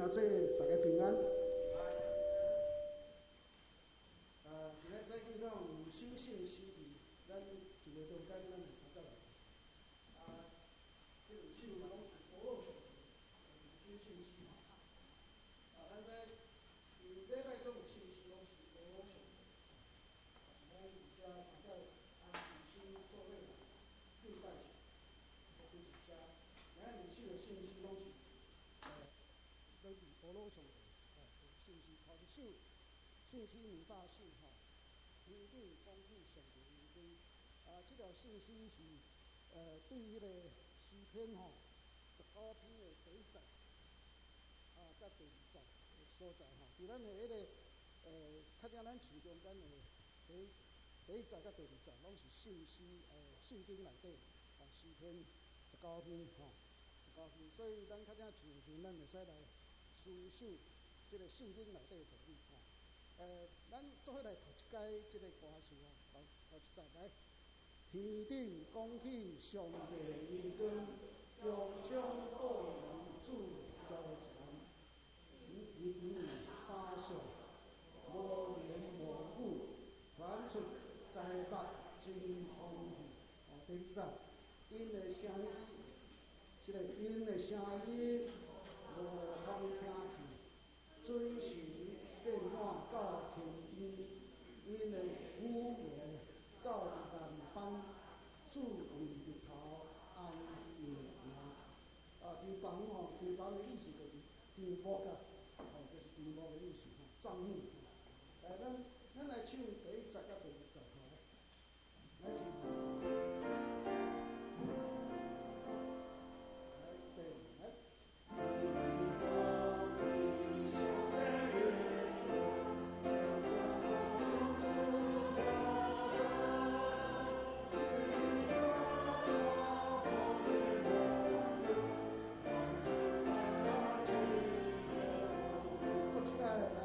兄姊，大家平安。今仔早起咱有守信詩詞，咱一个中間，咱來相佮來。啊，這兩首攏是歌魯上的守信詩。啊，咱這禮拜講的信息攏是歌魯上的，啊，是咱佇遮相佮啊，攜手做伙來敬拜神，非常寫。今仔兩首的信息攏是，攏佇歌魯上的信息。頭一首信息204吼，天頂講起上帝榮光。啊，這條信息是對彼个詩篇吼19篇的第一節啊，佮第二節的所在吼，佇咱的彼个較正咱唱中間的第一節佮第二節，攏是信息聖經內底啊詩篇十九篇吼，十九篇，所以咱較正唱的時陣，咱會使來思想這个聖經內底的道理吼。咱做伙來讀一擺這个歌詞哦，頭頭一節來。天頂講起上帝榮光，穹蒼報應主驕殘，日暝三歲，無言無語，傳出災厄真豐富。哦，第二節，𪜶的聲音，這个𪜶的聲音無通聽去，準時變滿到天邊，𪜶的語言到萬邦，主為日頭安樣行。啊，帳篷吼，帳篷的意思就是帳幕啊，吼，就是帳幕的意思吼，帳幕。來，咱來唱第一節佮第二節吼，來唱。來，預備，來。天頂講起上帝榮光，主驕殘，日暝三歲，無言無語，傳出災厄真豐富。閣一擺來。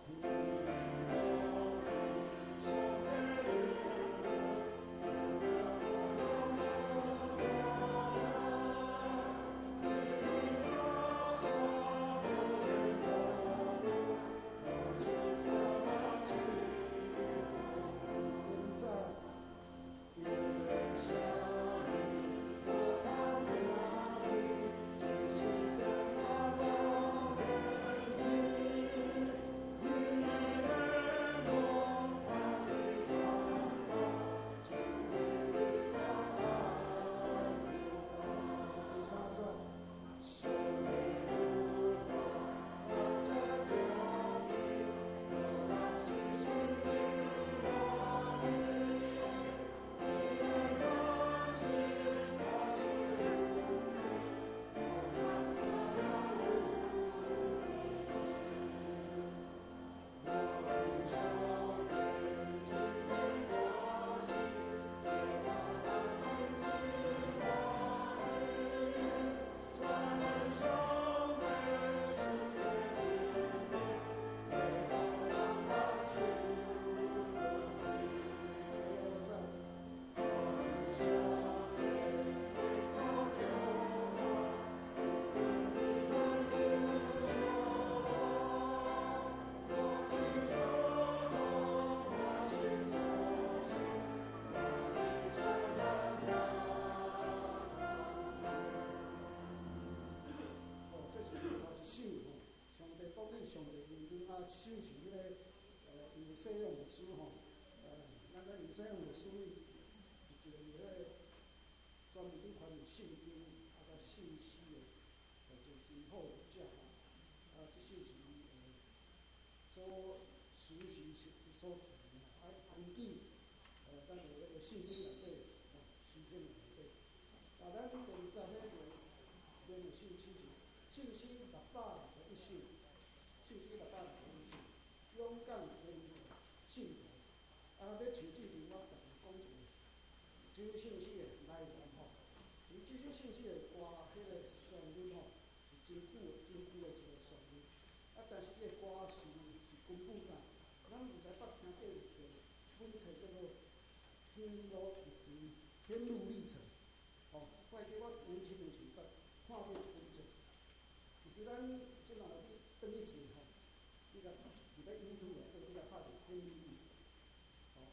天頂講起上帝榮光，主驕殘，日暝三歲，無言無語，傳出災厄真豐富。第二節，𪜶的聲音無通聽去，準時變滿到天邊，𪜶的語言到萬邦，主為日頭安樣行。第三節，神的有法這教義，予人信心的活體，𪜶的軟子確實有力，予人聽了有知識。我主上帝真的大事，予人信心活體，全能上帝賜的恩典，會予人目睭可開。第五節，我主上帝的高充滿，福音的來向我，我主上我心所信，我的家人啊。哦，這是頭一首吼，上帝講起上帝榮光啊，這首是彼个尹世勇牧師吼，咱個尹世勇牧師是一個彼個專門咧翻譯聖經啊，佮信息的，一個真好的學者吼。啊，這首是伊所實習所填的吼，啊，根據咱的彼個聖經內底吼，詩篇內底。啊，咱第二節彼個練的信息是信息621首，信息621首，勇敢堅定信徒。啊，欲唱之前，我特別講一個這首信息的來源吼。伊這首信息的歌，彼个旋律吼，是真久的、真久的一個旋律。啊，但是伊的歌詞是根據啥？咱毋知捌聽過一個一本冊叫做《天路歷程》，天路歷程。吼，我會記我年輕的時捌看過這本冊。其實咱這若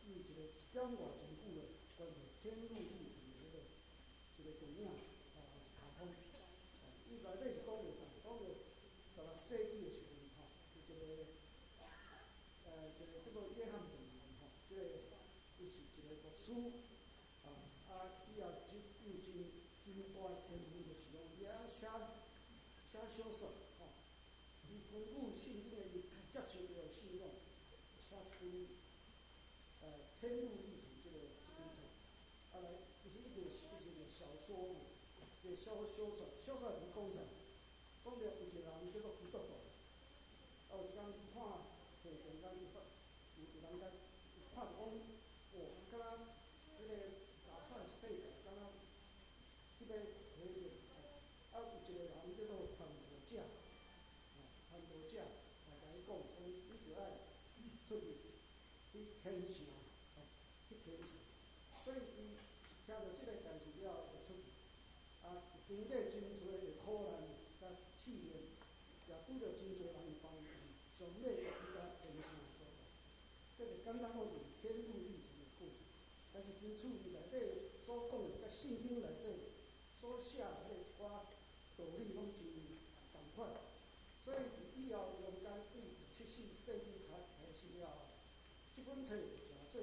伊有一个一點外真久的關於天路歷程的彼个一個電影，吼，也是卡通。伊內底是講著啥？講著16世紀的時陣，吼，有一個叫做約翰本蘭，吼，這個伊是一個牧師，啊，伊也真有真真大的天分，就是講伊愛寫寫小說，吼，伊根據聖經的伊接受著的信仰，寫一本天路歷程這個這本冊，啊來，其實伊就是一個小說嘛，一個小小說，小說是講啥？講著有一個人叫做基督徒，啊有一工去看冊中間，伊發有有人共伊看著講，哇，敢若彼個大出的世界，敢若彼個毀滅，啊有一個人叫做傳道者，吼，傳道者來共伊講，講你著愛出去去天城，吼，去天城。所以伊聽著這個代誌了後，就出去，啊，經過真濟的苦難佮試煉，也拄著真濟人的幫助，上尾會去到天城的所在。這個簡單講就是天路歷程的過程，但是真趣味，內底所講的佮聖經內底所寫的彼一寡道理攏真仝款。所以佇以後中間對17世紀開始了後，這本冊就成做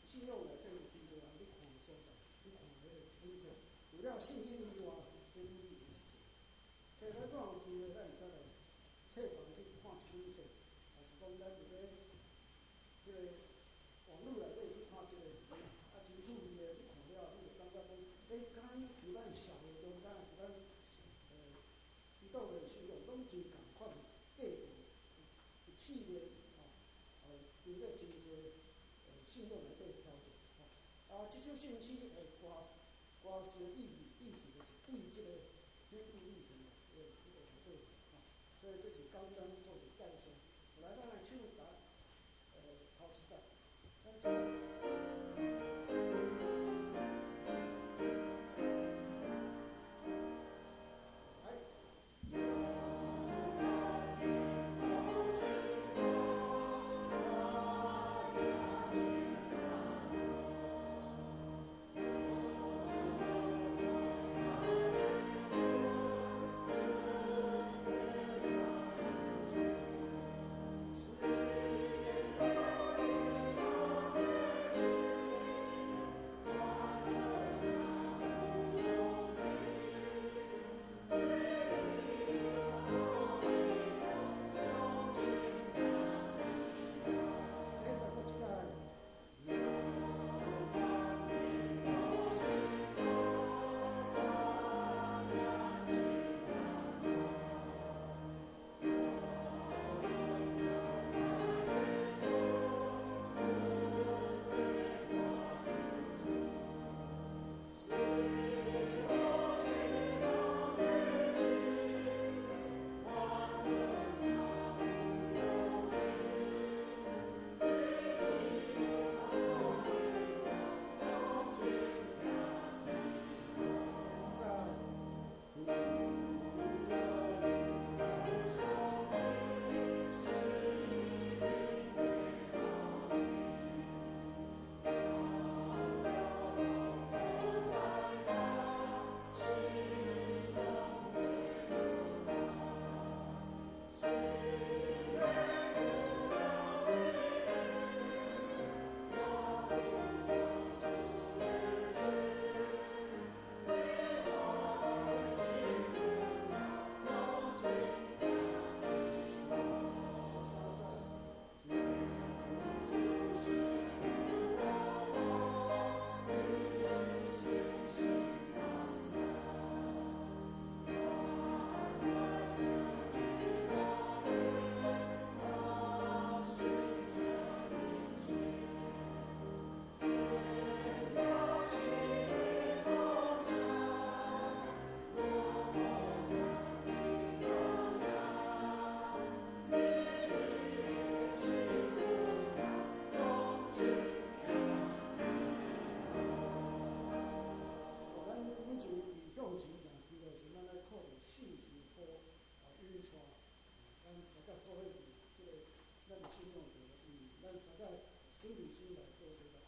信仰內底有真濟人咧看的所在，去看彼個這本冊。除了聖經以外，天路歷程是一個。冊咱怎有機會，咱會使來冊房去看這本冊，還是講咱佇咧彼個網路內底去看這個電影，啊，真趣味的，你看了你就感覺講，欸，佮咱佇咱社會中間，是咱基督的信仰攏真仝款的過程，有試煉，吼，經過真濟信仰內底挑戰，吼。啊，這首聖詩的歌歌詞的意思就是對這個天路歷程的這個內底，吼，所以這是簡單做一個介紹。來，咱來唱歌，頭一節，咱這個。來。第一節閣一擺。第三節。哦，咱每一位向前行去的時，咱愛靠著聖神的寶引帶，咱三個做伙佇這個咱的信仰道，咱三個準備心來做伙來。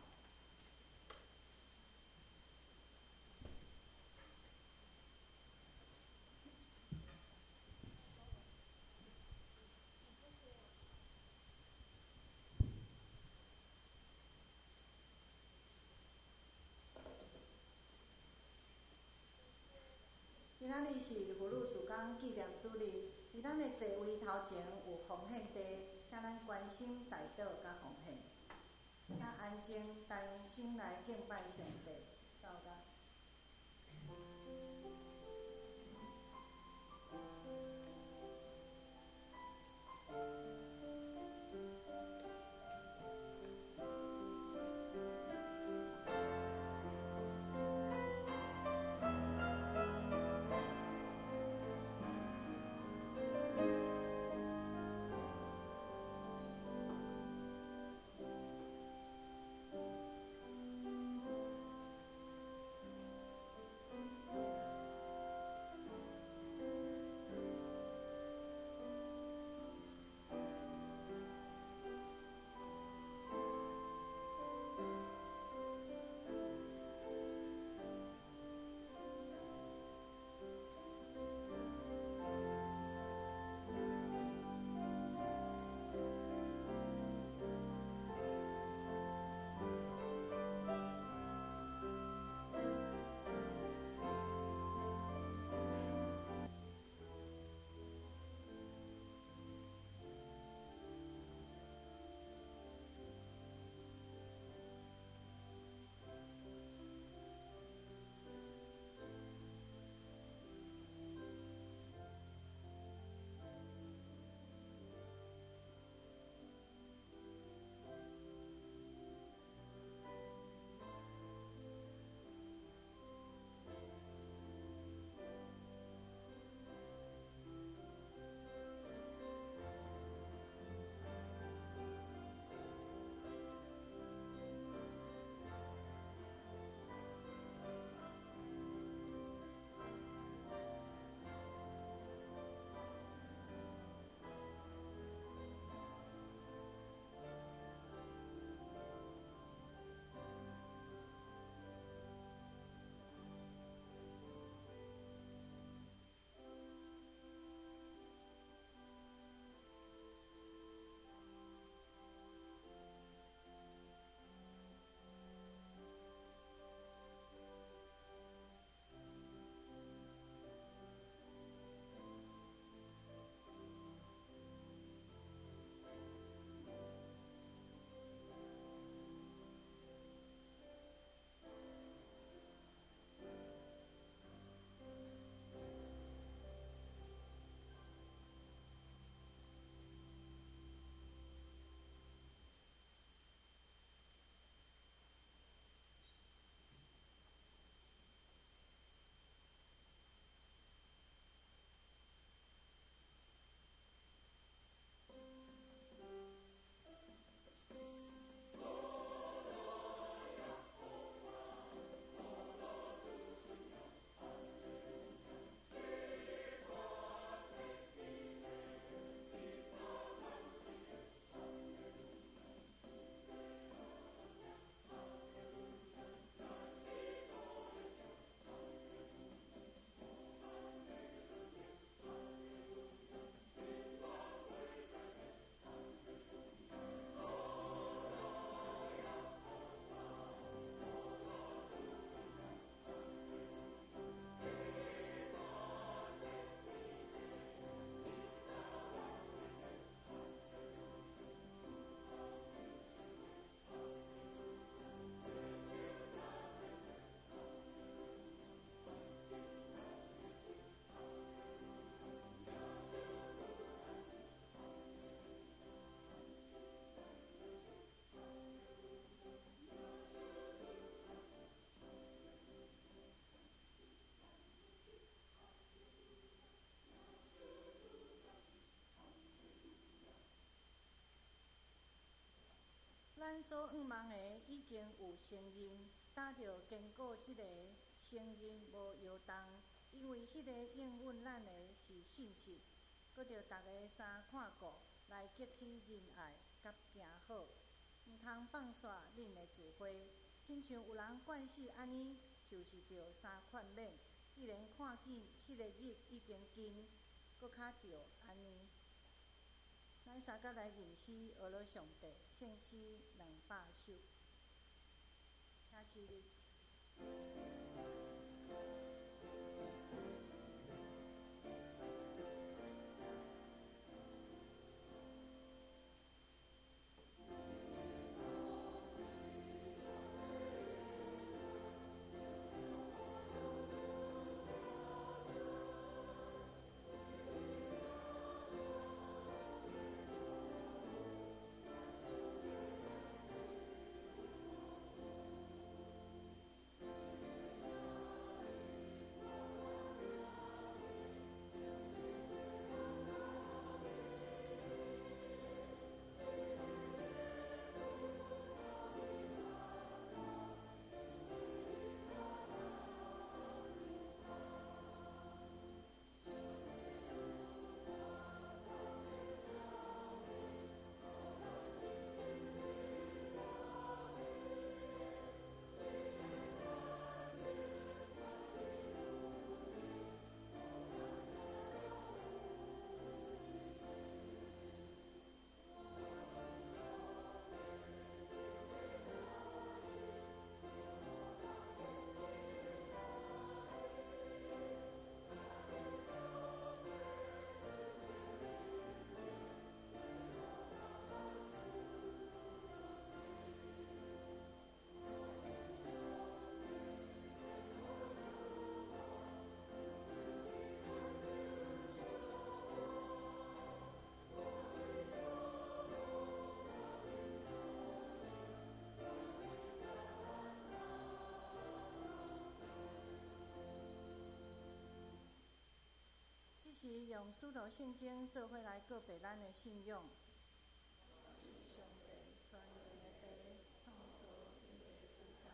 仔日是婦女事工紀念主日，佇咱的座位頭前有奉獻袋，請咱關心代禱佮奉獻。請安靜，同心來敬拜上帝。到達。咱所向望的已經有承認，打著堅固這个承認無搖動，因為彼个應允咱的是信實。閣著逐家三看顧，來激起仁愛佮行好，毋通放煞恁的聚會，親像有人慣勢按呢，就是著相勸勉。既然看見彼个日已經近，閣較著按呢。咱三甲來吟詩，學了上帝聖詩200首，請起立。時用使徒聖經做伙來告白咱的信仰。我是上帝全能的父，創造天地主宰。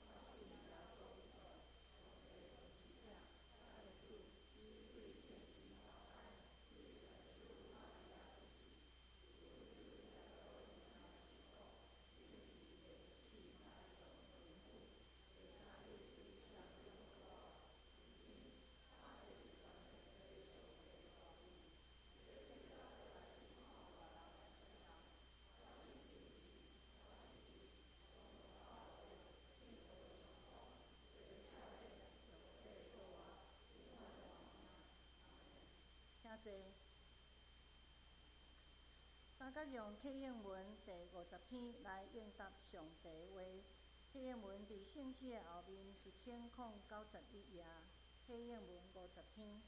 我信耶穌基督，上帝獨生子，咱的主，伊對聖神投胎，對在聖母瑪利亞出世，受彼拉多年代受苦，釘十字架來做淫婦，第三日對死中復活，升天，坐佇全能的上帝大位，欲轉過來審判活人佮死人。我信聖神，我相信公教會，聖徒相通，罪赦免，肉體復活，永遠的活命。阿們。請坐。大家用啟應文第五十篇來應答上帝話。啟應文佇聖詩的後面1091頁，啟應文五十篇。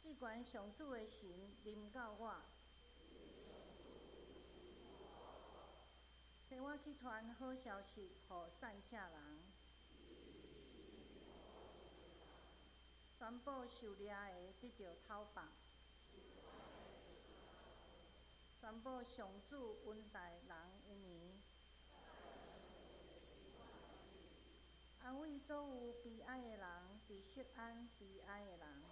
至懸上主的神臨到我，替我去傳好消息予散赤人，宣布受掠的得著透放，宣布上主恩待人的年，安慰所有悲哀的人，佇錫安悲哀的人。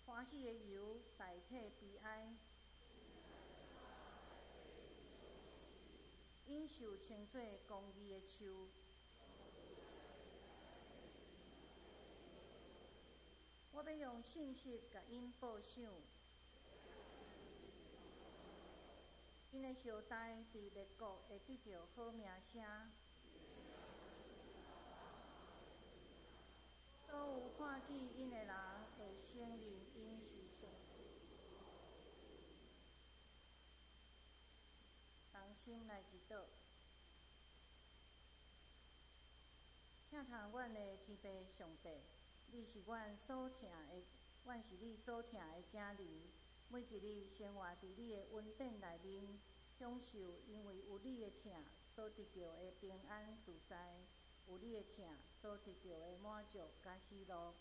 歡喜的油代替悲哀，忍受稱做公義的樹。我欲用信實共𪜶報賞，𪜶的後代佇列國會得著好名聲。所有看見𪜶的人會承認𪜶是上主。同心來祈禱，疼痛阮的天父上帝，你是阮所疼的，阮是你所疼的囝兒。每一日生活佇你的恩典內面，享受因為有你的疼所得著的平安自在，有你的疼所得著的滿足佮喜樂。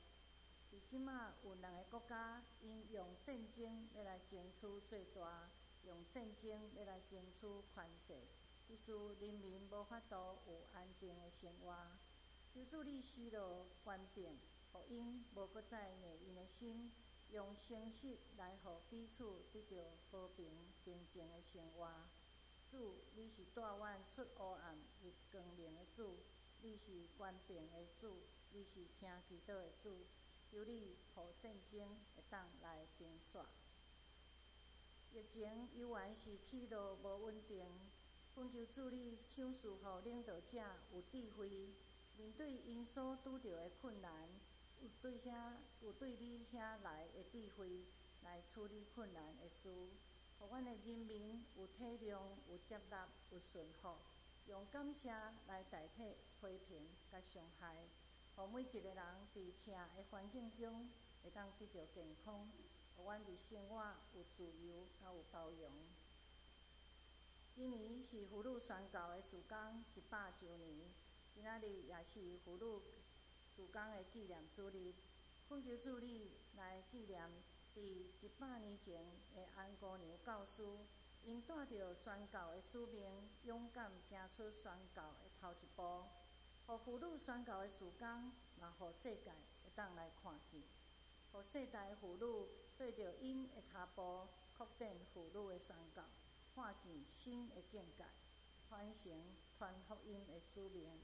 佇這馬有兩个國家，𪜶用戰爭欲來爭取最大，用戰爭欲來爭取權勢，致使人民無法度有安定的生活。求主你施落權柄，予𪜶無閣再硬𪜶的心，用誠實來予彼此得著和平平靜的生活。主，你是帶阮出黑暗入光明的主，你是權柄的主，你是聽祈禱的主。求你予戰爭會當來平煞。疫情猶原是起落無穩定，懇求主你賞賜予領導者有智慧，面對𪜶所拄著的困難，有對遐有對你遐來的智慧來處理困難的事，予阮的人民有體諒、有接納、有順服，用感謝來代替批評佮傷害，予每一个人佇疼的環境中會當得著健康，予阮佇生活有自由佮有包容。今年是婦女宣教的事工一百週年，今仔日也是婦女事工的紀念主日，懇求主你來紀念佇一百年前的安姑娘教師，𪜶帶著宣教的使命，勇敢行出宣教的頭一步，予婦女宣教的事工嘛，予世界會當來看見，予世代婦女綴著𪜶的跤步，擴展婦女的宣教，看見新的境界，傳承傳福音的使命。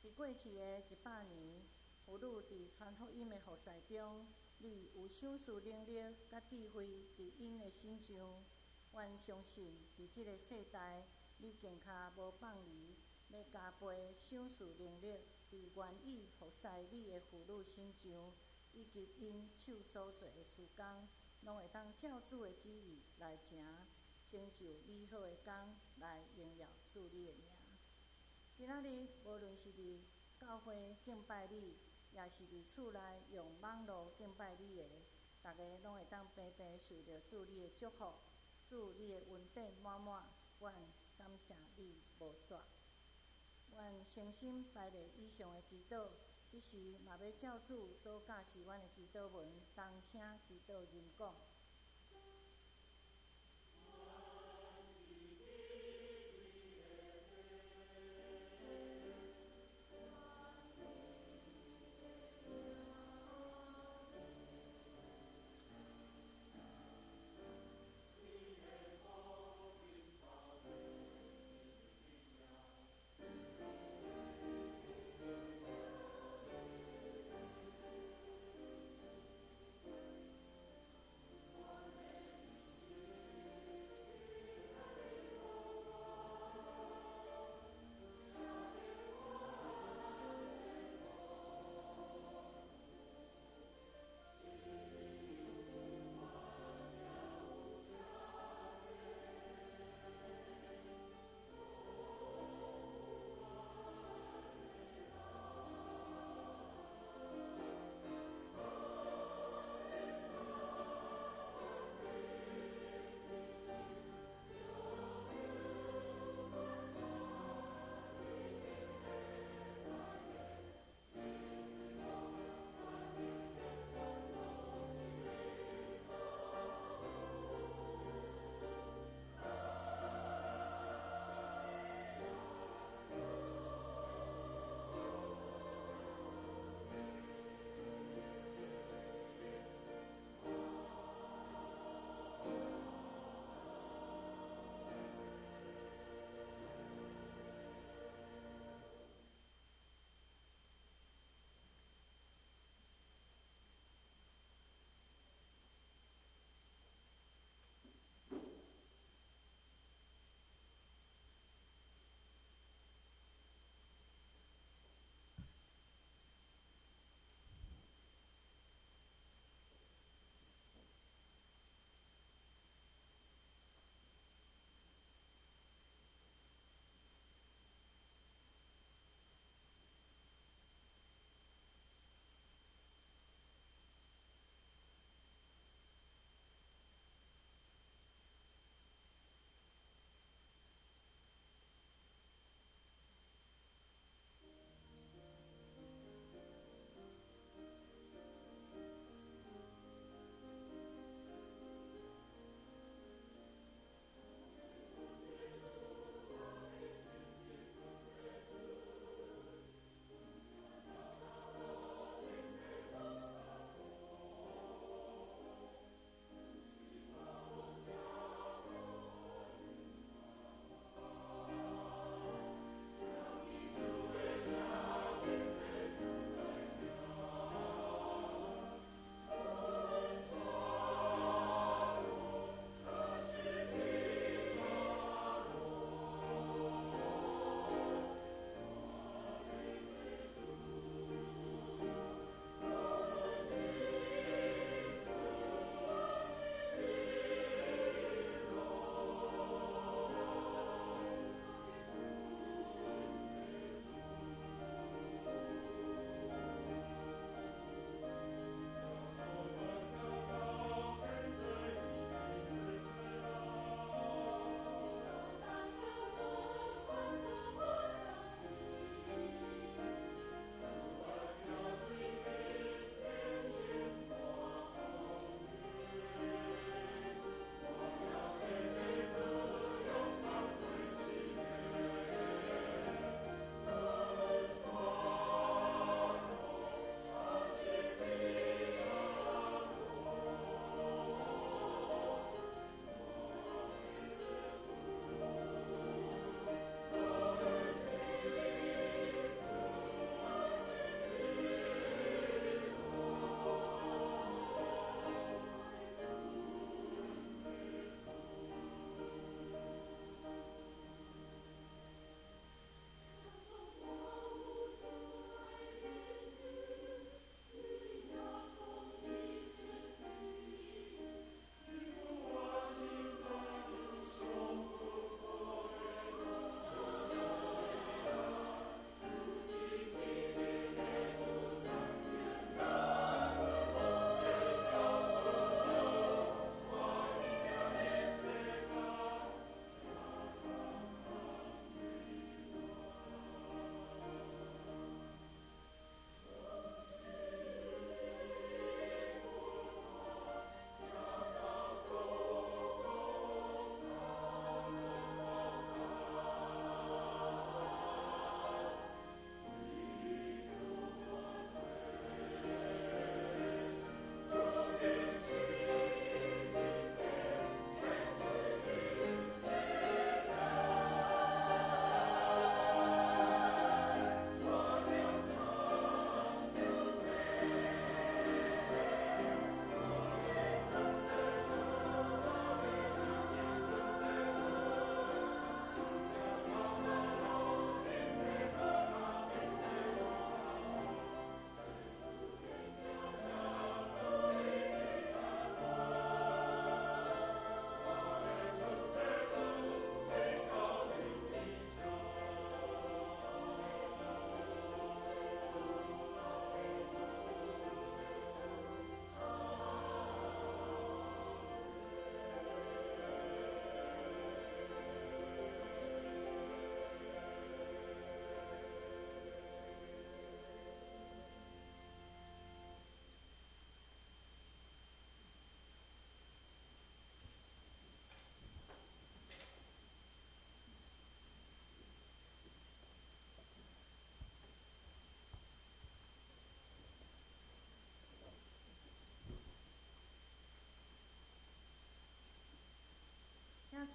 佇過去的一百年，婦女佇傳福音的服事中，你有賞賜能力佮智慧佇𪜶的身上。阮相信，佇這个世代，你更較無放離，欲加倍賞賜能力佇願意服侍你的婦女身上，以及𪜶手所做的事工，攏會當照主的旨意來成，成就美好的工，來榮耀主你的名。今仔日，無論是佇教會敬拜你，抑是佇厝內用網路敬拜你的，逐家攏會當平平受著主你的祝福，主你的恩典滿滿，阮感感謝你無煞。阮誠心排列以上的祈禱，彼時嘛欲照主所教示阮的祈禱文，同聲祈禱吟講。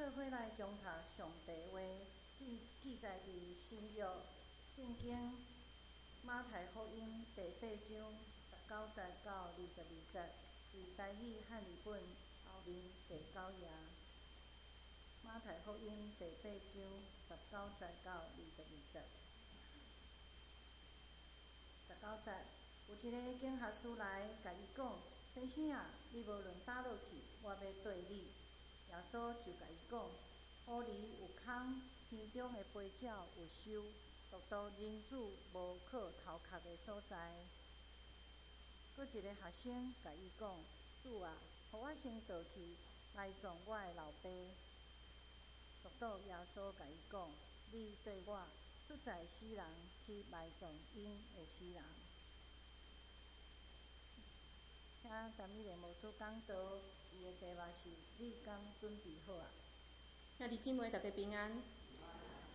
做伙來誦讀上帝話，記記載佇新約聖經馬太福音第八章十九節到二十二節，佇台語漢語本後面第九頁。馬太福音第八章十九節到二十二節。十九節，有一个經學師來共伊講：“先生啊，你無論佗落去，我欲綴你。”耶穌就共伊講：“狐狸有空，天中的飛鳥有巢，獨獨人子無靠頭殼的所在。”閣一个學生共伊講：“主啊，予我先倒去埋葬我的老爸。”獨獨耶穌共伊講：“你綴我，出載死人去埋葬𪜶的死人。”請陳美蓮牧師講道，伊的題目是：你敢準備好矣？兄弟姊妹，大家平安。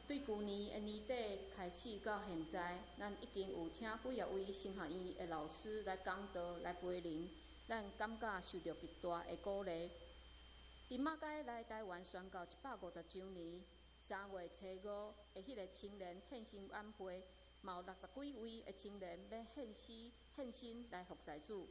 對舊年的年底開始到現在，咱已經有請幾仔位神學院的老師來講道、來培靈，咱感覺受著極大的鼓勵。佇馬偕來台灣宣教150週年，3月初5的彼个青年獻身晚會，嘛有六十幾位的青年欲獻身獻身來服侍主。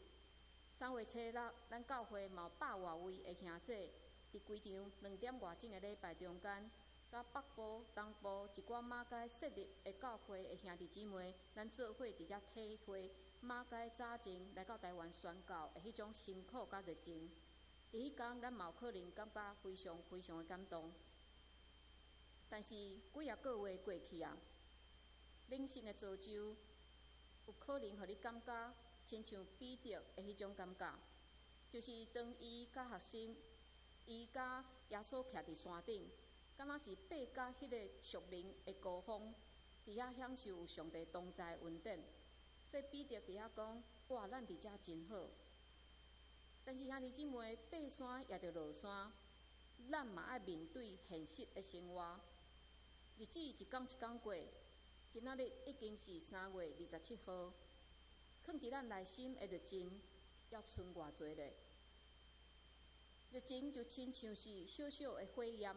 3月初6，咱教會嘛有百外位的兄姐，佇規場兩點外鐘的禮拜中間，佮北部、東部一寡馬偕設立的教會的兄弟姊妹，咱做伙佇遐體會馬偕早前來到台灣宣教的彼種辛苦佮熱情。佇彼工，咱嘛有可能感覺非常非常的感動。但是幾仔個月過去啊，靈性的造就有可能予你感覺親像彼得的彼種感覺，就是當伊佮學生，伊佮耶穌徛佇山頂，敢若是爬到彼个屬靈的高峰，佇遐享受有上帝同在的恩典。所以彼得佇遐講：“哇，咱佇遮真好。”但是兄弟姊妹，爬山也著落山，咱嘛愛面對現實的生活。日子一工一工過，今仔日已經是3月27號，囥佇咱內心的熱情，猶賰偌濟咧？熱情就親像是小小的火焰，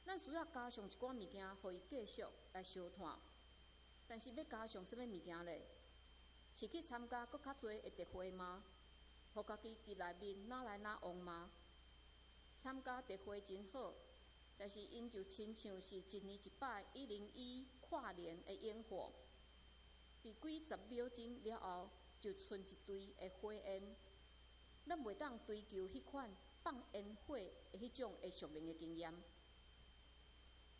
咱需要加上一寡物件，予伊繼續來燒炭。但是欲加上啥物物件咧？是去參加閣較濟的特會嗎？予家己佇內面若來若往嗎？參加特會真好，但是𪜶就親像是一年一擺101跨年的煙火，佇幾十秒鐘了後，就賰一堆的火焰。咱袂當追求彼款放煙火的彼種的屬靈的經驗。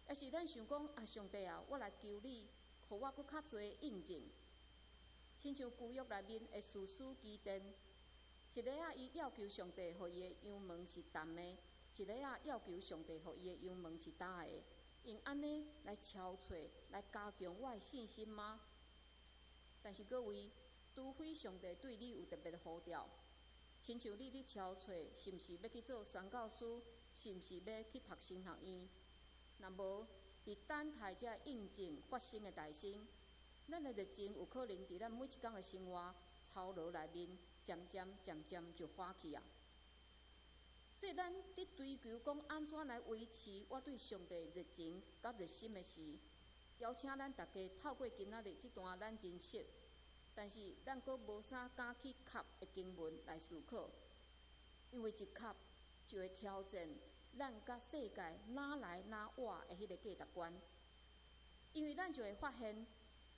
抑是咱想講啊，上帝啊，我來求你，予我閣較濟印證，親像舊約內面的士師基甸，一个仔伊要求上帝予伊的羊毛是澹的，一个仔要求上帝予伊的羊毛是焦的，用按呢來敲揣，來加強我的信心嗎？但是各位，除非上帝對你有特別的呼召，親像你咧敲揣，是毋是欲去做宣教師？是毋是欲去讀神學院？若無，佇等待這印證發生的代生，咱的熱情有可能佇咱每一工的生活操勞內面，漸漸漸漸就化去啊。所以咱佇追求講按怎來維持我對上帝熱情佮熱心的時，邀請咱大家透過今仔日這段咱真熟，但是咱閣無啥敢去磕的經文來思考，因為一磕就會挑戰咱佮世界若來若往的彼个價值觀，因為咱就會發現，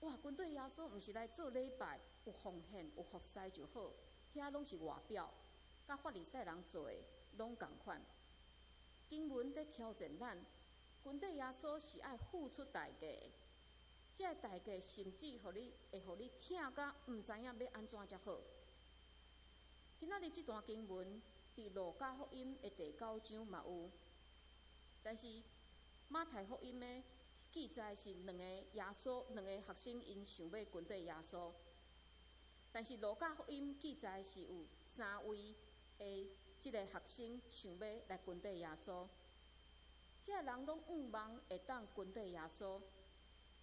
哇，跟綴耶穌毋是來做禮拜，有奉獻、有服侍就好，遐攏是外表，佮法利賽人做的攏仝款。經文咧挑戰咱，跟綴耶穌是愛付出代價的，這个代價甚至予你會予你疼甲毋知影欲按怎才好。今仔日這段經文佇路加福音的第九章嘛有，但是馬太福音的記載是兩個耶穌兩個學生𪜶想欲跟綴耶穌，但是路加福音記載是有三位的這个學生想欲來跟綴耶穌，這个人攏向望會當跟綴耶穌，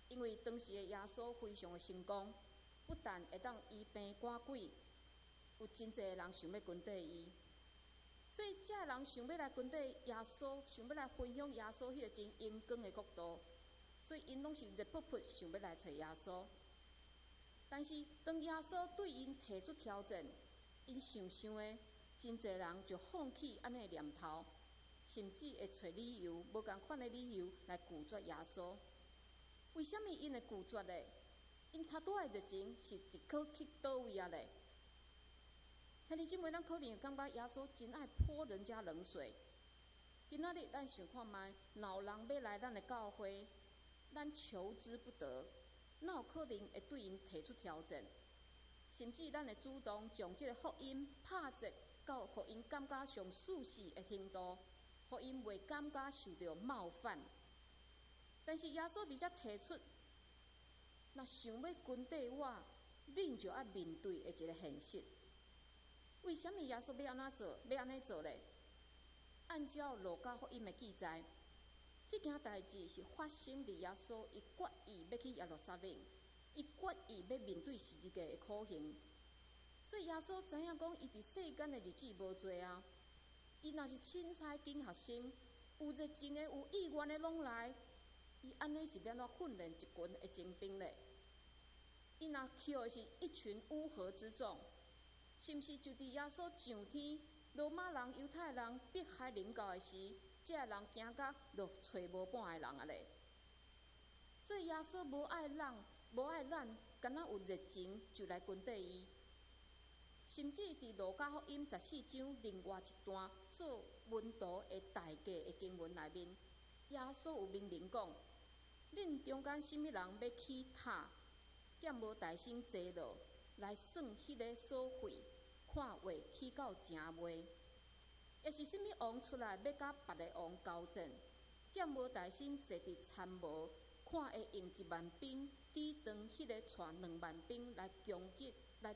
因為當時的耶穌非常的成功，不但會當醫病趕鬼，有真濟人想欲跟綴伊。所以，遮的人想欲來跟綴耶穌，想欲來分享耶穌彼个真榮光的國度，所以𪜶攏是熱噗噗想欲來揣耶穌。但是，當耶穌對𪜶提出挑戰，𪜶想想的，真濟人就放棄按呢的念頭，甚至會揣理由，無仝款的理由來拒絕耶穌。為啥物𪜶會拒絕咧？𪜶較大的熱情是佇佗去佗位啊咧？兄弟姊妹，咱可能會感覺耶穌真愛潑人家冷水。今仔日咱想看覓，若有人欲來咱的教會，咱求之不得，哪有可能會對𪜶提出挑戰？甚至咱會主動將這个福音拍折到予𪜶感覺上舒適的程度，予𪜶袂感覺受著冒犯。但是耶穌佇遮提出，若想欲跟綴我，恁就愛面對的一个現實。為啥物耶穌欲按怎做？欲按呢做咧？按照路加福音的記載，這件代誌是發生佇耶穌伊決意欲去耶路撒冷，伊決意欲面對十字架的苦刑。所以耶穌知影講，伊佇世間的日子無濟啊。伊若是凊彩揀學生，有熱情的、有意願的攏來，伊按呢是欲按怎訓練一群的精兵咧？伊若捡的是一群烏合之眾，是毋是就佇耶穌上天，羅馬人、猶太人迫害臨到的時，這个人驚甲就揣無半个人啊咧？所以耶穌無愛咱，無愛咱，敢若有熱情就來跟綴伊。甚至佇路加福音14章另外一段做門徒的代價的經文內面，耶穌有明明講：恁中間啥物人欲起塔，敢無代先坐落來算彼个所費，看會起到成未？抑是啥物王出來欲佮別个王交戰，敢無代先坐佇參謀，看會用1萬兵抵擋彼个帶2萬兵來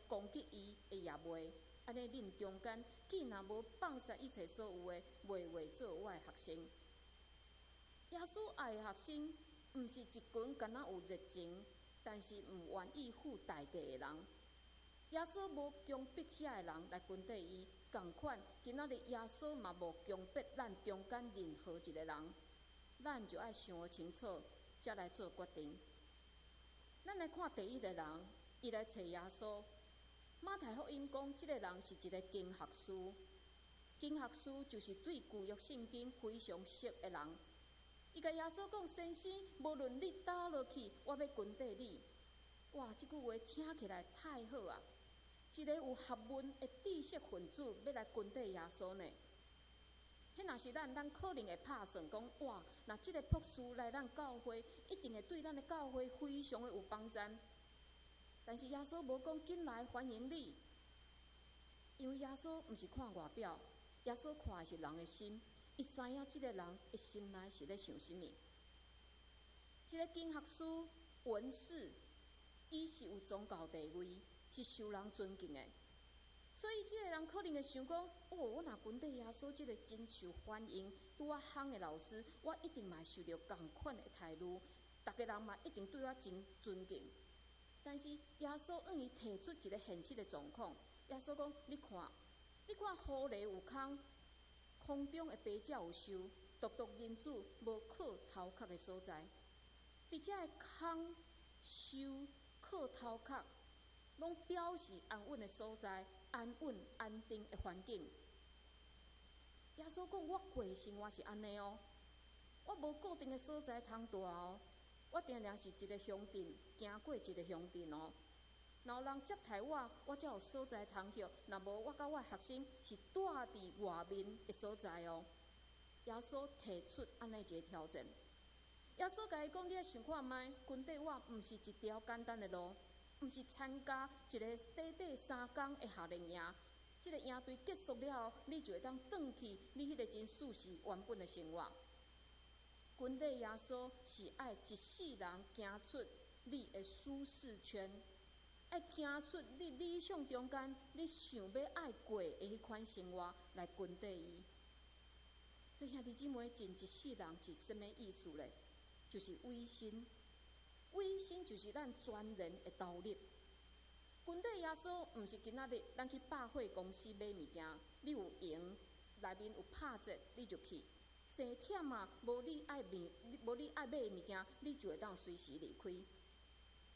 攻擊伊的也未？按呢，恁中間既若無放捨一切所有的，袂會做我的學生。耶穌愛的學生，毋是一群敢若有熱情，但是毋願意付代價的人。耶穌無強迫遐的人來跟綴伊，仝款今仔日耶穌嘛無強迫咱中間任何一个人，咱就愛想清楚，才來做決定。咱來看第一个人，伊來揣耶穌。馬太福音講，這个人是一个經學師，經學師就是對舊約聖經非常熟的人。伊共耶穌講：“先生，無論你佗落去，我欲跟綴你。”哇，這句話聽起來太好啊！一个有學問的知識分子欲來跟綴耶穌呢？彼若是咱，咱可能會拍算講：哇，若這个博士來咱教會，一定會對咱的教會非常的有幫助。但是耶穌無講緊來歡迎你，因為耶穌毋是看外表，耶穌看的是人的心，伊知影這个人的心內是咧想啥物。這个經學師文士，伊是有宗教地位，是受人尊敬的，所以這个人可能會想講：哦，我若跟綴耶穌這个真受歡迎、拄仔夯的老師，我一定嘛會受著仝款的待遇，逐家人嘛一定對我真尊敬。但是耶穌向伊提出一个現實的狀況，耶穌講：你看，你看狐狸有空，空中的飛鳥有巢，獨獨人子無靠頭殼的所在。佇遮的空、巢、靠頭殼，攏表示安穩的所在，安穩安定的環境。耶穌講：我過生活是按呢哦，我無固定的所在通蹛哦，我定定是一个鄉鎮，行過一个鄉鎮哦。若有人接待我，我才有所在通歇；若無，我佮我的學生是蹛佇外面的所在哦。耶穌提出按呢一个挑戰。耶穌共伊講：你愛想看覓，跟綴我毋是一條簡單的路，毋是參加一个短短3工的夏令營。這个營隊結束了後，你就會當轉去你彼个真舒適原本的生活。跟綴耶穌是愛一世人行出你的舒適圈，愛行出你理想中間你想欲愛過的彼款生活來跟綴伊。所以兄弟姊妹，盡一世人是啥物意思咧？就是委身，委身就是咱全然的投入。跟綴耶穌，毋是今仔日咱去百貨公司買物件，你有閒，內面有拍折，你就去；生忝啊，無你愛買的物件，你就會當隨時離開。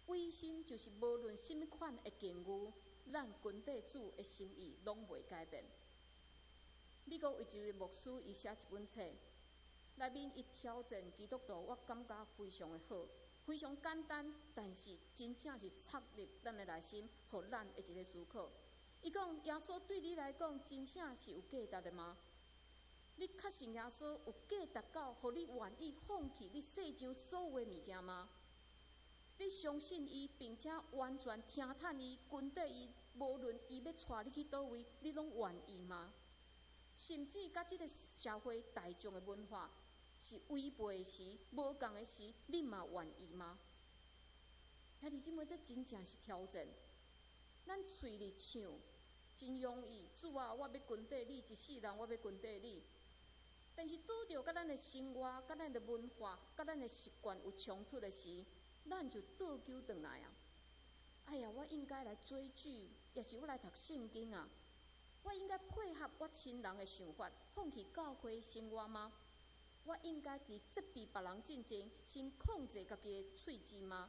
委身就是無論啥物款的境遇，咱跟綴主的心意攏袂改變。美國有一位牧師，伊寫一本冊，內面伊挑戰基督徒，我感覺非常的好，非常簡單，但是真正是插入咱的內心，予咱的一个思考。伊講：耶穌對你來講，真正是有價值的嗎？你確信耶穌有價值到，予你願意放棄你世上所有的物件嗎？你相信伊，並且完全聽從伊、跟綴伊，無論伊欲帶你去佗位，你攏願意嗎？甚至佮這个社會大眾的文化是違背的時、無仝的時，你嘛願意嗎？兄弟姊妹，這真正是挑戰。咱喙裡唱真容易，主啊，我欲跟綴你，一世人我欲跟綴你。但是拄著佮咱的生活、佮咱的文化、佮咱的習慣有衝突的時，咱就倒糾轉來啊！哎呀，我應該來追劇，抑是我來讀聖經啊？我應該配合我親人的想法，放棄教會生活嗎？我應該佇責備別人進前，先控制家己的喙舌嗎？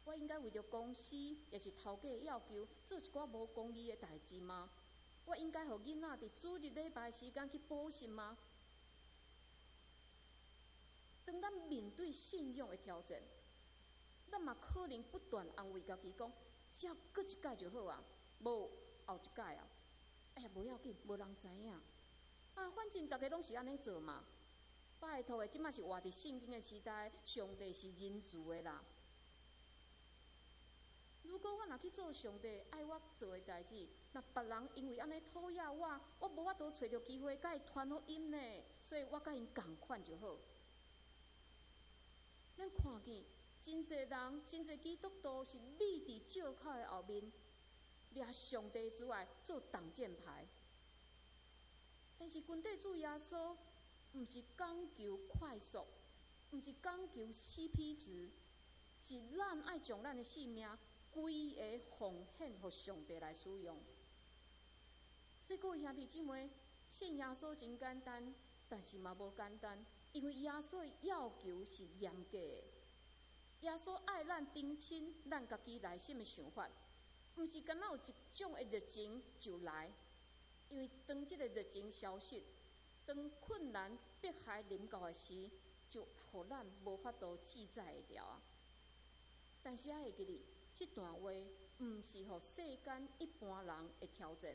我應該為著公司，抑是頭家的要求，做一寡無公義的代誌嗎？我應該予囡仔佇主日禮拜時間去補習嗎？當咱面對信仰的挑戰，咱嘛可能不斷安慰家己講，只要閣一擺就好啊，無後一擺啊。哎呀，無要緊，無人知影。啊，反正逐家攏是按呢做嘛。拜託的，這馬是活佇聖經的時代，上帝是仁慈的啦。如果我若去做上帝愛我做的代誌，若別人因為按呢討厭我，我無法度揣著機會共伊傳福音呢，所以我佮𪜶仝款就好。咱看見真濟人，真濟基督徒是覕佇藉口的後面，掠上帝之愛做擋箭牌。但是跟綴主耶穌，毋是講求快速，毋是講求 CP 值，是咱愛將咱的性命規个奉獻予上帝來使用。所以各位兄弟姊妹，信耶穌真簡單，但是嘛無簡單，因為耶穌的要求是嚴格的。耶穌愛咱澄清咱家己內心的想法，毋是干焦有一種的熱情就來，因為當這个熱情消失，當困難迫害臨到的時，就予咱無法度自在會牢啊。但是愛會記得，這段話毋是予世間一般人的挑戰，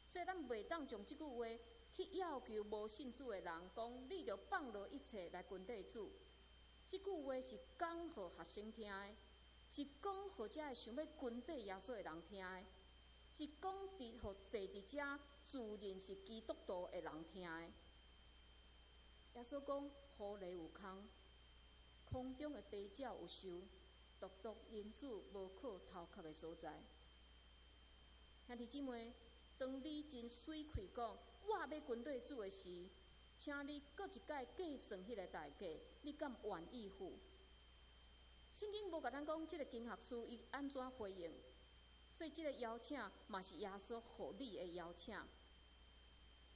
所以咱袂當將這句話去要求無信主的人，講你著放落一切來跟綴主。這句話是講予學生聽的，是講予這个想欲跟綴耶穌的人聽的，是講佇予坐佇遮自認是基督徒的人聽的。耶穌講：狐狸有空，空中的飛鳥有巢，獨獨人子無靠頭殼的所在。兄弟姊妹，當你真媠氣講我欲跟綴主的時，請你閣一擺計算彼个代價，你敢願意付？聖經無共咱講這个經學師伊按怎回應，所以這个邀請嘛是耶穌予你的邀請。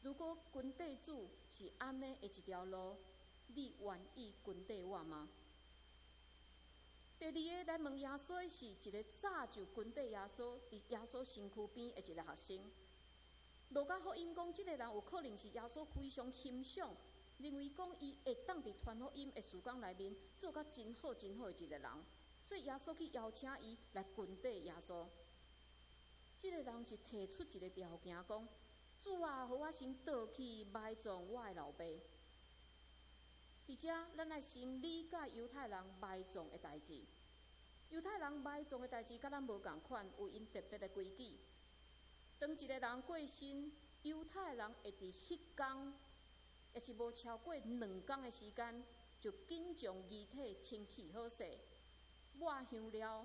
如果跟綴主是按呢的一條路，你願意跟綴我嗎？第二个來問耶穌的是一个早就跟綴耶穌，佇耶穌身軀邊的一个學生。路加福音講，這个人有可能是耶穌非常欣賞，認為講伊會當佇傳福音的事工內面做甲真好真好的一个人，所以耶穌去邀請伊來跟綴耶穌。這个人是提出一个條件，講：主啊，予我先倒去埋葬我的老爸。佇遮，咱愛先理解猶太人埋葬的代誌。猶太人埋葬的代誌佮咱無仝款，有𪜶特別的規矩。當一个人過身，猶太人會佇彼工，抑是無超過2工的時間，就緊將遺體清氣好勢，抹香料，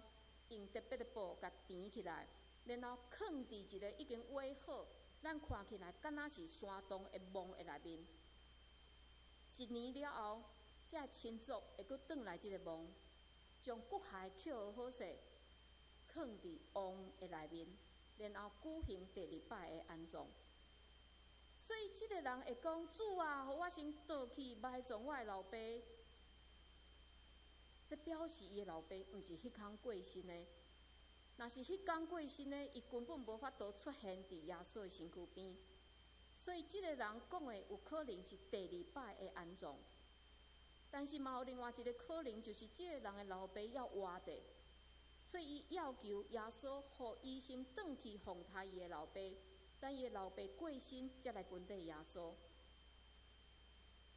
用特別的布共纏起來，然後囥佇一个已經挖好，咱看起來敢若是山洞的墓的內面。一年了後，這个親屬會閣轉來這个墓，將骨骸抾好勢，囥佇墓的內面，然後舉行第二擺的安葬。所以這个人會講：主啊，予我先轉去埋葬我的老爸。這表示伊的老爸毋是彼工過身的。若是彼工過身的，伊根本無法度出現佇耶穌的身軀邊。所以這个人講的有可能是第二擺的安葬，但是嘛有另外一个可能，就是這个人的老爸猶活著，所以伊要求耶穌予伊先轉去奉刣伊的老爸，等伊的老爸過身，才來跟綴耶穌。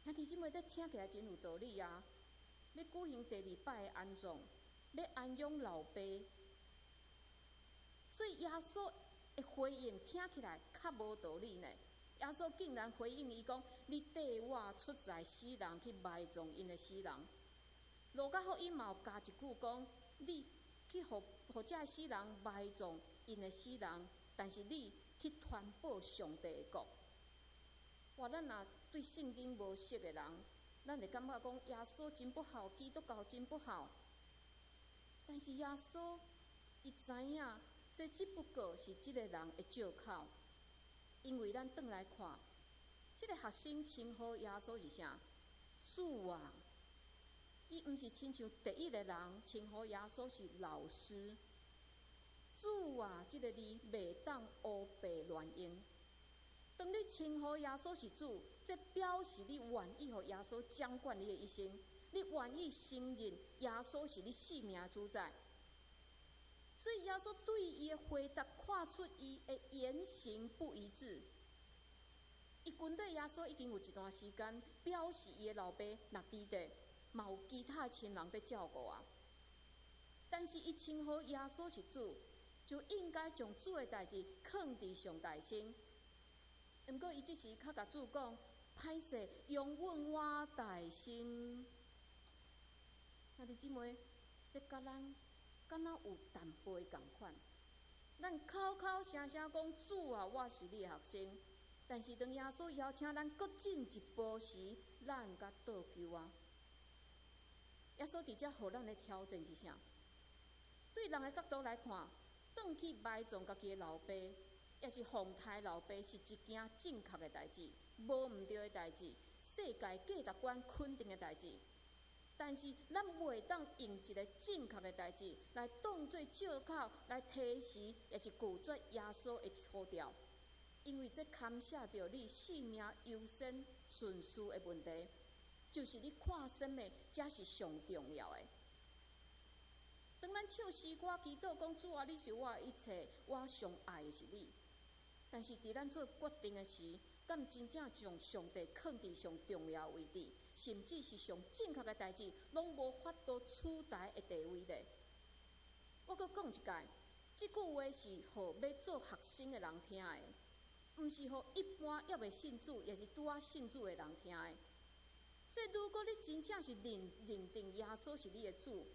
兄弟姊妹，這聽起來真有道理啊！欲舉行第二擺的安葬，欲安養老爸，所以耶穌的回應聽起來較無道理呢。耶穌竟然回應伊講：你綴我出載死人去埋葬𪜶的死人。路加福音嘛有加一句講：你去予予這死人埋葬𪜶的死人，但是你去傳報上帝的國。哇！咱若對聖經無熟的人，咱會感覺講耶穌真不好，基督教真不好。但是耶穌伊知影，這只不過是這个人的借口。因為咱轉來看，這个學生稱呼耶穌是啥？主啊！伊毋是親像第一个人稱呼耶穌是老師。主啊！這个字袂當烏白亂用。當你稱呼耶穌是主，這表示你願意予耶穌掌管你的一生，你願意承認耶穌是你性命主宰。所以耶穌對伊的回答，看出伊的言行不一致。伊跟綴耶穌已經有一段時間，表示伊的老爸若佇咧，嘛有其他的親人佇照顧啊。但是伊稱呼耶穌是主，就應該將主的代誌囥佇上大先。毋過伊這時較共主講：歹勢，容允我代先。兄弟姊妹，這佮咱敢若有淡薄的仝款。咱口口聲聲講主啊，我是你的學生，但是當耶穌邀請咱閣進一步時，咱閣倒勼啊。耶穌佇遮予咱的挑戰是啥？對人的角度來看，轉去埋葬家己的老爸，抑是奉刣老爸，是一件正確的代誌，無毋對的代誌，世界價值觀肯定的代誌。但是咱袂當用一个正確的代誌來當做借口來推辭，抑是拒絕耶穌的呼召，因為這牽涉著你性命優先順序的問題，就是你看啥物才是上重要的。當咱唱詩歌祈禱講主啊，你是我的一切，我上愛的是你。但是佇咱做決定的時，敢真正將上帝囥佇上重要位置，甚至是上正確的代誌，攏無法度取代的地位咧。我閣講一擺，這句話是予欲做學生的人聽的，毋是予一般猶未信主，抑是拄仔信主的人聽的。所以，如果你真正是認認定耶穌是你的主，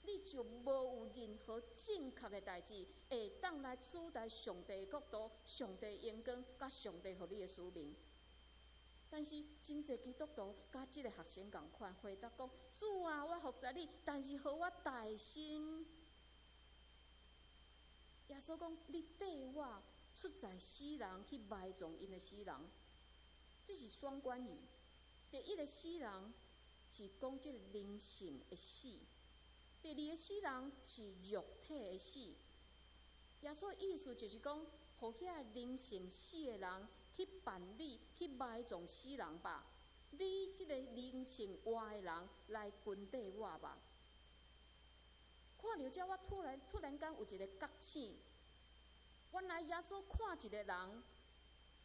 你就無有任何正確的代誌會當來取代上帝的國度、上帝榮光、佮上帝予你的使命。但是，真濟基督徒佮這个學生仝款，回答講：主啊，我服侍你，但是予我代先。耶穌講：你綴我出載死人去埋葬𪜶的死人，這是雙關語。第一个死人是講這个靈性的死。第二个死人是肉體的死。耶穌的意思就是講，予遐个靈性死的人去辦理、去埋葬死人吧。你這个靈性活的人來跟綴我吧。看著這，我突然突然間有一个覺醒。原來耶穌看一个人，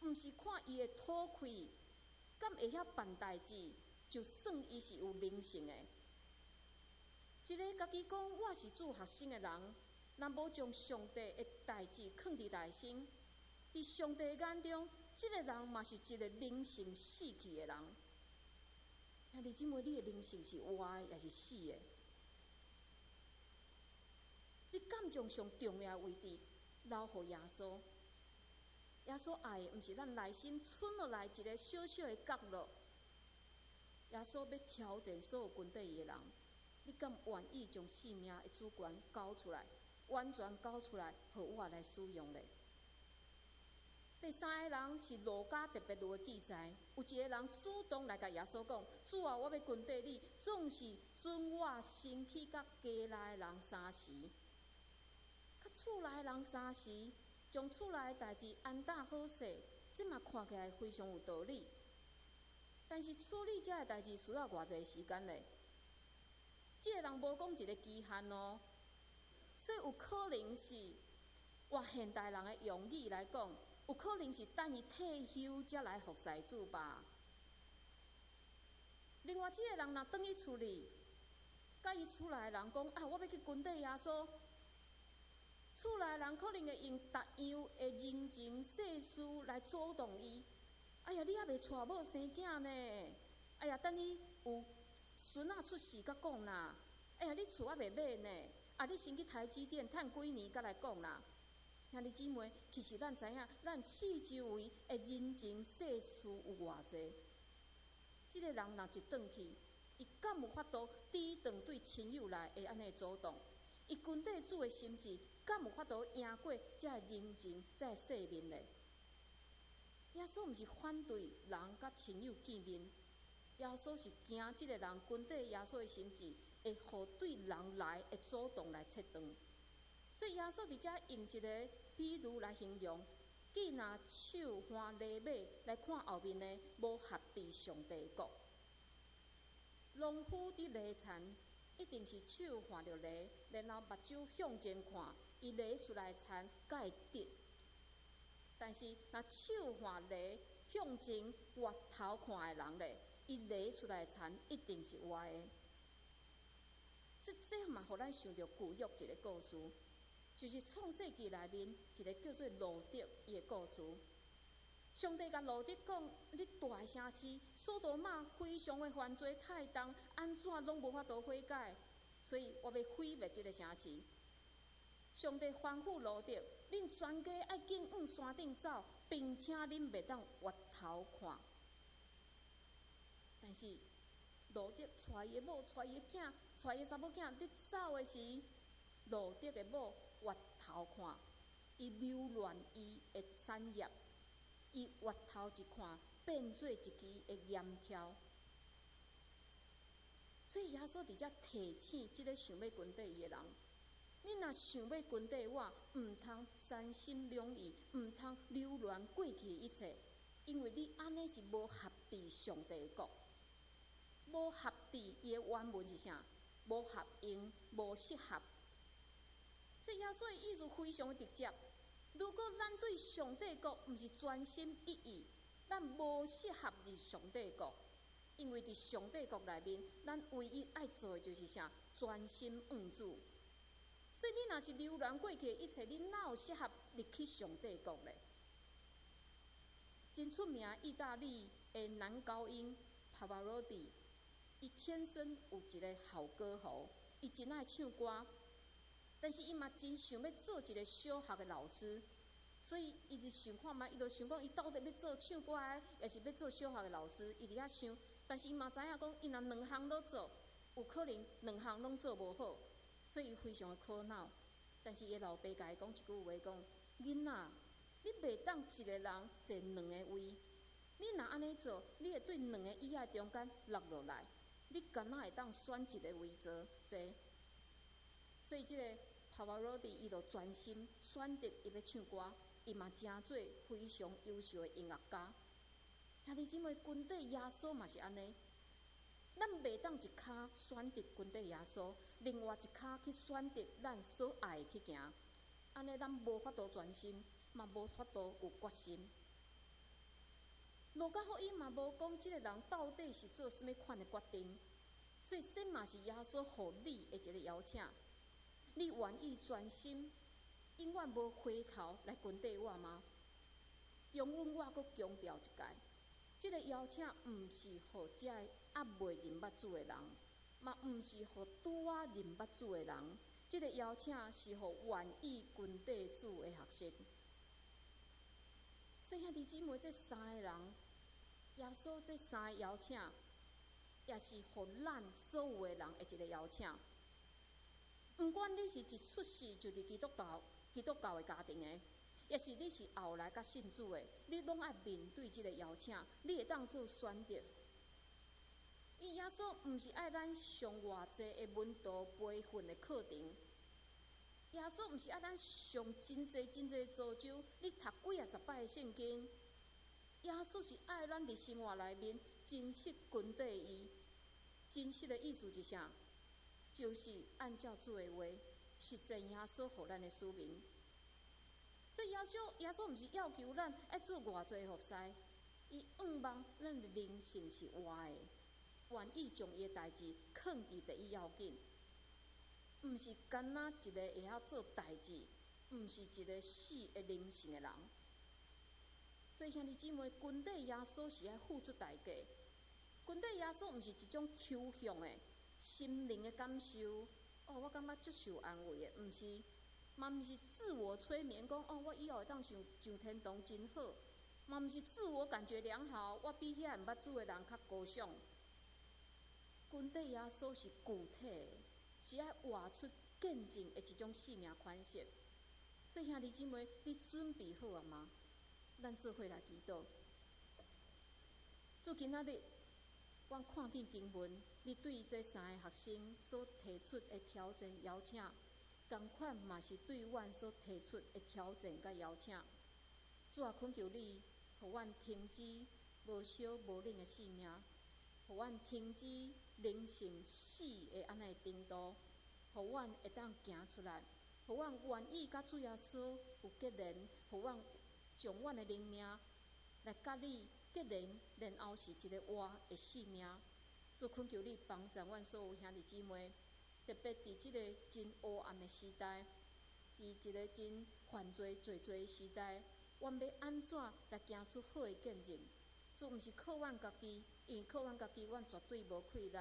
毋是看伊的討氣，敢會曉辦代誌，就算伊是有靈性的。一个家己講我是主學生的人，若無將上帝的代誌囥佇內心，佇上帝眼中，這个人嘛是一个靈性死去的人。兄弟姊妹，你的靈性是活的，抑是死的？你敢將上重要的位置留予耶穌？耶穌愛的，毋是咱內心賰落來一个小小的角落。耶穌欲挑戰所有跟綴伊的人。你敢願意將性命的主權交出來，完全交出來，予我來使用咧？第三个人是路加特別有的記載，有一個人主動來共耶穌講：主啊，我欲跟綴你，總是准我先去佮家內的人相辭。佮厝內的人相辭，將厝內的代誌安搭好勢，這嘛看起來非常有道理。但是處理這个代誌需要偌濟時間咧？這个人無講一個期限哦，所以有可能是換現代人的用語來講，有可能是等伊退休才來服侍主吧。另外，這個人若轉去厝裡，佮伊厝內的人講啊，我欲去跟綴耶穌。厝內人可能會用逐樣的人情世事來阻擋伊。哎呀，你猶未娶某生囝呢？哎呀，等你有孫仔出世才講啦。哎呀，你厝猶未買呢？啊，你先去台積電趁幾年，才來講啦。兄弟姊妹，其實咱知影，咱四周圍的人情世事有偌濟。這个人若一轉去，伊敢有法度抵擋對親友來的按呢阻擋？伊跟綴主的心志，敢有法度贏過這个人情、這个世面咧？耶穌毋是反對人佮親友見面，耶穌是驚這个人跟綴耶穌的心志，會予對人來的阻擋來切斷。所以耶穌佇遮用一个比喻來形容：既若手挽犁馬來看後面的，無合佇上帝國。農夫佇犁田，一定是手挽著犁，然後目睭向前看，伊犁出來的田才會直。但是，若手挽犁向前回頭看的人咧，伊犁出來的田一定是歪的。這嘛，予咱想著舊約一個故事，就是創世記內面一個叫做羅得伊的故事。上帝共羅得講：你蹛的城市所多瑪非常的犯罪太重，按怎攏無法度悔改，所以我欲毀滅這个城市。上帝吩咐羅得：恁全家愛緊往山頂走，並且恁袂當回頭看。但是羅得帶伊的某、帶伊的囝、帶伊的查某囝，佇走的時，羅得的某回頭看，伊留戀伊的產業，伊回頭一看，變做一支的鹽梘。所以耶穌佇遮提醒這个想欲跟綴伊的人：你若想欲跟綴我，毋通三心兩意，毋通留戀過去一切，因為你按呢是無合佇上帝的國，無合佇伊的原文是啥？無合用，無適合。所以耶穌的意思非常的直接。如果咱對上帝國毋是專心一意，咱無適合入上帝國，因為佇上帝國內面，咱唯一愛做的就是啥？專心向主。所以你若是留戀過去的一切，你哪有適合入去上帝國咧？真出名意大利的男高音帕瓦羅蒂，伊天生有一个好歌喉，伊真愛唱歌，但是伊嘛真想欲做一个小學的老師，所以伊就想看覓，伊就想講，伊到底欲做唱歌的，抑是欲做小學的老師？伊佇遐想，但是伊嘛知影講，伊若兩項攏做，有可能兩項攏做無好，所以伊非常的苦惱。但是伊老爸共伊講一句話，講：囡仔，你袂當一个人坐兩个位，你若按呢做，你會對兩个椅仔中間落落來，你敢若會當選一个位坐坐？所以這个帕瓦羅蒂伊就專心選擇伊欲唱歌，伊嘛成做非常優秀的音樂家。兄弟姊妹，跟綴耶穌嘛是按呢，咱袂當一跤選擇跟綴耶穌，另外一跤去選擇咱所愛的去行，按呢咱無法度專心，嘛無法度有決心。路加福音嘛無講這个人到底是做啥物款的決定，所以這嘛是耶穌予你的一个邀請。你願意專心，永遠無回頭來跟綴我嗎？容阮我閣強調一擺，這个邀請毋是予這个猶未認捌主的人，嘛毋是予拄仔認捌主的人，這个邀請是予願意跟綴主的學生。所以兄弟姊妹，這三个人，耶穌這三个邀請，也是予咱所有的人的一个邀請。毋管你是一出世就佇基督教的家庭的，抑是你是後來才信主的，你攏愛面對這個邀請，你會當做選擇。伊耶穌毋是愛咱上偌濟的門徒培訓的課程，耶穌毋是愛咱上真濟真濟造就，你讀幾仔十擺的聖經。耶穌是愛咱佇生活內面真實跟綴伊，真實的意思是啥？就是按照主的話，實踐耶穌予咱的使命。所以耶穌毋是要求咱愛做偌濟服侍，伊向望咱的靈性是活的，願意將伊的代誌囥佇第一要緊，毋是干焦一个會曉做代誌，毋是一个死的靈性的人。所以兄弟姊妹，跟綴耶穌是愛付出代價。跟綴耶穌毋是一種抽象的心靈的感受。哦，我感覺足受安慰的，毋是，嘛毋是自我催眠，講哦，我以後會當上上天堂真好。嘛毋是自我感覺良好，我比遐毋捌主的人較高尚。跟綴耶穌是具體的，是愛活出見證的一種生命款式。所以兄弟姊妹，你準備好了嗎？咱做伙來祈禱。主今仔日，阮看見經文，你對這三个學生所提出的挑戰邀請，仝款嘛是對阮所提出的挑戰佮邀請。主啊，懇求你，予阮停止無燒無冷的生命，予阮停止靈性死的按呢程度，予阮會當行出來，予阮願意佮主耶穌有結連，予阮將阮的靈命來佮你結連，然後是一个活的生命。主懇求你幫助阮所有兄弟姊妹，特別佇這个真黑暗的時代，佇一个真犯罪濟濟的時代，阮欲按怎來行出好的見證？主毋是靠阮家己，因為靠阮家己，阮絕對無氣力。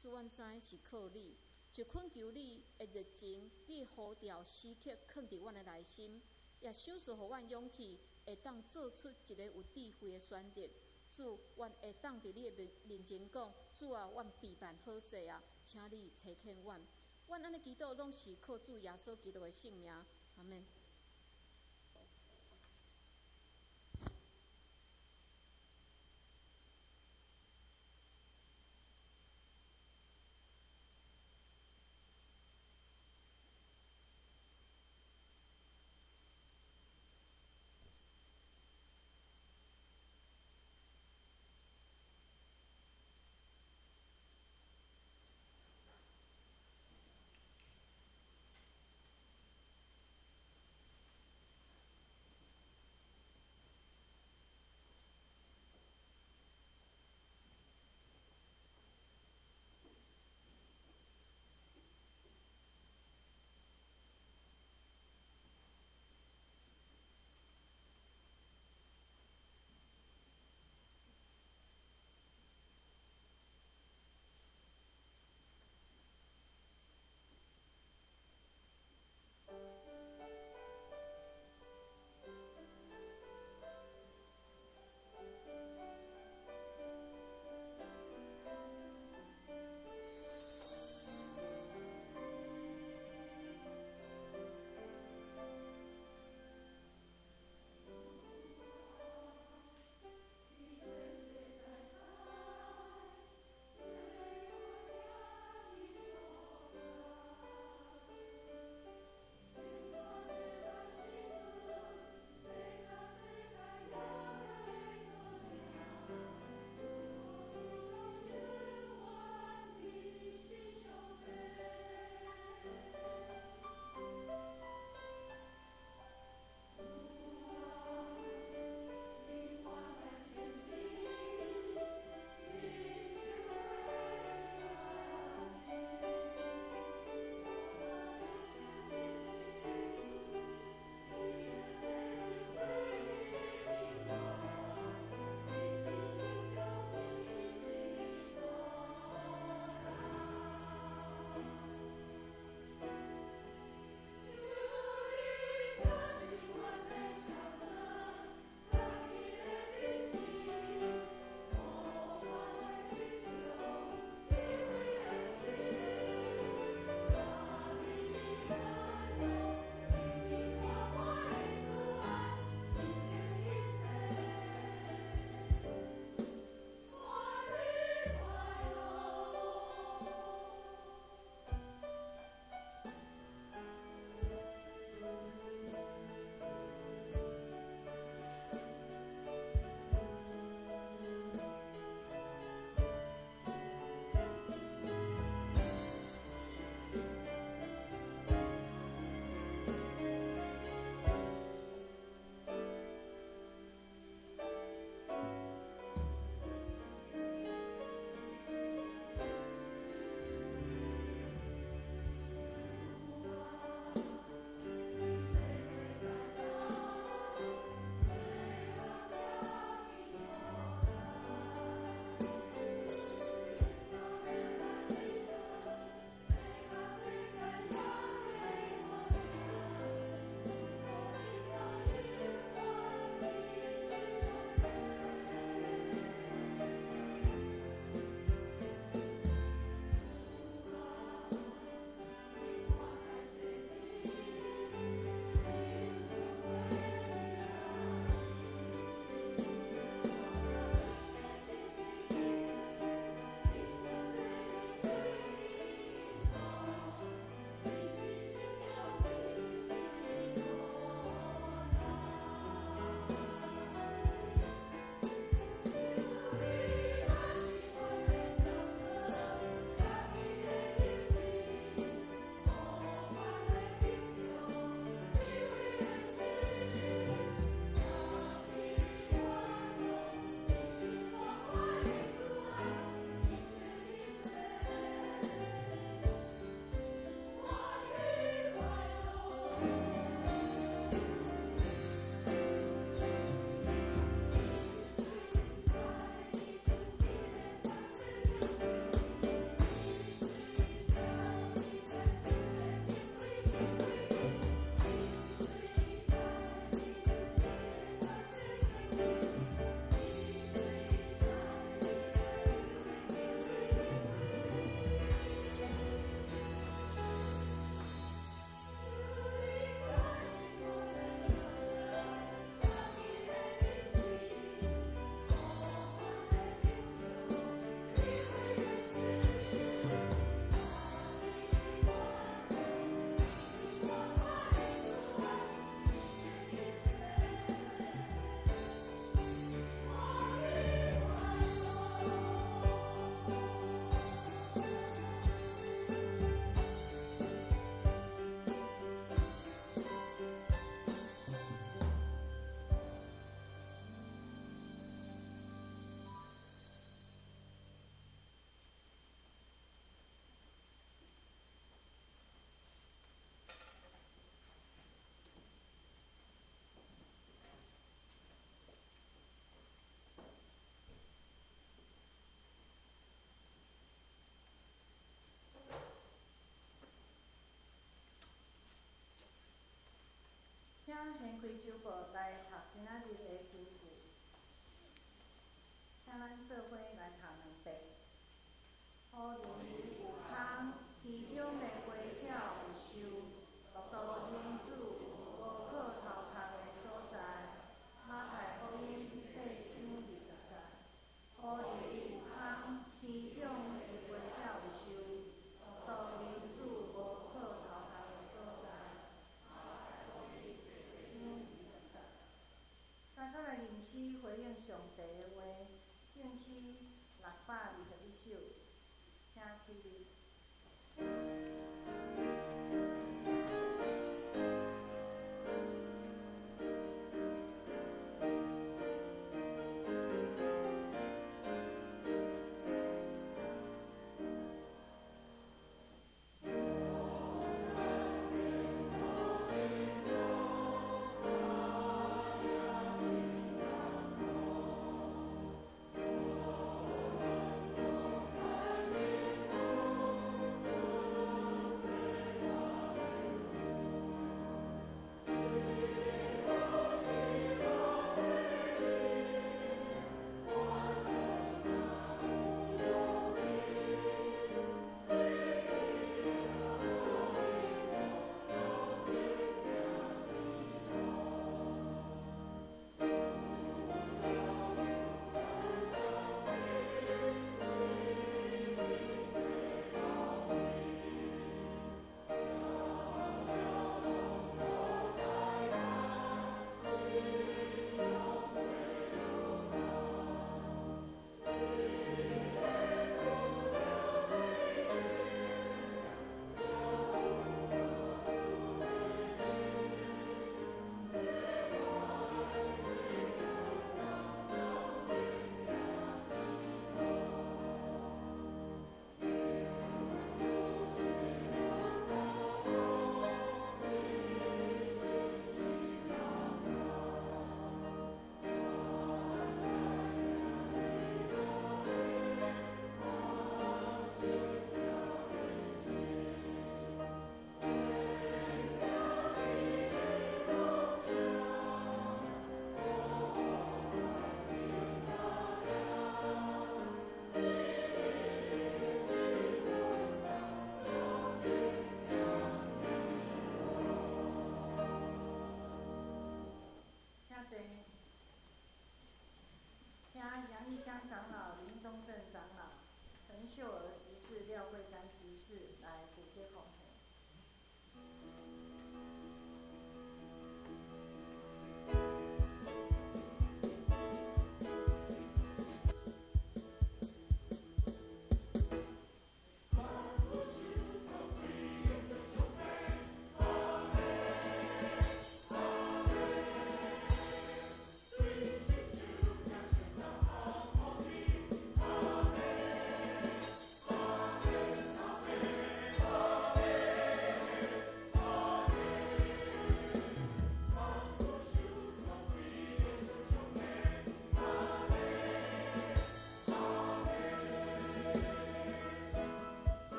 主，阮知是靠你，就懇求你的熱情，你的呼召時刻囥佇阮的內心，也賞賜予阮勇氣，會當做出一个有智慧的選擇。主，阮會當佇你的面前講，主啊，阮備辦好勢啊，請你差遣阮。阮按呢祈禱，攏是靠主耶穌基督的聖名。阿們。請咱做伙來讀兩遍。雨林有空，園中的花鳥有樹，獨獨人子無靠頭殼的所在。馬太福音八章二十節。雨林有空，園中的花鳥有樹，獨獨人子無靠頭殼的所在。馬太福音八章二十節。大家來吟詩回應上帝的話，聖詩621首，請起立。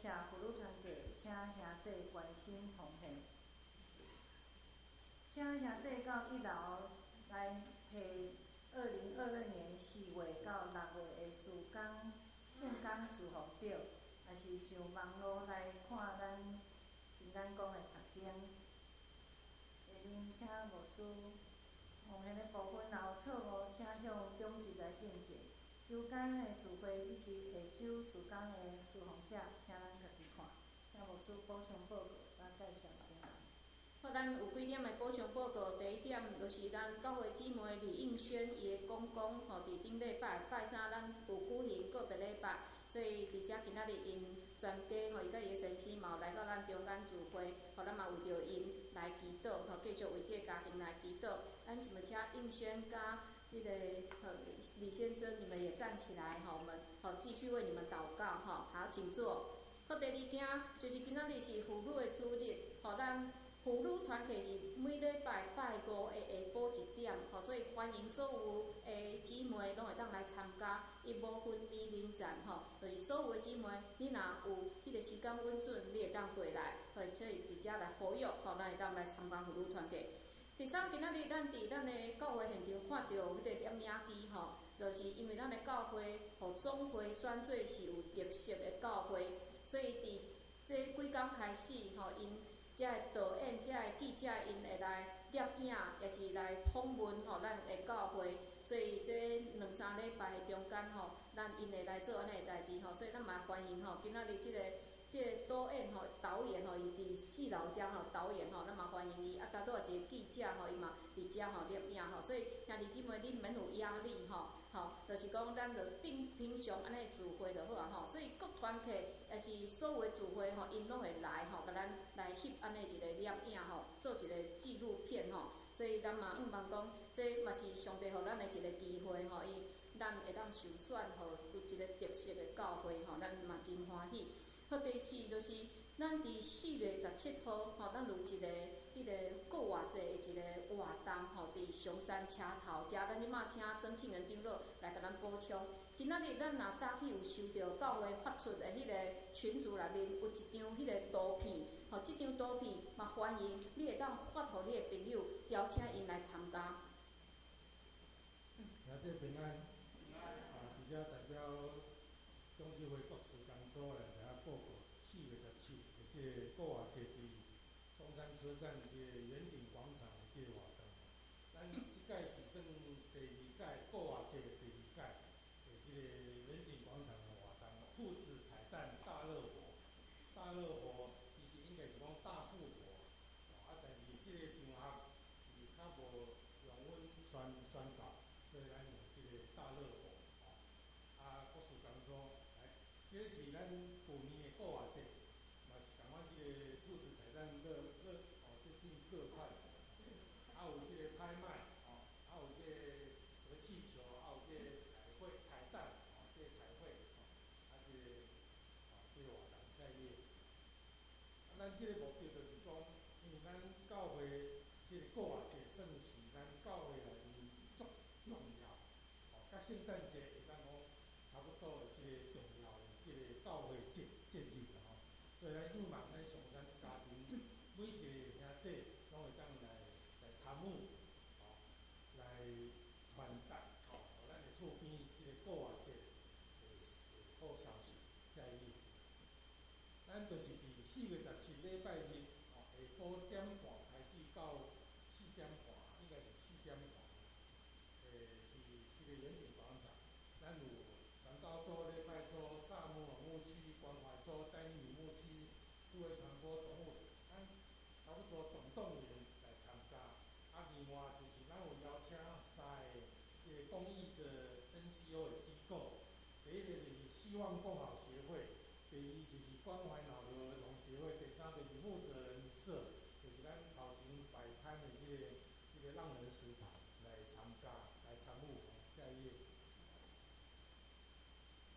謝婦女團契，請兄姊關心奉獻。請兄姊到一樓來提2022年4月到6月的事工聖工事奉表，也是上網路來看咱真咱講的讀經。下面請牧師奉獻的部分，若有錯誤，請向長執來訂正。週間的聚會以及下週事工的事奉者，請咱家己看。請牧師補充報告，佮介紹新人。好，咱有幾點的補充報告。第一點就是咱教會姊妹李應軒伊的公公吼，佇頂禮拜拜三，咱有舉行告別禮拜，所以佇遮今仔日𪜶全家吼，伊佮伊的先生嘛有來到咱中間聚會，吼，咱嘛為著𪜶來祈禱，吼，繼續為這个家庭來祈禱。咱是毋請應軒佮這个李先生，你們也站起來，吼，我們好繼續為你們禱告，吼，好，請坐。好，第二件就是今仔日是婦女的主日，吼，咱婦女團契是每禮拜拜五的下晡1點，吼，所以歡迎所有的姊妹攏會當來參加。伊無分年齡層，吼，就是所有的姊妹，你若有彼個時間允准，你會當過來，或者佇遮來呼籲，吼，咱會當來參加婦女團契。第三，今仔日咱佇咱的教會現場看著彼個攝影機，吼，就是因為咱的教會予總會選做是有特色的教會，所以佇這幾工開始，吼，𪜶遮的導演、遮的記者，𪜶會來攝影，也是來訪問吼咱的教會，所以這兩三禮拜的中間吼，咱𪜶會來做按呢的代誌吼，所以咱嘛歡迎吼，今仔日這個導演吼、導演吼，伊佇四樓遮吼導演吼，咱嘛歡迎伊。啊，拄拄一個記者吼，伊嘛佇遮吼攝影吼，所以兄弟姊妹，你毋免有壓力吼，吼，就是講咱就平平常按呢聚會就好啊吼。所以各團契也是所有的聚會吼，𪜶攏會來吼，共咱來翕按呢一個攝影吼，做一個紀錄片吼。所以咱嘛向望講，這嘛是上帝予咱的一個機會吼，伊咱會當受選予有一個特色的教會吼，咱嘛真歡喜。好，第四就是咱佇4月17號吼，咱有一個彼個復活節的一個活動吼，佇松山車頭遮，咱這馬請曾慶仁長老來共咱補充。今仔日咱若早起有收著教會發出的彼個群組內面有一張彼個圖片，吼，這張圖片嘛歡迎你會當發予你的朋友，邀請𪜶來參加。兄弟平安，啊，佇遮代表長執會國事工組來共報告4月17的這個復活節佇松山車站這個圓頂廣場的這個活動。咱這屆是算第二屆復活節第二屆的這個圓頂廣場的活動，兔子彩蛋大樂活，大樂活其實應該是講大復活，啊，但是這個場合是較無容阮宣告，所以咱用這個大樂活，啊，國事工組來，這個是咱舊年的復活節，嘛是仝款這個兔子彩蛋樂樂哦，這變樂快活，啊有這個拍賣，哦，啊有這個折氣球，啊有這個彩繪彩蛋，哦，這個彩繪，哦，啊這個，哦，這個活動下一頁。啊，咱這個目的就是講，因為咱教會這個復活節算是咱教會內面足重要，哦，佮聖誕節會當講差不多的這個重要的這個教會節日啦吼。所以咱向望咱松山家庭每一個兄弟攏會當來參與，哦，來傳達，吼，予咱的厝邊這個復活節的好消息。下一頁，咱就是佇4月17禮拜日，吼，下晡點半開始到4點半，應該是四點半。佇這個圓頂廣場，咱有傳道組、禮拜組、撒母耳牧區、關懷組、但以理牧區、數位傳播總務，咱差不多總動員來參加。啊，另外就是咱有邀請三個這個公益的 NGO 的機構，第一個就是希望共好協會，第二就是關懷腦瘤兒童協會，第三個就是牧者人社，就是咱頭前擺攤的這個浪人食堂來參加來參與。下一頁。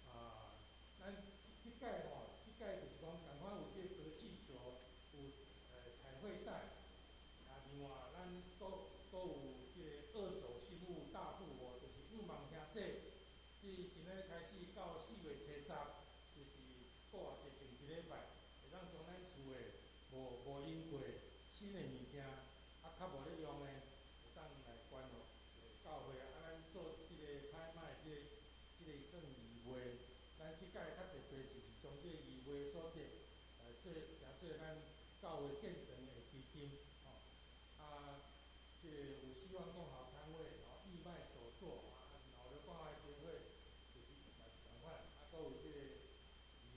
啊，咱這屆吼，這屆就是講仝款有這個折氣球，有彩繪袋，啊，另外咱閣有這個二手新物大復活，就是向望兄弟，佇今仔日開始到4月初10，就是復活節前一禮拜，無用過新的物件，啊，較無咧用的，會當來捐予教會。啊，咱做這个拍賣，這个算義賣。咱這擺較特別，就是將這個義賣所得來做，成做咱教會建堂的基金，吼。啊，這個有希望共好攤位，吼，義賣手作，啊，老劉關懷協會就是嘛是仝款，啊，閣有這個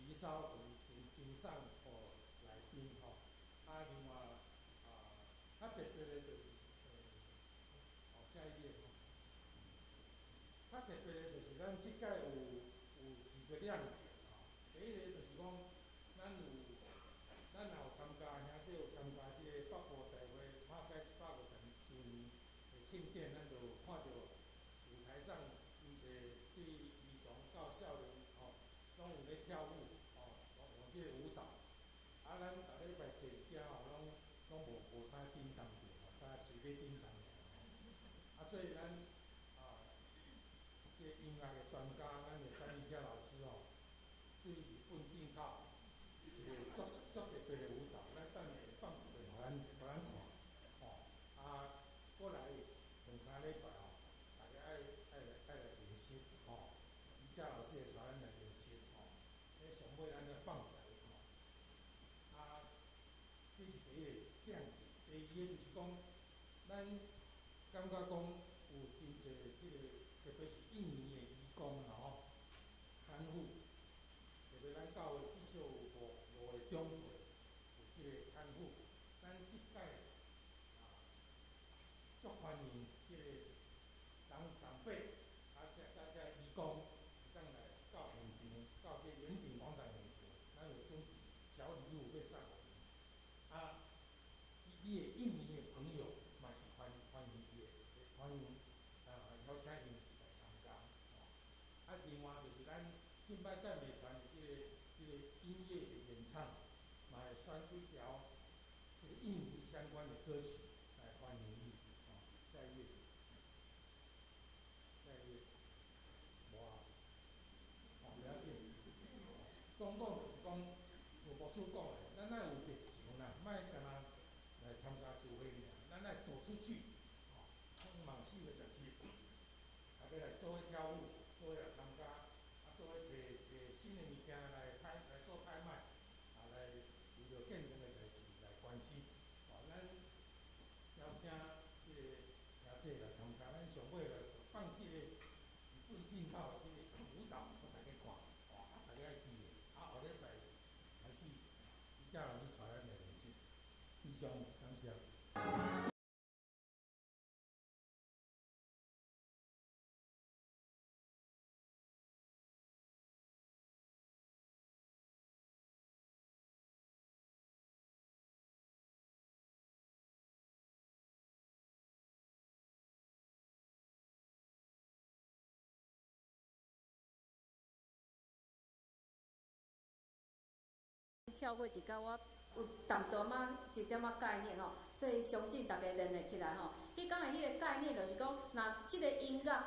魚燒，就是贈贈送予來賓，吼。啊，另外啊，較特別的就是，好，下一頁吼。較特別的就是咱這擺有幾個亮點吼。第一個就是講，咱若有參加，兄弟有參加這個北部大會拍蓋150周年的慶典，咱就有看著舞台上真濟對兒童到少年吼，攏有咧跳舞吼，用這個舞蹈。啊，咱逐禮拜坐遮吼，攏無啥叮當著吼，敢若喙咧叮當爾吼。啊，所以咱啊，這個音樂的專家，咱的詹宜佳老師吼，對日本進口一個足足特別的舞蹈，咱等下會放一遍，予咱看，吼。啊，過來兩三禮拜吼，大家愛來練習吼。宜佳老師會帶咱來練習吼。彼上尾咱來放予大家看。啊，這是第一個亮點。第二个就是講，咱感覺講有真濟這個，特別是印尼的移工啦吼，看護，特別咱教會至少有五個長輩有這個看護，咱這擺啊，足歡迎這個長輩，啊，這移工會當來到現場，到這圓頂廣場現場，咱有準備小禮物欲送予𪜶。啊，你的印尼的朋友嘛是歡迎伊的，歡迎啊邀請𪜶來參加。吼，啊，另外就是咱敬拜讚美團的這個音樂的演唱，嘛會選幾條這個印尼相關的歌曲來歡迎你。吼，下一頁，下一頁，無啊，吼，不要緊。總講就是講，像牧師講的，咱愛有熱情啦，莫干焦來參加聚會爾，咱愛走出去，吼，向望4月17，大家來做伙跳舞，做伙來參加，啊，做伙提提新的物件來拍來做拍賣，啊，來為著建堂的代誌來關心，吼，咱邀請這個兄弟來參加，咱上尾來放這個日本進口的這個舞蹈，予大家看，吼，啊，大家愛記的，啊，後禮拜開始，宜佳老師帶咱來練習，以上，感謝。跳過一工，我有淡薄仔一點仔概念吼，所以相信大家連會起來吼。彼工的彼個概念就是講，若這個音樂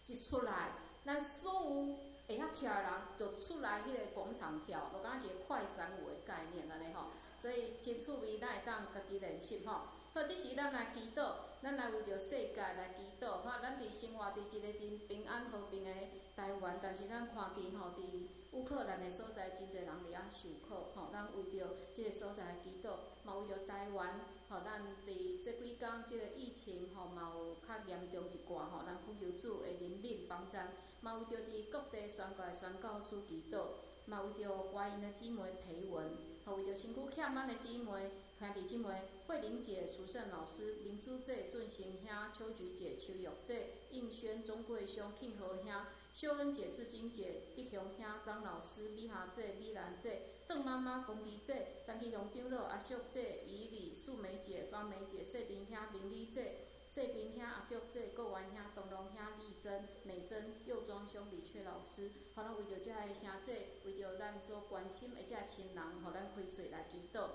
一出來，咱所有會曉跳的人就出來彼個廣場跳，就敢若一個快閃舞的概念按呢吼。所以真趣味，咱會當家己練習吼。好，這時咱來祈禱，咱來為著世界來祈禱吼。咱佇生活佇一個真平安和平的台灣，但是咱看見吼，佇烏克蘭的所在，真濟人佇遐受苦吼。咱為著這個所在來祈禱，嘛為著台灣吼，咱佇這幾工這個疫情吼，嘛有較嚴重一寡吼。咱懇求主的憐憫幫贊，嘛為著佇各地宣教的宣教師祈禱，嘛為著華人的姊妹培文，吼，為著身軀欠滿的姊妹。兄弟姊妹，慧玲姐、淑勝老師、明珠姐、俊成兄、秋菊姐、秋玉姐、應軒、鍾桂兄、慶和兄、秀恩姐、志晶姐、德雄兄、張老師、美霞姐、美蘭姐、鄧媽媽、龚吉姐、陳其雄長老、阿淑姐、怡李、素梅姐、方梅姐、世林兄、明麗姐、世平兄、阿玉姐、國元兄、東龍兄、麗珍、美珍、右莊兄、李雀老師，好，咱為著這个兄弟，為著咱所關心的這个親人，予咱開喙來祈禱。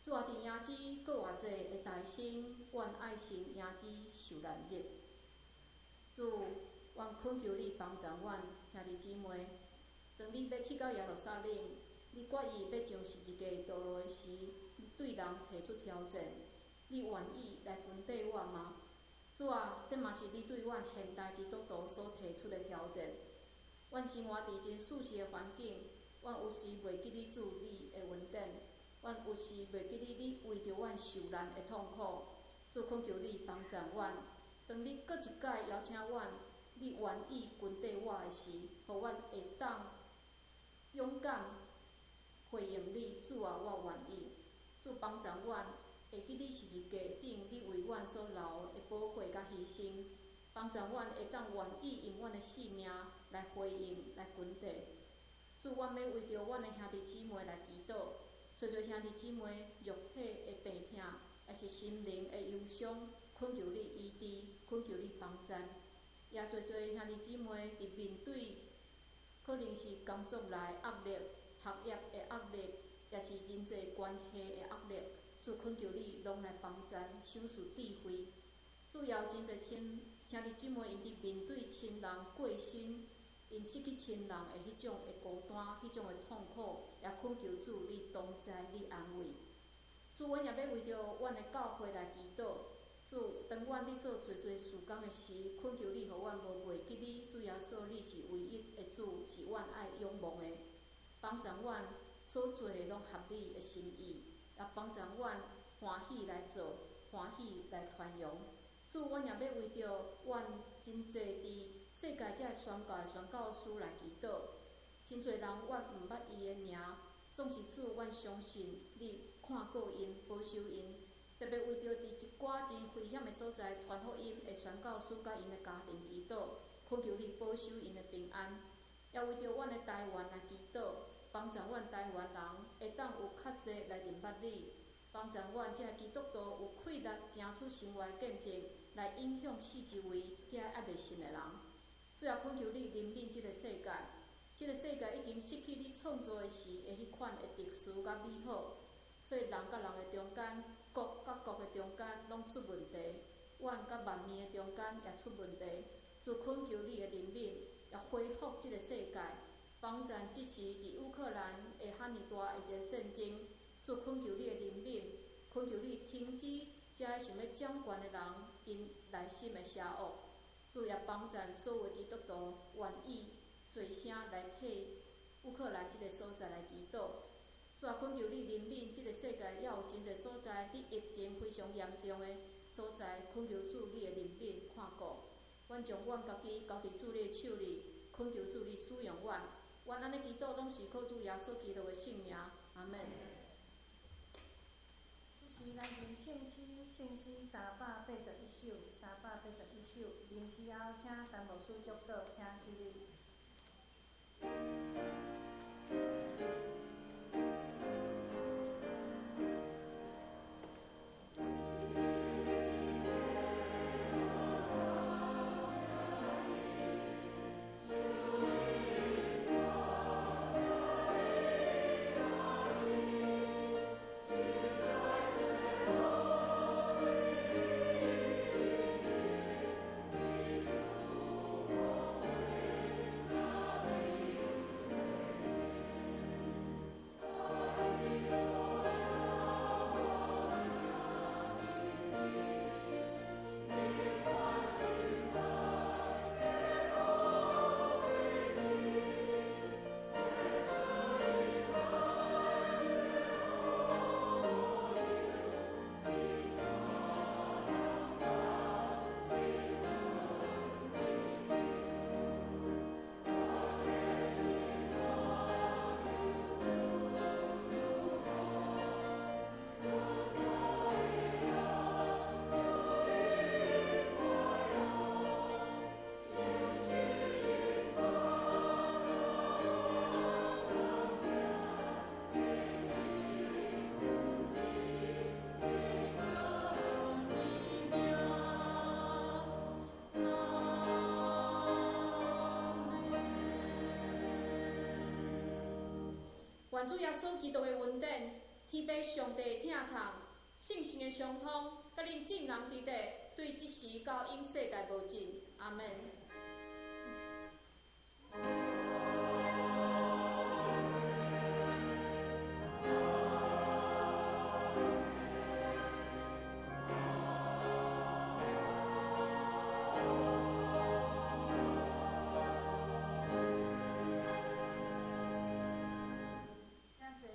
主，主啊，伫迎接閣偌濟的大生，阮愛先迎接受難日。主，阮懇求你幫助阮兄弟姊妹。當你欲去到耶路撒冷，你決意欲上十字架道路的時，你對人提出挑戰，你願意來跟綴我嗎？主啊，這嘛是你對阮現代基督徒所提出的挑戰。阮生活佇真舒適的環境，阮有時袂記得主你的恩典，阮有時袂記得你為著阮受難的痛苦。主懇求你幫助阮，當你閣一擺邀請阮，你願意跟綴我的時，予阮會當勇敢回應你，主啊，我願意。主幫助阮，會記得十字架頂你為阮所流的寶血佮犧牲，幫助阮會當願意用阮的性命來回應、來跟綴。主，阮欲為著阮的兄弟姊妹來祈禱，濟濟兄弟姊妹肉體的病痛，抑是心靈的憂傷，懇求你醫治，懇求你幫贊。也濟濟兄弟姊妹佇面對可能是工作內壓力、學業的壓力，抑是人際關係的壓力，主懇求你攏來幫贊，賞賜智慧。主也有真濟親兄弟姊妹，𪜶佇面對親人過身，𪜶失去親人的彼種的孤單、彼種的痛苦，也懇求主你同在，你安慰。主，阮也欲為著阮的教會來祈禱。主，當阮咧做濟濟事工的時，懇求你予阮無袂記你，主耶穌，你是唯一的主，是阮愛仰望的。幫助阮所做的攏合你的心意，也幫助阮歡喜來做，歡喜來傳揚。主，阮也欲為著阮真濟佇世界遮宣教的宣教師來祈禱。真濟人阮毋捌伊的名，總是主，阮相信你看顧𪜶，保守𪜶。特別為著佇一寡真危險的所在傳福音的宣教師佮𪜶的家庭祈禱，懇求你保守𪜶的平安。也為著阮的台灣來祈禱，幫助阮台灣人會當有較濟來認捌你，幫助阮這基督徒有氣力行出生活見證，來影響四周圍遐猶未信的人。最後懇求你憐憫這個世界，這個世界已經失去你創造的時的彼款的特殊佮美好，所以人佮人的中間，國佮國的中間攏出問題，阮佮萬民的中間也出問題。主懇求你的憐憫，也恢復這個世界，幫贊這時佇烏克蘭的遐爾大的一個戰爭。主懇求你的憐憫，懇求你停止這个想欲掌權的人𪜶內心的邪惡。主也幫贊所有基督徒願意齊聲來替烏克蘭這個所在來祈禱。主啊，懇求你憐憫這個世界，猶有真濟所在佇疫情非常嚴重的所在，懇求主你的憐憫看顧。阮將阮家己交佇主你的手裡，懇求主你使用阮。阮按呢祈禱，攏是靠主耶穌基督的聖名。阿們。這時咱吟聖詩，聖詩381首，381首。吟詩後，請陳牧師祝禱，請起立。願主耶穌基督的恩典、天父上帝疼痛，圣神的相通，佮恁众人伫咧，对这时到永世代无尽。阿门。请坐。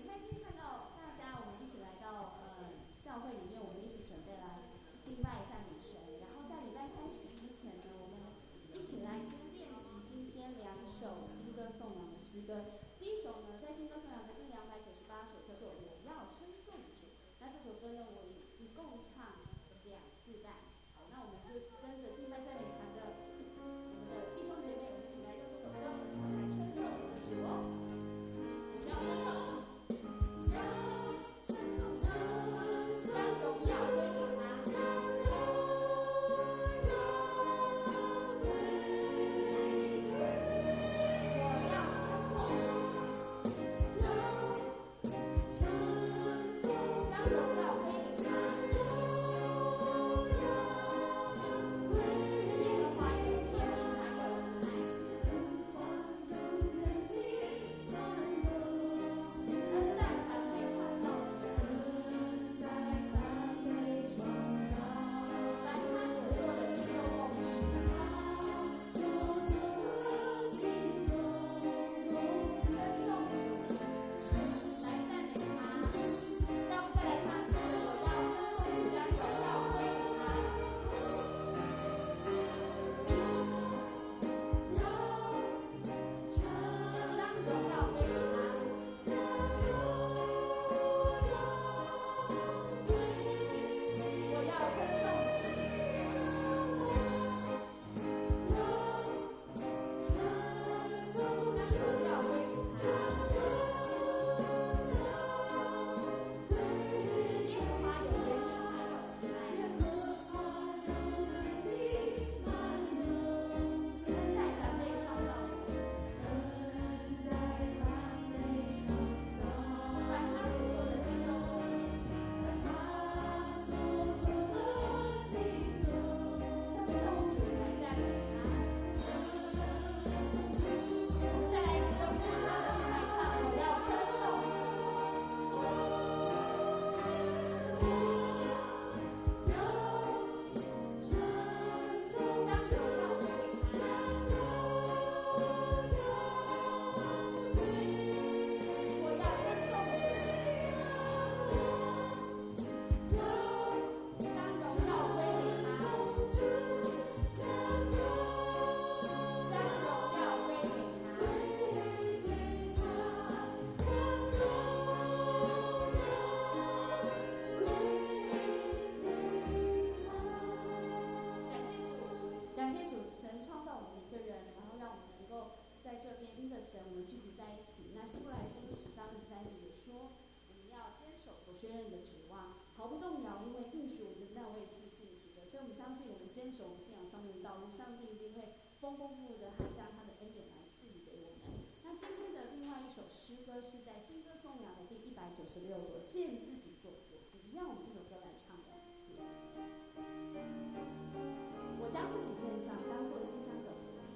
開心看到大家，我們一起來到教會裡面，我們一起準備來敬拜讚美神。然後在禮拜開始之前呢，我們一起來先練習今天兩首新歌頌揚的詩歌。第一首呢，在新歌頌揚的第298首，叫做《我要稱頌主》。那這首歌呢，我一共唱2次半。好，那我們就跟着敬拜讚美團的我們的弟兄姐妹，我們一起來用這首歌，一起來稱頌我們的主哦。我要稱頌，要稱頌主，將榮耀歸給他。我要稱頌主，將榮耀歸給他。耶和華有憐憫，滿有慈愛，恩待凡被創造的人，凡他所做的盡都公義。稱頌主，來讚美他。讓我們再來唱一次，我要稱頌主，將榮耀歸給他。將榮耀歸給他。我要稱頌主，將榮耀歸給他。耶和華有憐憫，滿有慈愛，恩待凡被創造的人，凡他所做的盡都公義。稱頌主，來讚美他。我們再來一起用獻上的心來唱，我要稱頌主，將榮耀歸給他。我要稱頌主，將榮耀歸給他，將榮耀歸給他。感謝主，感謝主，神創造我們每個人，然後讓我們能夠在這邊因着神，我們聚集在一起。那希伯來書10章13節也說，我們要堅守所宣認的指望，毫不動搖，因為應許我們的那位是信實的。所以，我們相信，我們堅守我們信仰上面的道路，上帝一定會豐豐富富的，他將他的恩典來賜予給我們。那今天的另外一首詩歌是在新歌頌揚的第196首，獻自己做活祭，一樣，我們這首歌來唱2次。我將自己獻上，當作馨香的活祭。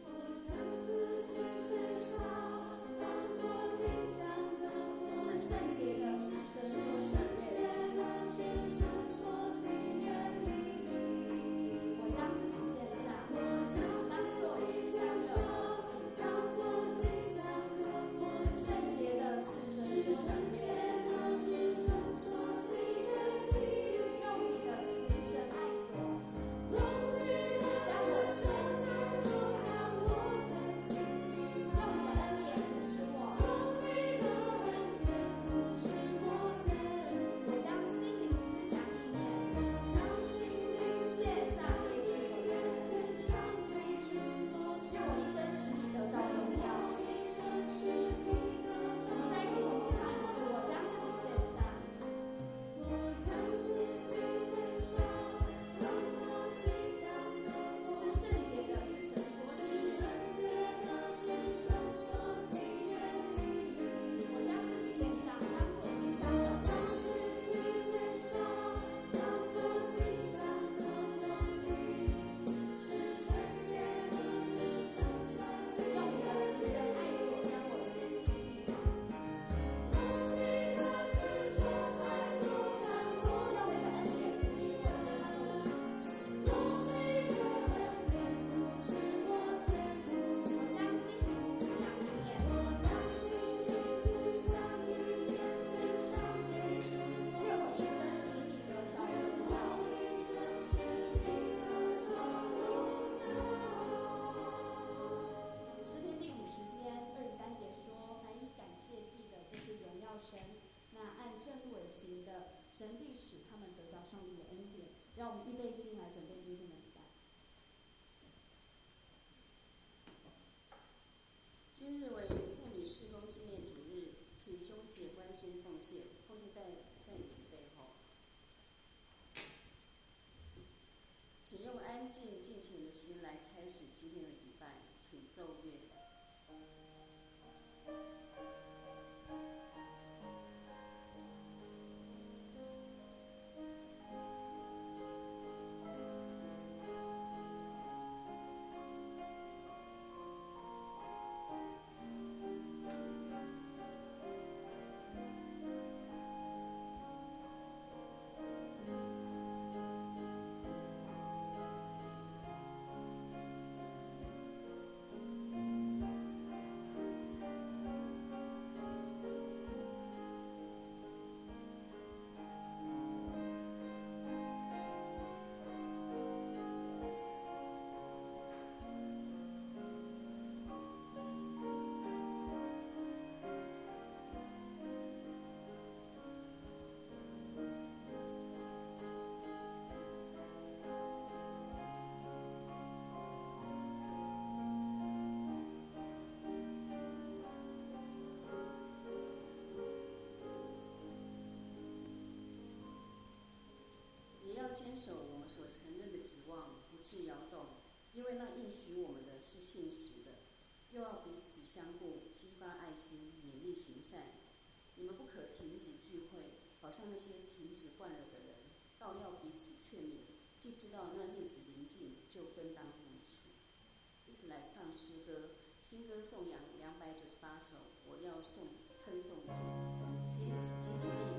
我將自己獻上，當作馨香的活是聖潔的，是神是所聖喜悅潔的，是神所喜悅的。我將自己獻上，我將當作自己馨香獻上，的活祭，當作馨香的活是聖祭，潔的，是神是所聖喜悅潔的，是神所喜让我们预备心来准备今天的礼拜。今日为妇女事工纪念主日，请兄姐关心奉献，奉献袋在椅子背后。请用安静敬虔的心来开始今天的礼拜，请奏乐。也要坚守我们所承认的指望，不致摇动，因为那应许我们的是信实的。又要彼此相顾，激发爱心，勉励行善。你们不可停止聚会，好像那些停止惯了的人，倒要彼此劝勉。既知道那日子临近，就更当如此。一起来唱诗歌，新歌颂扬298首，我要称颂主，请起立。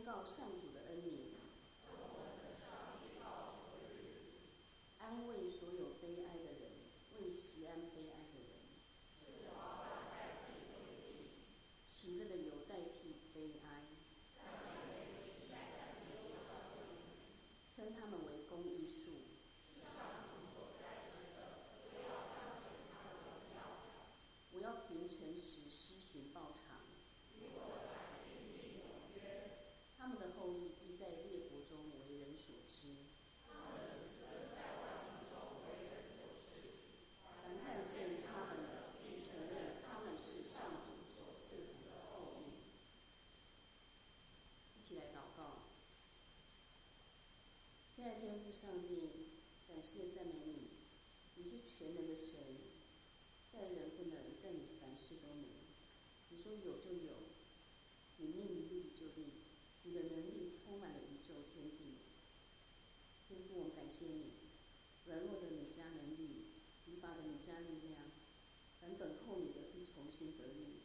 告上主的恩年，安慰所有悲哀的人，為錫安悲哀的人。喜樂的油代替悲哀，稱他們為公義樹。我要憑誠實施行報償。他們的後裔必在列國中為人所知。凡看見他們的，必承認他們是上主所賜福的後裔。一起來禱告。親愛的天父上帝，感謝讚美你，你是全能的神，在人不能，在你凡事都能。你說有就有，你命立就立，你的能力充滿了宇宙天地。天父，我們感謝你，軟弱的你加能力，疲乏的你加力量，凡等候你的必重新得力。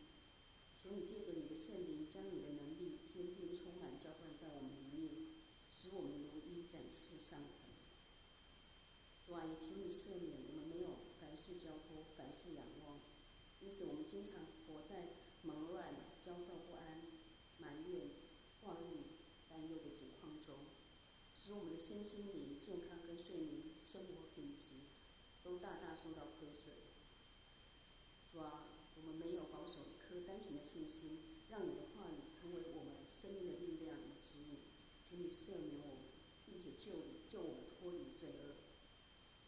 求你借着你的聖靈，將你的能力天天充滿澆灌在我們裡面，使我們如鷹展翅上騰。主啊，也求你赦免我們沒有凡事交託，凡事仰望，因此我們經常活在忙亂、焦躁不安、埋怨、掛慮、擔憂的境況中，使我們的身心靈健康跟睡眠、生活品質都大大受到虧損。主啊，我們沒有保守一顆單純的信心，讓你的話語成為我們生命的力量與指引。求你赦免我們，並且救我們脫離罪惡，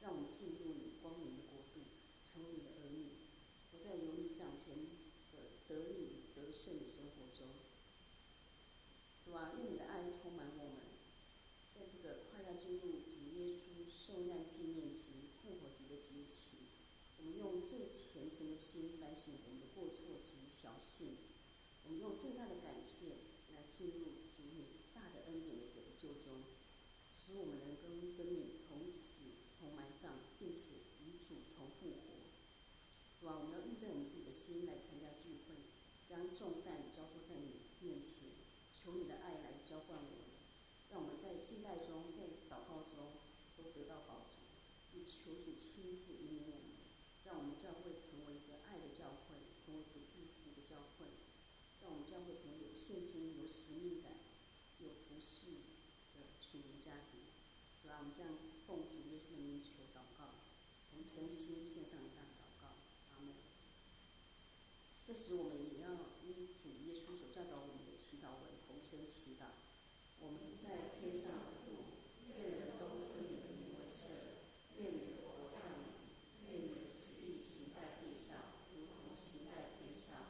讓我們進入你光明的國度，成為你的兒女，活在由你掌權的得力與得勝的生活中。主啊，願你的愛充滿我們，在這個快要進入主耶穌受難紀念及復活節的節期，我們用最虔誠的心反省我們的過錯及小信，我們用最大的感謝來進入主你大的恩典的拯救中，使我們能夠跟你同死同埋葬，並且與主同復活。主啊，我們要預備我們自己的心來參加聚會，將重擔交託在你面前，求你的愛來澆灌我們，讓我們在敬拜中、在禱告中都得到飽足。也求主親自引領我們，讓我們教會成為一個愛的教會，成為不自私的教會，讓我們教會成為有信心、有使命感、有服事的屬靈家庭。主啊，我們這樣奉主耶穌的名求禱告，我們誠心獻上這樣禱告，阿門。這時我們也要依主耶穌所教導我們的祈禱文同聲祈禱。我們在天上的父，願人都尊你的名為聖，願你的國降臨，願你的旨意行在地上，如同行在天上。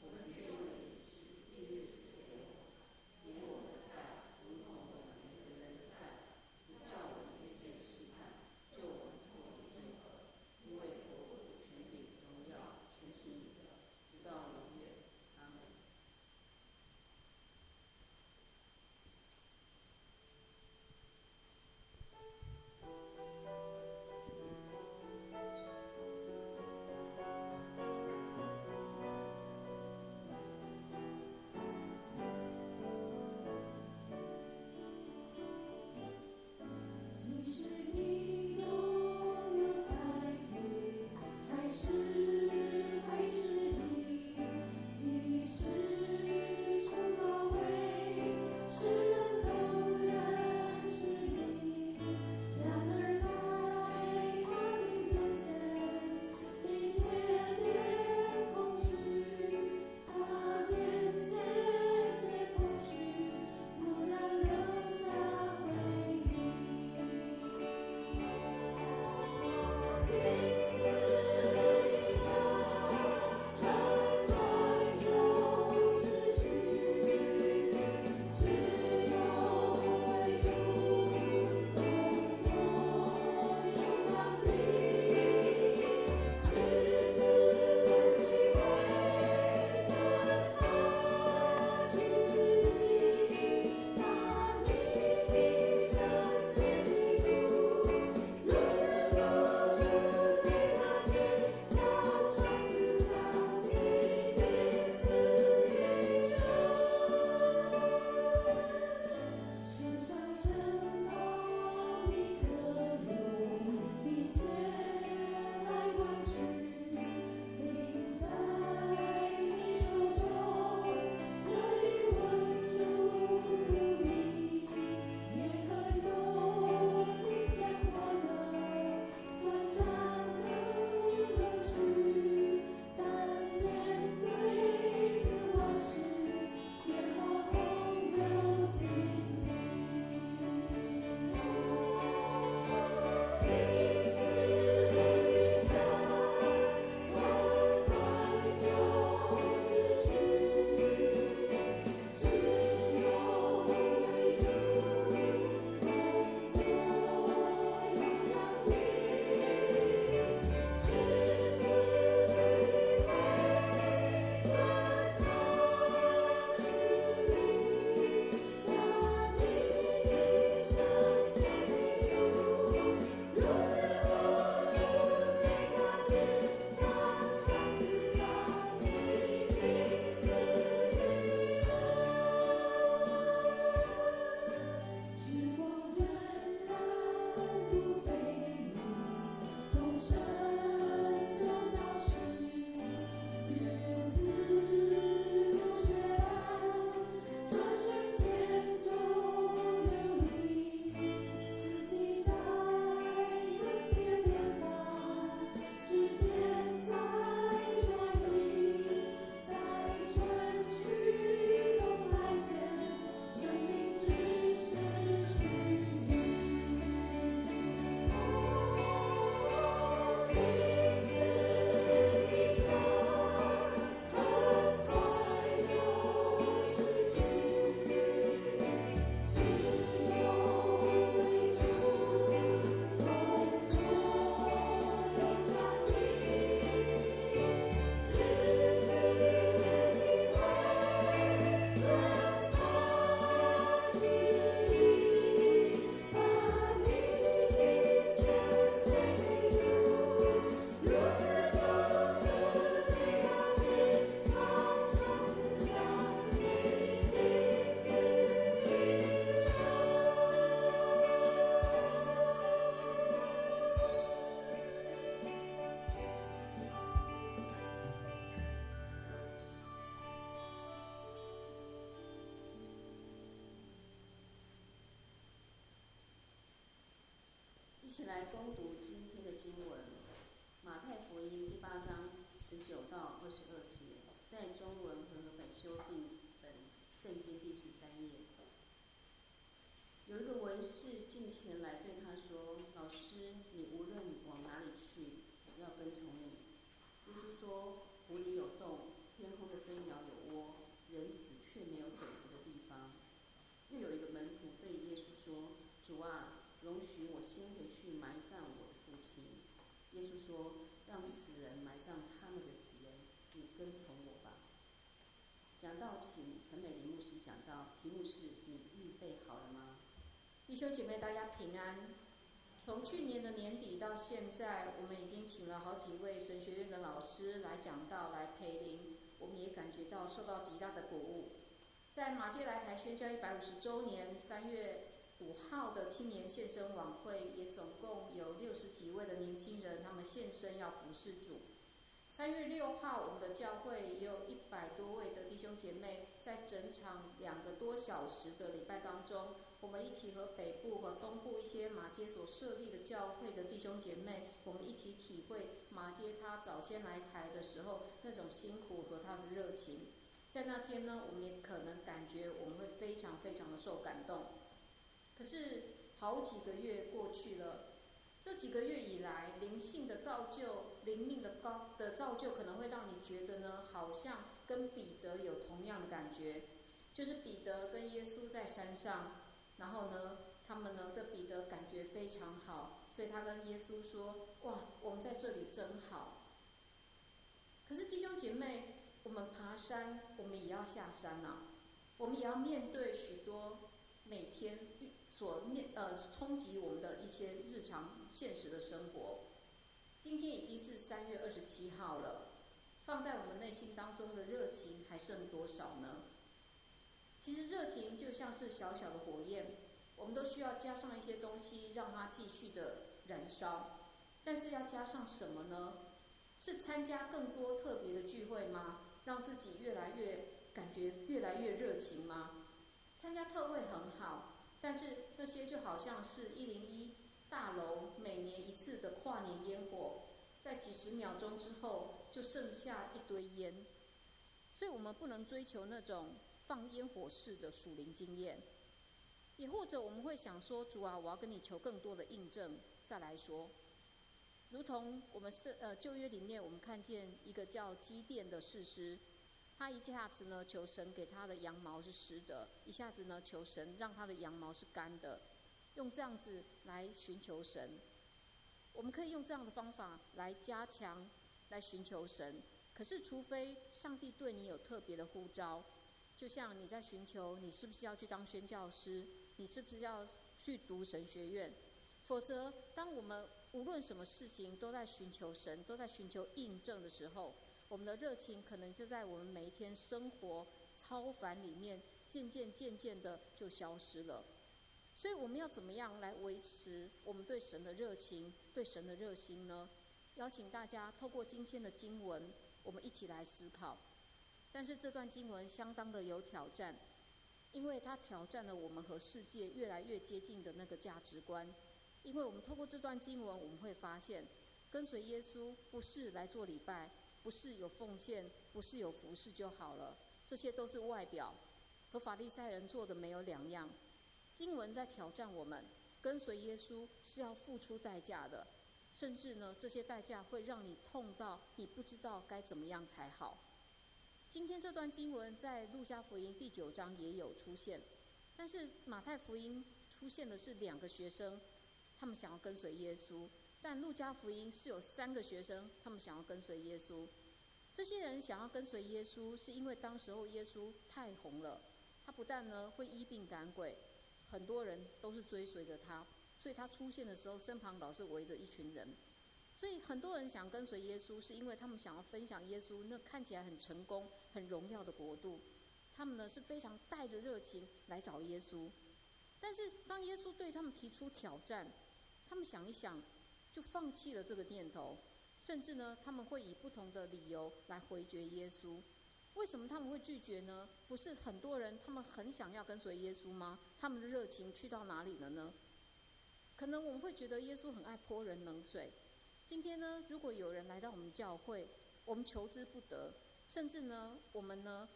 我們日用的飲食，今日賜給我們，免我們的債，如同我們免人的債。不叫我們遇見試探，救我們脫離罪惡。因為國度、權柄、榮耀，全是你的，直到永遠。阿門。起來攻讀今天的經文，《馬太福音》第八章19到22節，在中文和合本修訂本聖經第13頁。有一個文士進前來對他說：“老師，你無論往哪裡去，我要跟從你。”耶穌說：“狐狸有洞，天空的飛鳥有窩，人子卻沒有枕頭的地方。”又有一個門徒對耶穌說：“主啊，容許我先回去埋葬我的父親。”耶穌說：“讓死人埋葬他們的死人，你跟從我吧。”講道請陳美玲牧師講道，題目是“你預備好了嗎？” 弟兄姐妹，大家平安。從去年的年底到現在，我們已經請了好幾位神學院的老師來講道、來培靈，我們也感覺到受到極大的鼓舞。在馬偕來台宣教150週年，3月5號的青年獻身晚會，也總共有60幾位的年輕人，他們獻身要服侍主。3月6號，我們的教會也有100多位的弟兄姐妹，在整場2個多小時的禮拜當中，我們一起和北部和東部一些馬偕所設立的教會的弟兄姐妹，我們一起體會馬偕他早先來台的時候那種辛苦和他的熱情。在那天呢，我們也可能感覺我們會非常非常的受感動。可是好幾個月過去了，這幾個月以來，靈性的造就、靈命的高的造就，可能會讓你覺得呢，好像跟彼得有同樣的感覺，就是彼得跟耶穌在山上，然後呢，他們呢，這彼得感覺非常好，所以他跟耶穌說：“哇，我們在這裡真好。”可是弟兄姐妹，我們爬山，我們也要下山啊，我們也要面對許多每天所面衝擊我們的一些日常現實的生活。今天已經是3月27號了，放在我們內心當中的熱情還剩多少呢？其實熱情就像是小小的火焰，我們都需要加上一些東西，讓它繼續的燃燒。但是要加上什麼呢？是參加更多特別的聚會嗎？讓自己越來越感覺越來越熱情嗎？參加特會很好，但是那些就好像是101大樓每年一次的跨年煙火，在幾十秒鐘之後就剩下一堆煙。所以我們不能追求那種放煙火式的屬靈經驗，也或者我們會想說：主啊，我要跟你求更多的印證，再來說。如同我們是舊約裡面，我們看見一個叫基甸的士師，他一下子呢求神給他的羊毛是濕的，一下子呢求神讓他的羊毛是乾的，用這樣子來尋求神。我們可以用這樣的方法來加強，來尋求神。可是，除非上帝對你有特別的呼召，就像你在尋求你是不是要去當宣教師，你是不是要去讀神學院，否則當我們無論什麼事情都在尋求神，都在尋求印證的時候，我們的熱情可能就在我們每一天生活操煩裡面，漸漸漸漸的就消失了。所以我們要怎麼樣來維持我們對神的熱情、對神的熱心呢？邀請大家透過今天的經文，我們一起來思考。但是這段經文相當的有挑戰，因為它挑戰了我們和世界越來越接近的那個價值觀。因為我們透過這段經文，我們會發現，跟隨耶穌不是來做禮拜，不是有奉獻，不是有服侍就好了，這些都是外表，和法利賽人做的沒有兩樣。經文在挑戰我們，跟隨耶穌是要付出代價的，甚至呢，這些代價會讓你痛到你不知道該怎麼樣才好。今天這段經文在路加福音第九章也有出現，但是馬太福音出現的是兩個學生，他們想要跟隨耶穌，但路加福音是有三個學生，他們想要跟隨耶穌。這些人想要跟隨耶穌，是因為當時候耶穌太紅了，他不但呢會醫病趕鬼，很多人都是追隨着他，所以他出現的時候，身旁老是圍着一群人。所以很多人想跟隨耶穌，是因為他們想要分享耶穌那看起來很成功、很榮耀的國度。他們呢是非常帶着熱情來找耶穌，但是當耶穌對他們提出挑戰，他們想一想，就放棄了這個念頭，甚至呢，他們會以不同的理由來回絕耶穌。為什麼他們會拒絕呢？不是很多人他們很想要跟隨耶穌嗎？他們的熱情去到哪裡了呢？可能我们会觉得耶稣很爱泼人冷水。今天呢，如果有人来到我们教会，我们求之不得，甚至呢，我们呢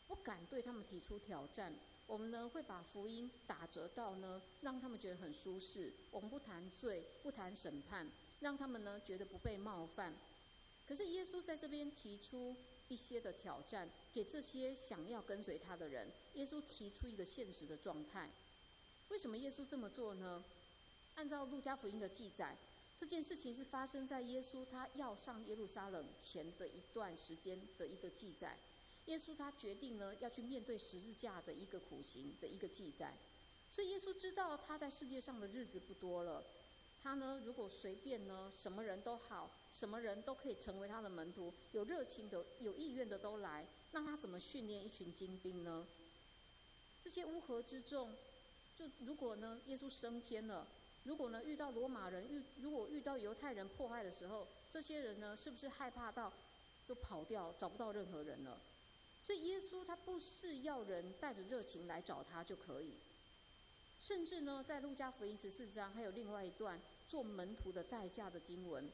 不敢对他们提出挑战。我们呢会把福音打折到呢，让他们觉得很舒适。我们不谈罪，不谈审判，让他们呢觉得不被冒犯。可是耶稣在这边提出一些的挑战，给这些想要跟随他的人。耶稣提出一个现实的状态。为什么耶稣这么做呢？按照路加福音的记载，这件事情是发生在耶稣他要上耶路撒冷前的一段时间的一个记载。耶稣他决定呢要去面对十字架的一个苦行的一个记载，所以耶稣知道他在世界上的日子不多了。他呢如果随便呢什么人都好，什么人都可以成为他的门徒，有热情的、有意愿的都来，那他怎么训练一群精兵呢？这些乌合之众，就如果呢耶稣升天了，如果呢遇到罗马人如果遇到犹太人迫害的时候，这些人呢是不是害怕到都跑掉，找不到任何人了？所以耶稣他不是要人带着热情来找他就可以，甚至呢，在路加福音14章还有另外一段做门徒的代价的经文，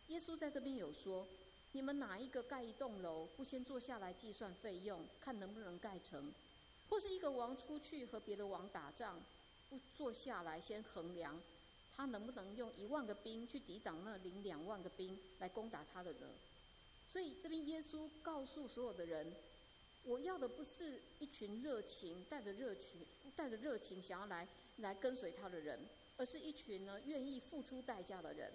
耶稣在这边有说：你们哪一个盖一栋楼，不先坐下来计算费用，看能不能盖成？或是一个王出去和别的王打仗，不坐下来先衡量，他能不能用1万个兵去抵挡那领2万个兵来攻打他的呢？所以这边耶稣告诉所有的人，我要的不是一群热情、带着热情想要来跟随他的人，而是一群呢愿意付出代价的人。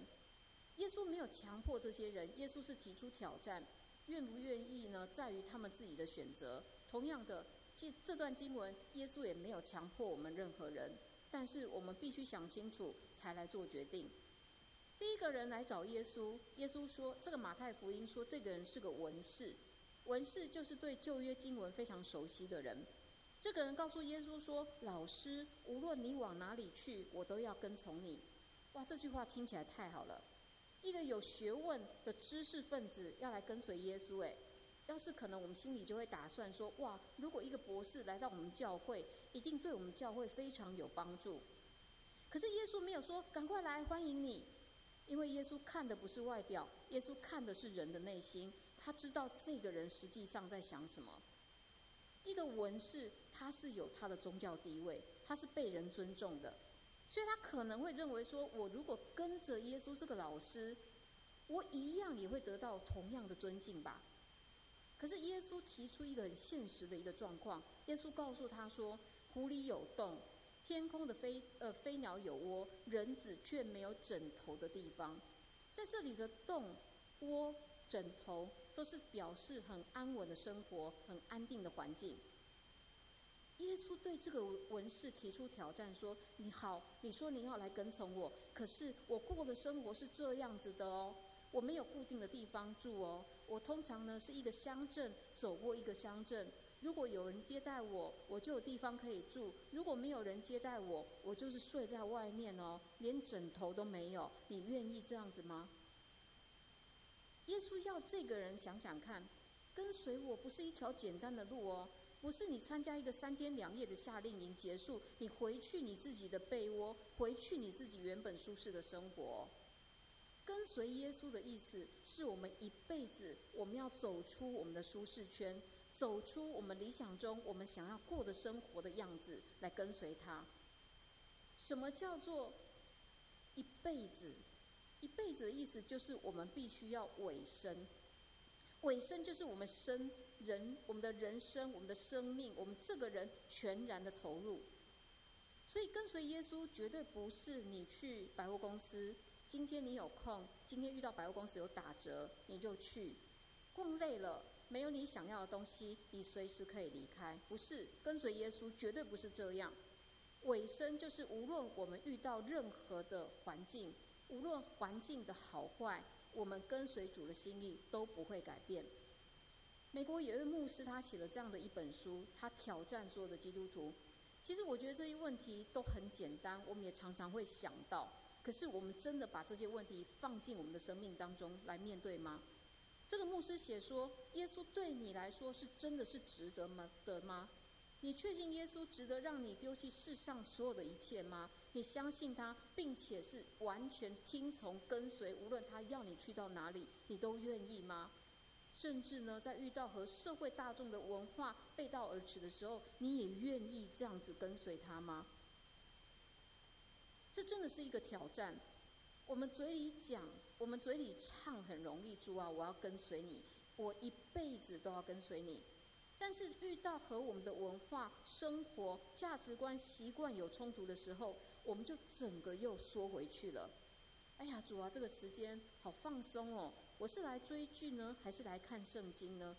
耶稣没有强迫这些人，耶稣是提出挑战，愿不愿意呢，在于他们自己的选择。同样的，这段经文，耶稣也没有强迫我们任何人，但是我们必须想清楚才来做决定。第一个人来找耶稣，耶稣说，这个马太福音说这个人是个文士。文士就是对旧约经文非常熟悉的人。这个人告诉耶稣说：“老师，无论你往哪里去，我都要跟从你。”哇，这句话听起来太好了。一个有学问的知识分子要来跟随耶稣，哎，要是可能我们心里就会打算说：哇，如果一个博士来到我们教会，一定对我们教会非常有帮助。可是耶稣没有说：赶快来，欢迎你，因为耶稣看的不是外表，耶稣看的是人的内心。他知道这个人实际上在想什么。一个文士，他是有他的宗教地位，他是被人尊重的，所以他可能会认为说，我如果跟着耶稣这个老师，我一样也会得到同样的尊敬吧。可是耶稣提出一个很现实的一个状况，耶稣告诉他说：狐狸有洞，天空的飞鸟有窝，人子却没有枕头的地方。在这里的洞、窝、枕头，都是表示很安稳的生活，很安定的环境。耶稣对这个文士提出挑战，说：“你好，你说你要来跟从我，可是我过的生活是这样子的哦，我没有固定的地方住哦，我通常呢是一个乡镇走过一个乡镇，如果有人接待我，我就有地方可以住；如果没有人接待我，我就是睡在外面哦，连枕头都没有。你愿意这样子吗？”耶稣要这个人想想看，跟随我不是一条简单的路哦，不是你参加一个3天2夜的夏令营结束，你回去你自己的被窝，回去你自己原本舒适的生活。跟随耶稣的意思，是我们一辈子我们要走出我们的舒适圈，走出我们理想中我们想要过的生活的样子，来跟随他。什么叫做一辈子？一辈子的意思就是我们必须要委身，委身就是我们生人，我们的人生，我们的生命，我们这个人全然的投入。所以跟随耶稣绝对不是你去百货公司，今天你有空，今天遇到百货公司有打折，你就去，逛累了，没有你想要的东西，你随时可以离开。不是，跟随耶稣绝对不是这样。委身就是无论我们遇到任何的环境，无论环境的好坏，我们跟随主的心意都不会改变。美国有一位牧师，他写了这样的一本书，他挑战所有的基督徒。其实我觉得这些问题都很简单，我们也常常会想到。可是我们真的把这些问题放进我们的生命当中来面对吗？这个牧师写说，耶稣对你来说是真的是值得吗的吗？你确信耶稣值得让你丢弃世上所有的一切吗？你相信他，并且是完全听从跟随，无论他要你去到哪里，你都愿意吗？甚至呢，在遇到和社会大众的文化背道而驰的时候，你也愿意这样子跟随他吗？这真的是一个挑战。我们嘴里讲，我们嘴里唱很容易，主啊，我要跟随你，我一辈子都要跟随你。但是遇到和我们的文化、生活、价值观、习惯有冲突的时候，我们就整个又缩回去了。哎呀，主啊，这个时间好放松哦。我是来追剧呢，还是来看圣经呢？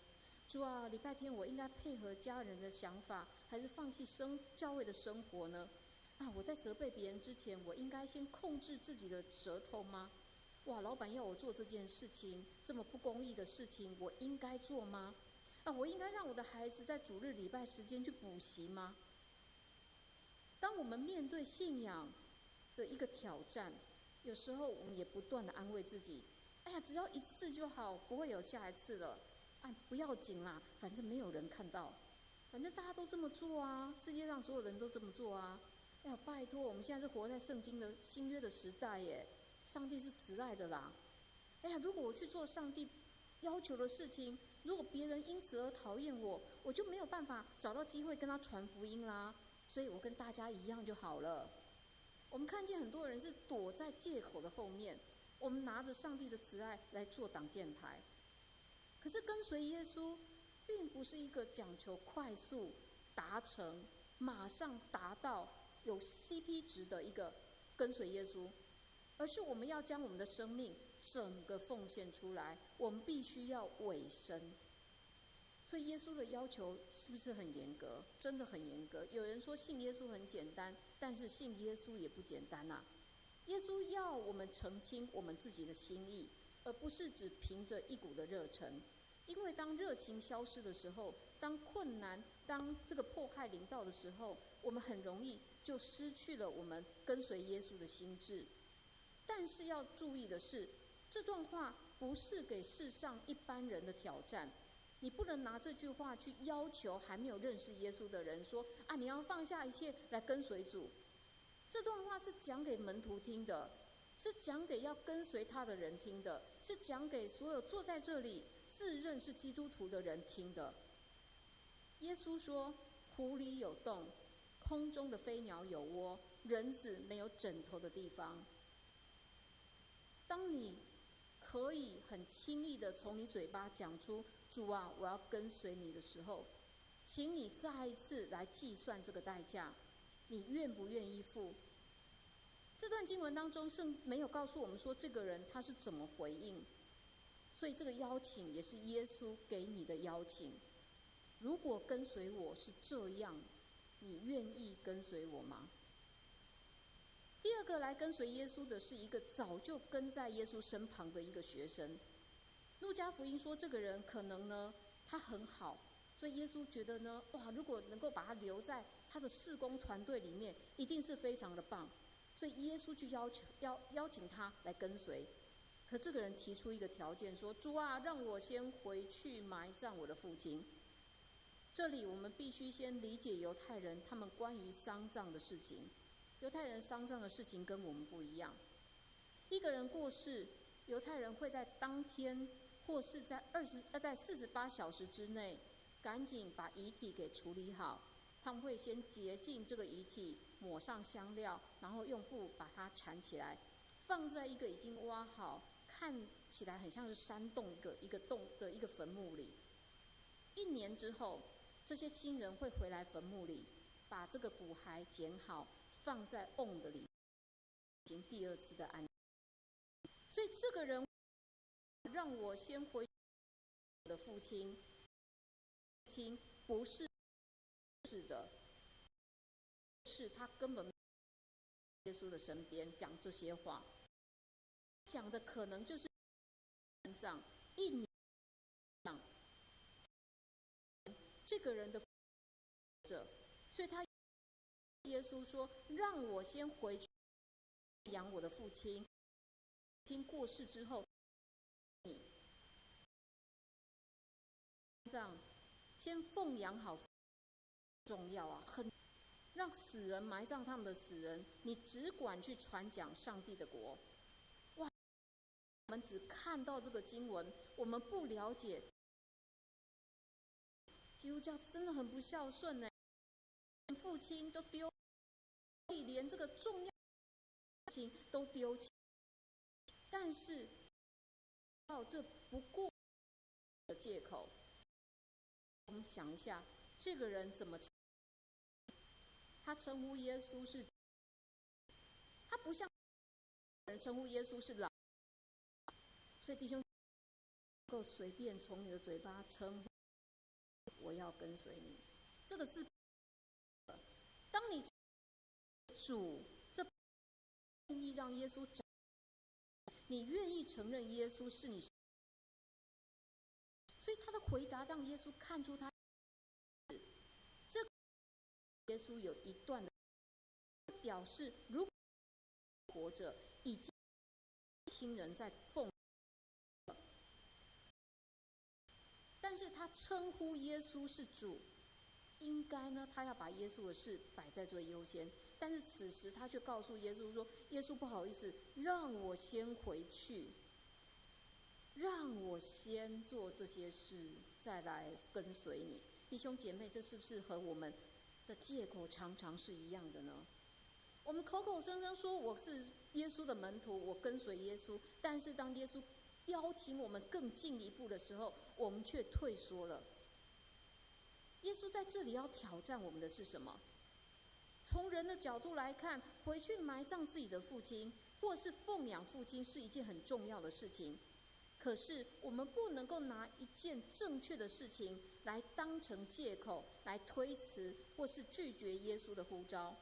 主啊，礼拜天我应该配合家人的想法，还是放弃教会的生活呢？啊，我在责备别人之前，我应该先控制自己的舌头吗？哇，老板要我做这件事情，这么不公义的事情，我应该做吗？啊，我应该让我的孩子在主日礼拜时间去补习吗？当我们面对信仰的一个挑战，有时候我们也不断的安慰自己，哎呀，只要一次就好，不会有下一次了。啊，不要紧啦，反正没有人看到，反正大家都这么做啊，世界上所有人都这么做啊。哎呀，拜托，我们现在是活在圣经的新约的时代耶，上帝是慈爱的啦。哎呀，如果我去做上帝要求的事情，如果别人因此而讨厌我，我就没有办法找到机会跟他传福音啦。所以我跟大家一样就好了。我们看见很多人是躲在借口的后面，我们拿着上帝的慈爱来做挡箭牌。可是跟随耶稣，并不是一个讲求快速达成、马上达到有 CP 值的一个跟随耶稣，而是我们要将我们的生命整个奉献出来，我们必须要委身。所以耶稣的要求是不是很严格？真的很严格。有人说信耶稣很简单，但是信耶稣也不简单啊。耶稣要我们澄清我们自己的心意，而不是只凭着一股的热忱。因为当热情消失的时候，当困难、当这个迫害临到的时候，我们很容易就失去了我们跟随耶稣的心志。但是要注意的是，这段话不是给世上一般人的挑战。你不能拿这句话去要求还没有认识耶稣的人说啊，你要放下一切来跟随主。这段话是讲给门徒听的，是讲给要跟随他的人听的，是讲给所有坐在这里自认是基督徒的人听的。耶稣说：“狐狸有洞，空中的飞鸟有窝，人子没有枕头的地方。”当你可以很轻易的从你嘴巴讲出“主啊，我要跟随你”的时候，请你再一次来计算这个代价，你愿不愿意付？这段经文当中是没有告诉我们说这个人他是怎么回应，所以这个邀请也是耶稣给你的邀请。如果跟随我是这样，你愿意跟随我吗？第二个来跟随耶稣的是一个早就跟在耶稣身旁的一个学生。路加福音说这个人可能呢，他很好，所以耶稣觉得呢，哇，如果能够把他留在他的事工团队里面，一定是非常的棒。所以耶稣就邀请他来跟随。可这个人提出一个条件说：“主啊，让我先回去埋葬我的父亲。”这里我们必须先理解犹太人他们关于丧葬的事情。犹太人丧葬的事情跟我们不一样。一个人过世，犹太人会在当天或是在48小时之内，赶紧把遗体给处理好。他们会先洁净这个遗体，抹上香料，然后用布把它缠起来，放在一个已经挖好、看起来很像是山洞一个洞的一个坟墓里。一年之后，这些亲人会回来坟墓里，把这个骨骸捡好，放在瓮的里，进行第二次的安。所以这个人让我先回我的父亲，亲不是是的，是他根本耶稣的身边讲这些话，讲的可能就是葬一年，这个人的者，所以他耶稣说：“让我先回去养我的父亲，亲过世之后，你这样先奉养好。”重要啊，很。让死人埋葬他们的死人，你只管去传讲上帝的国。”哇！我们只看到这个经文，我们不了解基督教真的很不孝顺呢，连父亲都丢，连这个重要事情都丢弃。但是，哦，这不过的借口。我们想一下，这个人怎么？他称呼耶稣是，他不像人称呼耶稣是老，所以弟兄，够随便从你的嘴巴称呼，我要跟随你，这个字，当你主这愿意让耶稣，你愿意承认耶稣是你，所以他的回答让耶稣看出他，这耶稣有一段的表示，如活着已经亲人在奉，但是他称呼耶稣是主，应该呢，他要把耶稣的事摆在最优先。但是此时他却告诉耶稣说：“耶稣，不好意思，让我先回去，让我先做这些事，再来跟随你。”弟兄姐妹，这是不是和我们的借口常常是一样的呢？我们口口声声说我是耶稣的门徒，我跟随耶稣，但是当耶稣邀请我们更进一步的时候，我们却退缩了。耶稣在这里要挑战我们的是什么？从人的角度来看，回去埋葬自己的父亲，或是奉养父亲，是一件很重要的事情。可是我们不能够拿一件正确的事情来当成借口，来推辞或是拒绝耶稣的呼召，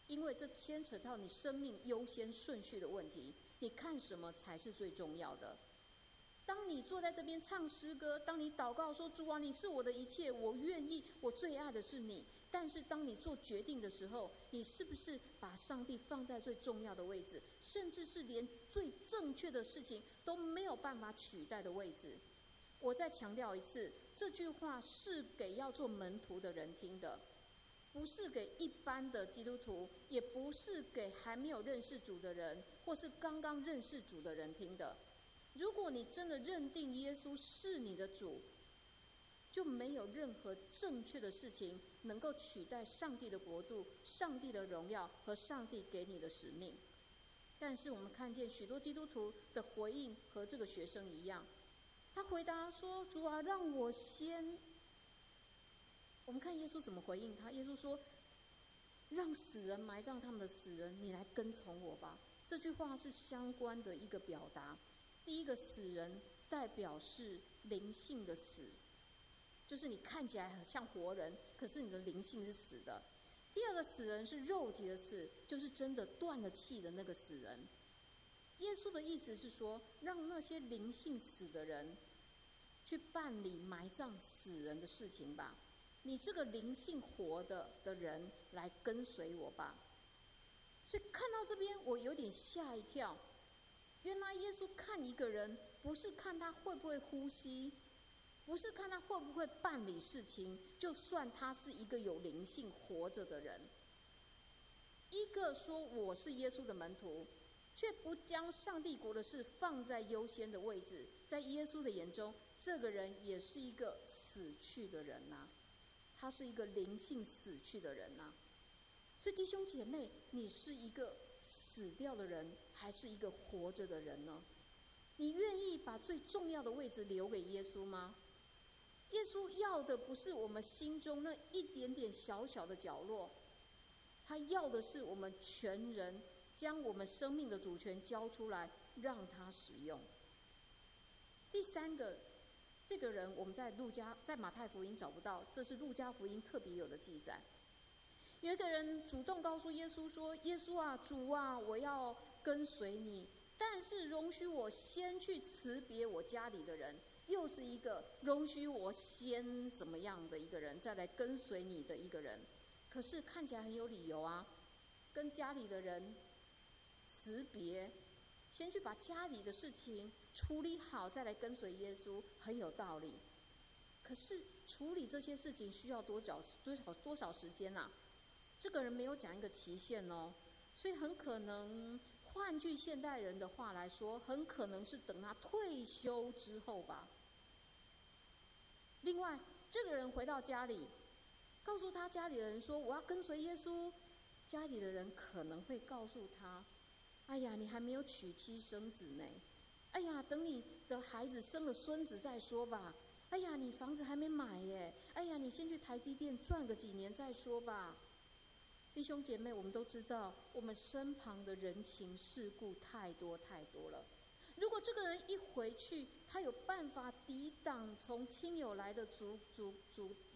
因为这牵扯到你生命优先顺序的问题。你看什么才是最重要的？当你坐在这边唱诗歌，当你祷告说：“主啊，你是我的一切，我愿意，我最爱的是你。”但是当你做决定的时候，你是不是把上帝放在最重要的位置，甚至是连最正确的事情都没有办法取代的位置？我再强调一次，这句话是给要做门徒的人听的，不是给一般的基督徒，也不是给还没有认识主的人，或是刚刚认识主的人听的。如果你真的认定耶稣是你的主，就没有任何正确的事情能够取代上帝的国度、上帝的荣耀和上帝给你的使命。但是我们看见许多基督徒的回应和这个学生一样，他回答说：“主啊，让我先。”我们看耶稣怎么回应他。耶稣说：“让死人埋葬他们的死人，你来跟从我吧。”这句话是相关的一个表达。第一个死人代表是灵性的死，就是你看起来很像活人，可是你的灵性是死的。第二个死人是肉体的死，就是真的断了气的那个死人。耶稣的意思是说，让那些灵性死的人去办理埋葬死人的事情吧，你这个灵性活的人来跟随我吧。所以看到这边，我有点吓一跳。原来耶稣看一个人，不是看他会不会呼吸，不是看他会不会办理事情，就算他是一个有灵性活着的人。一个说我是耶稣的门徒，却不将上帝国的事放在优先的位置，在耶稣的眼中，这个人也是一个死去的人呐，他是一个灵性死去的人呐。所以弟兄姐妹，你是一个死掉的人，还是一个活着的人呢？你愿意把最重要的位置留给耶稣吗？耶稣要的不是我们心中那一点点小小的角落，他要的是我们全人将我们生命的主权交出来，让他使用。第三个，这个人我们在路加、在马太福音找不到，这是路加福音特别有的记载。有一个人主动告诉耶稣说：“耶稣啊，主啊，我要跟随你，但是容许我先去辞别我家里的人。”又是一个容许我先怎么样的一个人，再来跟随你的一个人。可是看起来很有理由啊，跟家里的人辞别，先去把家里的事情处理好，再来跟随耶稣，很有道理。可是处理这些事情需要多少多少多少时间啊？这个人没有讲一个期限哦，所以很可能，换句现代人的话来说，很可能是等他退休之后吧。另外，这个人回到家里，告诉他家里的人说：“我要跟随耶稣。”家里的人可能会告诉他：“哎呀，你还没有娶妻生子呢。哎呀，等你的孩子生了孙子再说吧。哎呀，你房子还没买耶。哎呀，你先去台积电赚个几年再说吧。”弟兄姐妹，我们都知道，我们身旁的人情世故太多太多了。如果这个人一回去，他有办法抵挡从亲友来的阻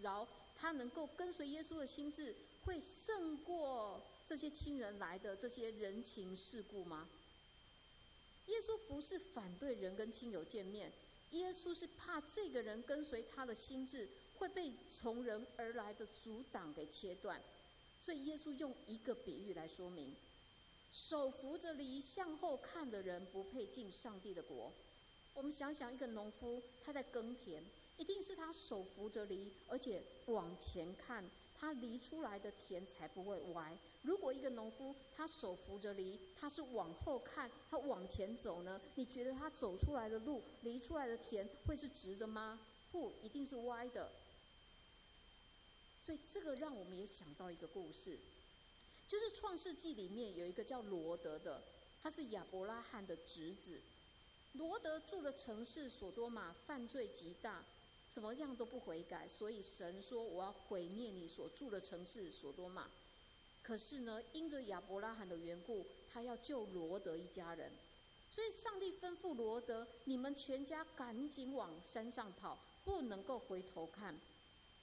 挠，他能够跟随耶稣的心志，会胜过这些亲人来的这些人情世故吗？耶稣不是反对人跟亲友见面，耶稣是怕这个人跟随他的心志会被从人而来的阻挡给切断，所以耶稣用一个比喻来说明：手扶着犁向后看的人不配进上帝的国。我们想想，一个农夫他在耕田，一定是他手扶着犁，而且往前看，他犁出来的田才不会歪。如果一个农夫他手扶着犁，他是往后看，他往前走呢？你觉得他走出来的路，犁出来的田会是直的吗？不，一定是歪的。所以这个让我们也想到一个故事，就是创世纪里面有一个叫罗得的，他是亚伯拉罕的侄子。罗得住的城市所多玛犯罪极大，怎么样都不悔改，所以神说，我要毁灭你所住的城市所多玛。可是呢，因着亚伯拉罕的缘故，他要救罗得一家人，所以上帝吩咐罗得，你们全家赶紧往山上跑，不能够回头看。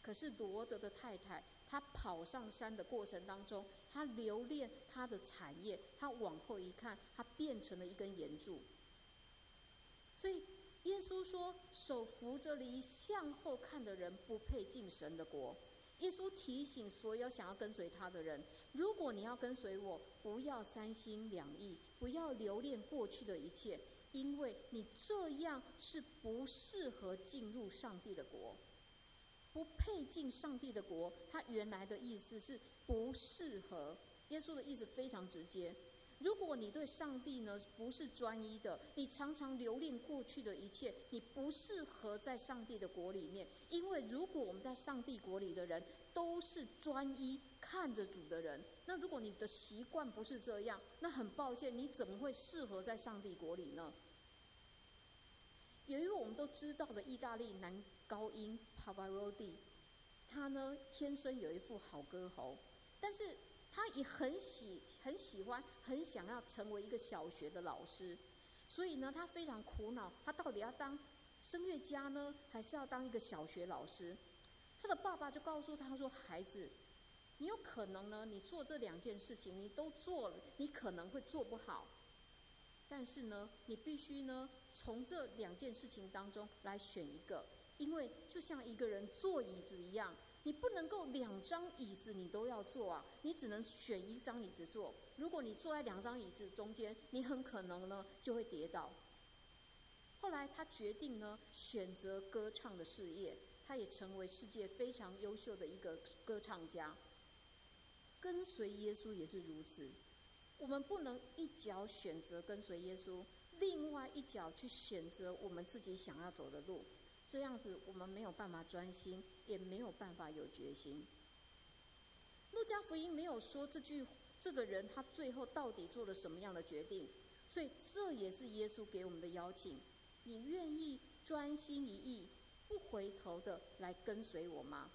可是罗得的太太，她跑上山的过程当中，她留恋她的产业，她往后一看，她变成了一根盐柱。所以耶稣说，手扶着犁向后看的人，不配进神的国。耶稣提醒所有想要跟随他的人：如果你要跟随我，不要三心两意，不要留恋过去的一切，因为你这样是不适合进入上帝的国，不配进上帝的国。他原来的意思是不适合。耶稣的意思非常直接。如果你对上帝呢不是专一的，你常常留恋过去的一切，你不适合在上帝的国里面。因为如果我们在上帝国里的人都是专一看着主的人，那如果你的习惯不是这样，那很抱歉，你怎么会适合在上帝国里呢？有一位我们都知道的意大利男高音帕瓦罗蒂，他呢天生有一副好歌喉，但是他也很喜欢，很想要成为一个小学的老师，所以呢，他非常苦恼，他到底要当声乐家呢，还是要当一个小学老师？他的爸爸就告诉他说：“孩子，你有可能呢，你做这两件事情，你都做了，你可能会做不好，但是呢，你必须呢，从这两件事情当中来选一个，因为就像一个人坐椅子一样。”你不能够两张椅子你都要坐啊，你只能选一张椅子坐。如果你坐在两张椅子中间，你很可能呢就会跌倒。后来他决定呢选择歌唱的事业，他也成为世界非常优秀的一个歌唱家。跟随耶稣也是如此，我们不能一脚选择跟随耶稣，另外一脚去选择我们自己想要走的路。这样子，我们没有办法专心，也没有办法有决心。路加福音没有说这个人他最后到底做了什么样的决定，所以这也是耶稣给我们的邀请：你愿意专心一意、不回头的来跟随我吗？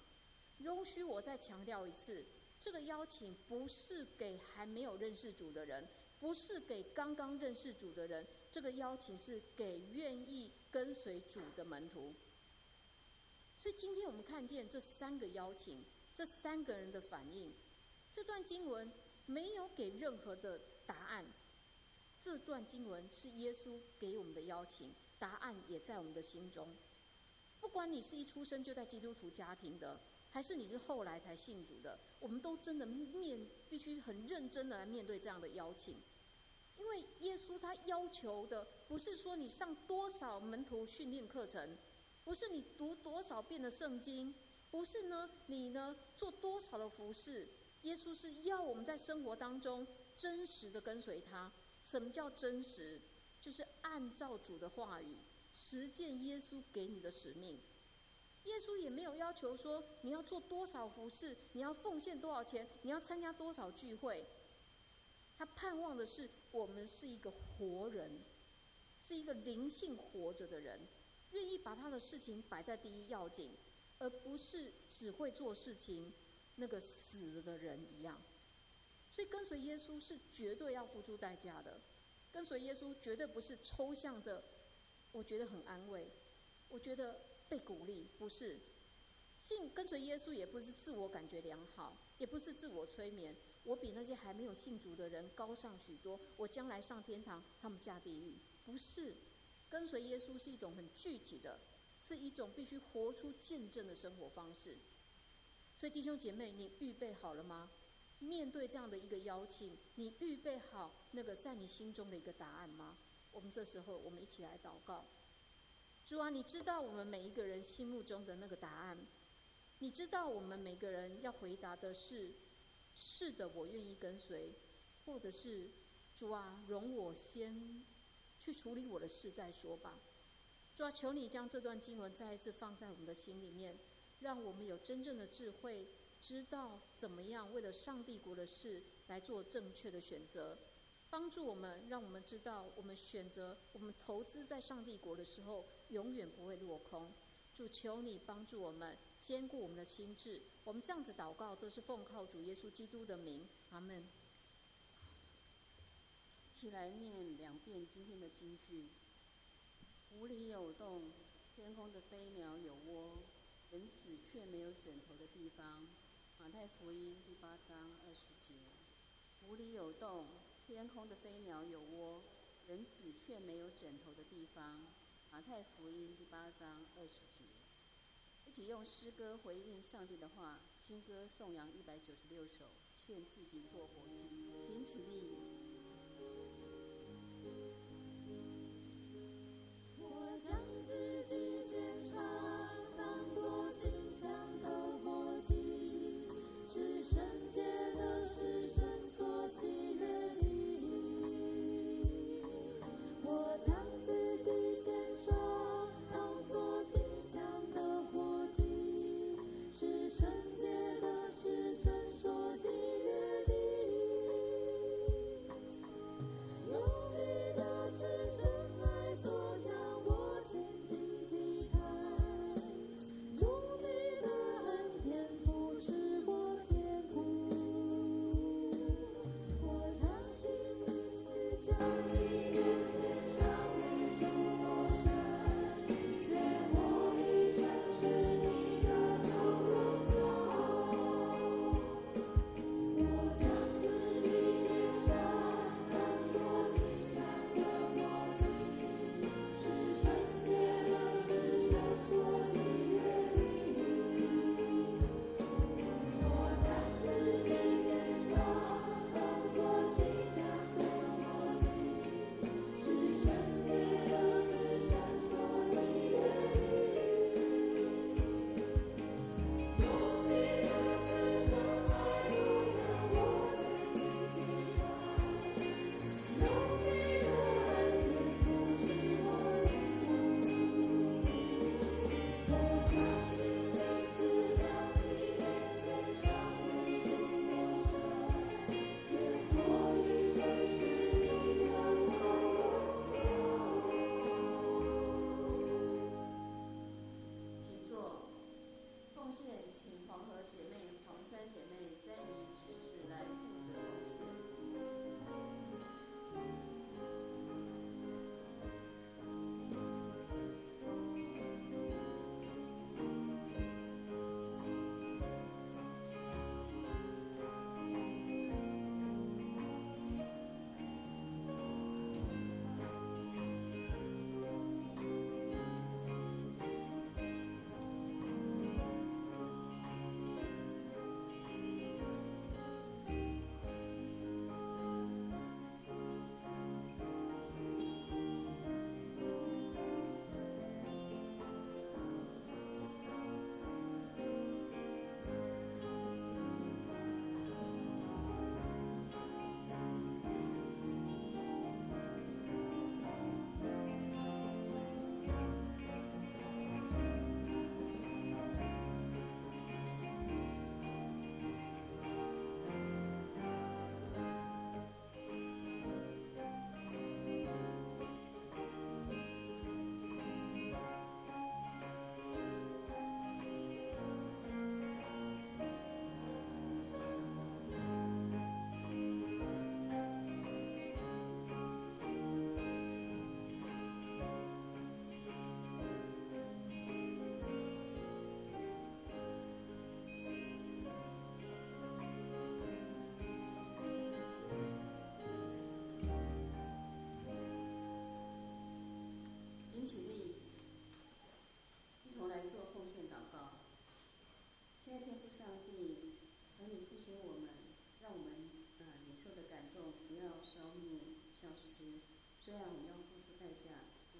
容许我再强调一次，这个邀请不是给还没有认识主的人，不是给刚刚认识主的人，这个邀请是给愿意跟随主的门徒。所以今天我们看见这三个邀请，这三个人的反应，这段经文没有给任何的答案。这段经文是耶稣给我们的邀请，答案也在我们的心中。不管你是一出生就在基督徒家庭的，还是你是后来才信主的，我们都真的必须很认真的来面对这样的邀请。因为耶稣他要求的不是说你上多少门徒训练课程，不是你读多少遍的圣经，不是呢你呢做多少的服事。耶稣是要我们在生活当中真实的跟随他。什么叫真实？就是按照主的话语实践耶稣给你的使命。耶稣也没有要求说你要做多少服事，你要奉献多少钱，你要参加多少聚会。他盼望的是我们是一个活人，是一个灵性活着的人，愿意把他的事情摆在第一要紧，而不是只会做事情那个死了的人一样。所以跟随耶稣是绝对要付出代价的，跟随耶稣绝对不是抽象的，我觉得很安慰，我觉得被鼓励，不是。信跟随耶稣也不是自我感觉良好，也不是自我催眠。我比那些还没有信主的人高尚许多，我将来上天堂，他们下地狱。不是，跟随耶稣是一种很具体的，是一种必须活出见证的生活方式。所以弟兄姐妹，你预备好了吗？面对这样的一个邀请，你预备好那个在你心中的一个答案吗？我们这时候，我们一起来祷告。主啊，你知道我们每一个人心目中的那个答案，你知道我们每个人要回答的是：是的，我愿意跟随，或者是主啊，容我先去处理我的事再说吧。主啊，求你将这段经文再一次放在我们的心里面，让我们有真正的智慧，知道怎么样为了上帝国的事来做正确的选择，帮助我们，让我们知道我们选择、我们投资在上帝国的时候，永远不会落空。主，求你帮助我们，坚固我们的心志。我们这样子祷告，都是奉靠主耶稣基督的名，阿门。一起来念两遍今天的金句：湖里有洞，天空的飞鸟有窝，人子却没有枕头的地方。马太福音第八章二十节。湖里有洞，天空的飞鸟有窝，人子却没有枕头的地方。马太福音第八章二十节。一起用诗歌回应上帝的话，新歌颂扬196首，献自己做活祭，请起立。我将自己献上，当作馨香的活祭，是圣洁的，是神所喜悦的。我将自己献上，当作馨香的活祭，是圣洁的，是神所喜悦的。用你的赤身来作将我亲近。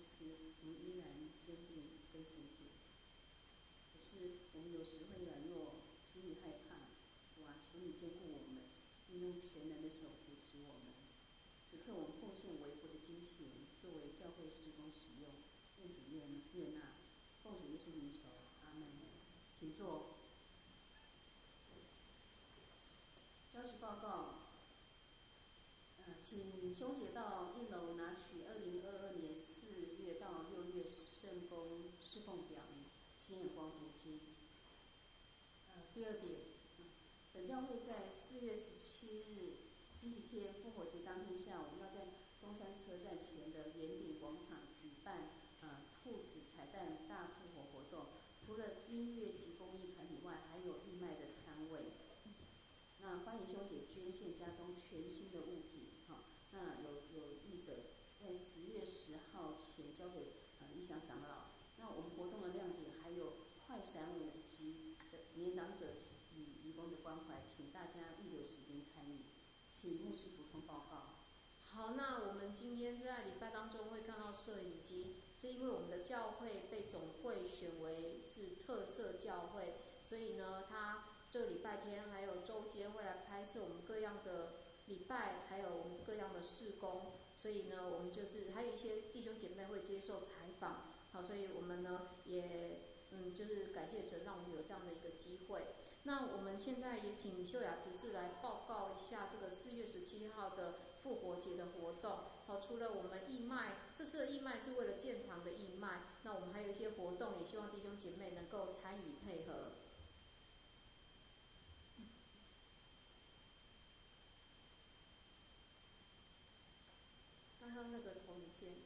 实我们依然坚定跟随主。可是我们有时会软弱，心里害怕。主啊，求你坚固我们，并用全能的手扶持我们。此刻我们奉献微薄的金钱，作为教会事工使用，愿主悦纳。奉主耶稣名求，阿门。请坐。交时报告，请兄姐到一楼拿取2022年4月到6月圣工侍奉表与新眼光读经。第二点，本教会在4月17日星期天复活节当天下午，要在松山车站前的圆顶广场举办兔子彩蛋大复活活动。除了音乐及公益团体外，还有义卖的摊位。那欢迎兄姐捐献家中全新的物品，好，那有意者在10月10号前交给义祥长老。那我们活动的亮点还有快闪舞及年长者与义工的关怀，请大家预留时间参与。请牧师补充报告。好，那我们今天在礼拜当中会看到摄影机，是因为我们的教会被总会选为是特色教会，所以呢，他这个礼拜天还有周间会来拍摄我们各样的礼拜，还有我们各样的事工，所以呢，我们就是还有一些弟兄姐妹会接受采访，好，所以我们呢也就是感谢神让我们有这样的一个机会。那我们现在也请秀雅执事来报告一下这个4月17号的复活节的活动。好，除了我们义卖，这次的义卖是为了建堂的义卖，那我们还有一些活动，也希望弟兄姐妹能够参与配合。刚刚那个投影片。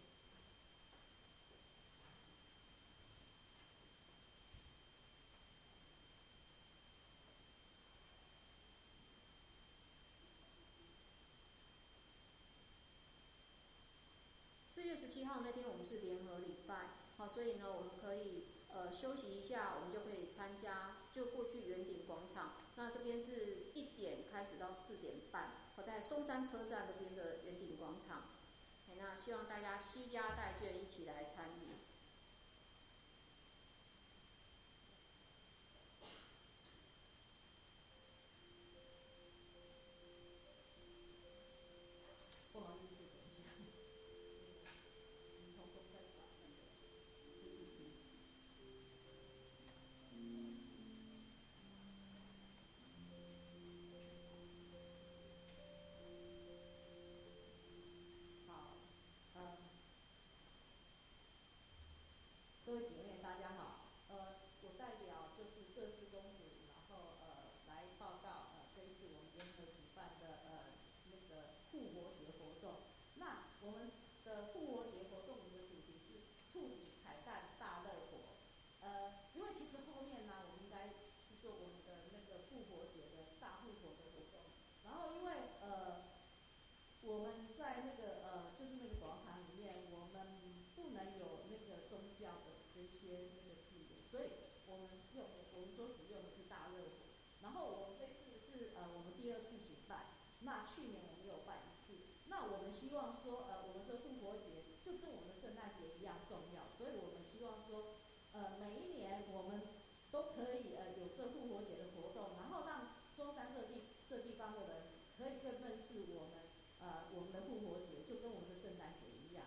4月17号那天我们是联合礼拜，好，所以呢我们可以休息一下，我们就可以参加，就过去圆顶广场。那这边是1点开始到4点半，好，在松山车站这边的圆顶广场。那希望大家携家带眷一起来参与。不好意思，等一下，同工在找那个。好，各位姐妹大家好，我代表就是各司公主，然后来报告这一次我们联合举办的那个复活节活动。那我们的复活节活动，我们的主题是兔子彩蛋大乐活。因为其实后面呢，我们应该是做我们的那个复活节的大复活的活动。然后因为我们在那个就是那个广场里面，我们不能有那个宗教的这些那个字眼，所以我们所使用的是大热活。然后我们这次是我们第二次举办，那去年我们有办一次。那我们希望说我们的复活节就跟我们的圣诞节一样重要，所以我们希望说每一年我们都可以有这复活节的活动，然后让松山这地方的人可以更认识我们我们的复活节，就跟我们的圣诞节一样。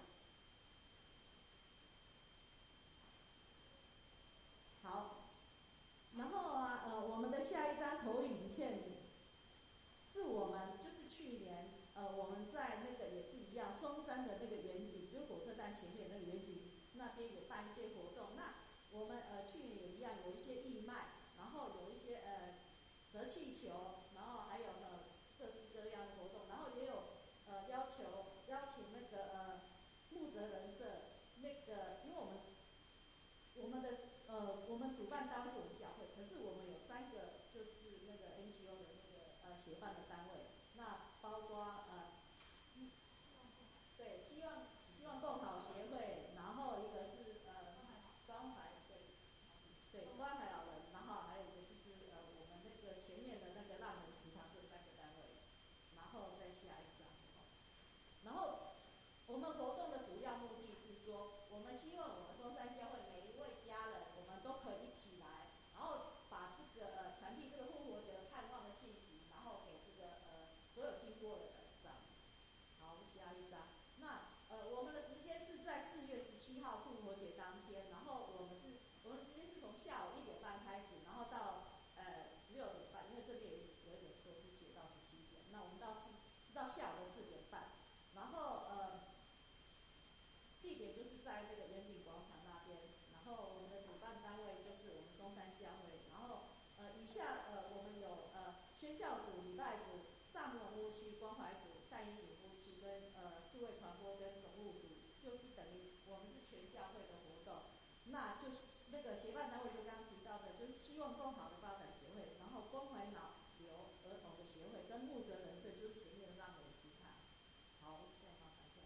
好，然后啊，我们的下一张投影片是我们就是去年我们在那个也是一样，松山的那个圆顶，就火车站前面那个圆顶那边有办一些活动。那我们去年也一样，有一些义卖，然后有一些折气球，然后还有各式各样的活动，然后也有邀请那个木泽人社那个，因为我们的我们主办单位是我们教会，可是我们有3个就是那个 NGO 的那个协办的单位，那包括对，希望共好协会，然后一个是关怀对关怀老人，然后还有一个就是我们那个前面的那个浪人食堂这3个单位，然后再下一张，然后我们活动的主要目的是说，我们下午的4点半，然后地点就是在那个圆顶广场那边，然后我们的主办单位就是我们松山教会，然后以下我们有宣教组、礼拜组、上龙屋区关怀组、淡英影屋区跟数位传播跟总务组，就是等于我们是全教会的活动，那就是那个协办单位就刚刚提到的，就是希望更好的发展协会，然后关怀脑瘤儿童的协会跟牧泽人社，就是前面的让美斯卡。好，再麻烦一下。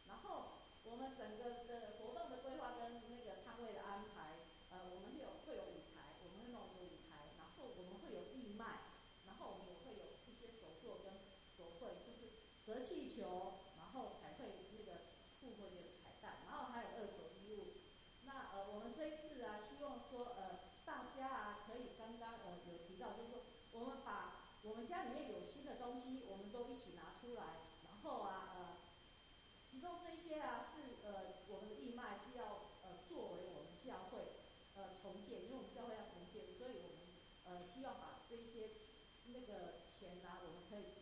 然后我们整个的活动的规划跟那个摊位的安排，我们会有舞台，我们会弄一个舞台，然后我们会有义卖，然后我们也会有一些手作跟手绘，就是折气球，然后彩绘那个复活节的彩蛋，然后还有二手衣物。那我们这一次啊，希望说大家啊可以刚刚有提到，就是说我们把我们家里面有新的东西，我们都一起拿出来，然后啊其中这些啊是我们的义卖是要作为我们教会重建，因为我们教会要重建，所以我们希望把这些那个钱呢，我们可以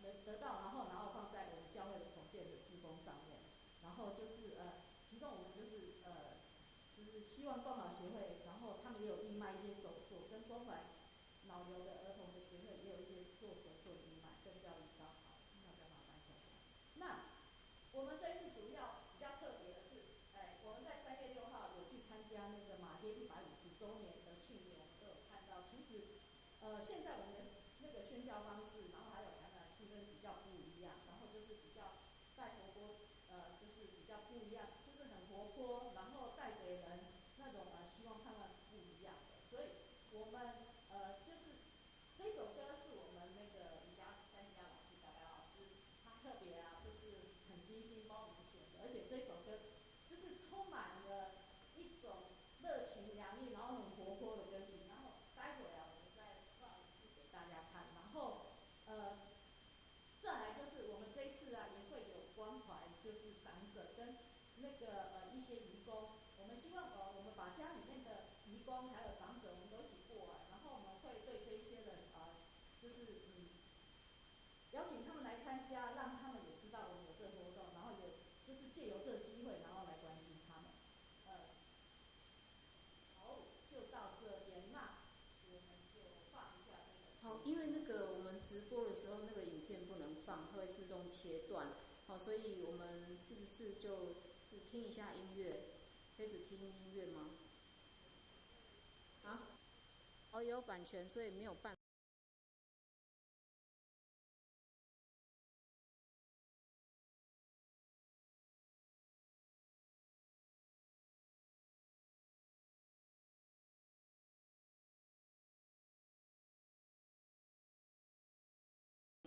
能得到，然后放在我们教会的重建的事工上面，然后就是其中我们就是希望共好协会，然后他们也有义卖一些手作，跟关怀脑瘤的儿童的协会也有一些做手作的义卖跟教育烧好，那再麻烦小姐。那我们这次主要比较特别的是，哎，我们在3月6号有去参加那个马偕150周年的庆典，我们都有看到，其实现在我们的那个宣教方式，然后还有感染气氛比较不一样，然后就是比较带活泼，就是比较不一样，就是很活泼，然后带给人那种希望盼望是不一样的。所以我们就是这首歌是我们那个李家三家老师、白白老师，他特别啊，就是很精心帮我们选的，而且这首歌就是充满了一种热情洋溢，然后很活泼的歌曲。然后待会啊，我们再放一次给大家看。然后再来就是我们这一次啊，也会有关怀，就是长者跟那个一些移工，我们希望我们把家里面的移工还有长者，我们都一起过来，然后我们会对这些人就是邀请他们来参加，让他们也知道我们有这个活动，然后也就是借由这个机会，然后来关心他们。好，就到这边，那我们就放一下这个。好，因为那个我们直播的时候，那个影片不能放，它会自动切断。好，所以我们是不是就只听一下音乐？可以只听音乐吗？啊？哦，有版权，所以没有办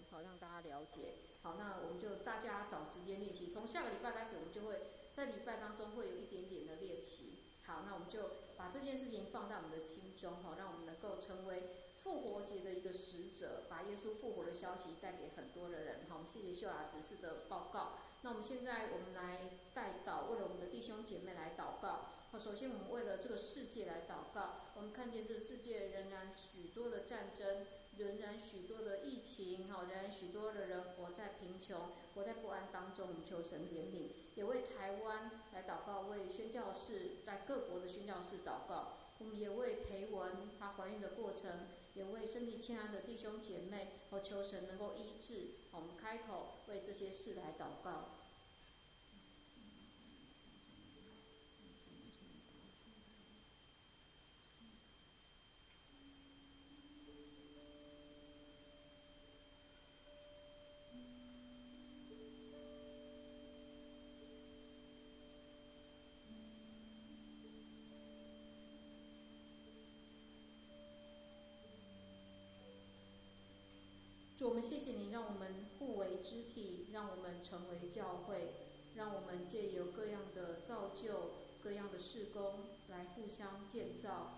好，让大家了解。好，那我们就大家找时间练习。从下个礼拜开始，我们就会在礼拜当中会有一点点的练习。好，那我们就把这件事情放在我们的心中，哈，让我们能够成为复活节的一个使者，把耶稣复活的消息带给很多的人。好，我们谢谢秀雅执事的报告。那我们现在我们来代祷，为了我们的弟兄姐妹来祷告。好，首先我们为了这个世界来祷告。我们看见这世界仍然许多的战争，仍然许多的疫情，哈，仍然许多的人活在贫穷、活在不安当中。我们求神怜悯，也为台湾来祷告，为宣教士在各国的宣教士祷告。我们也为培文她怀孕的过程，也为身体欠安的弟兄姐妹，和求神能够医治。我们开口为这些事来祷告。主，我们谢谢你，让我们互为肢体，让我们成为教会，让我们借由各样的造就、各样的事工来互相建造。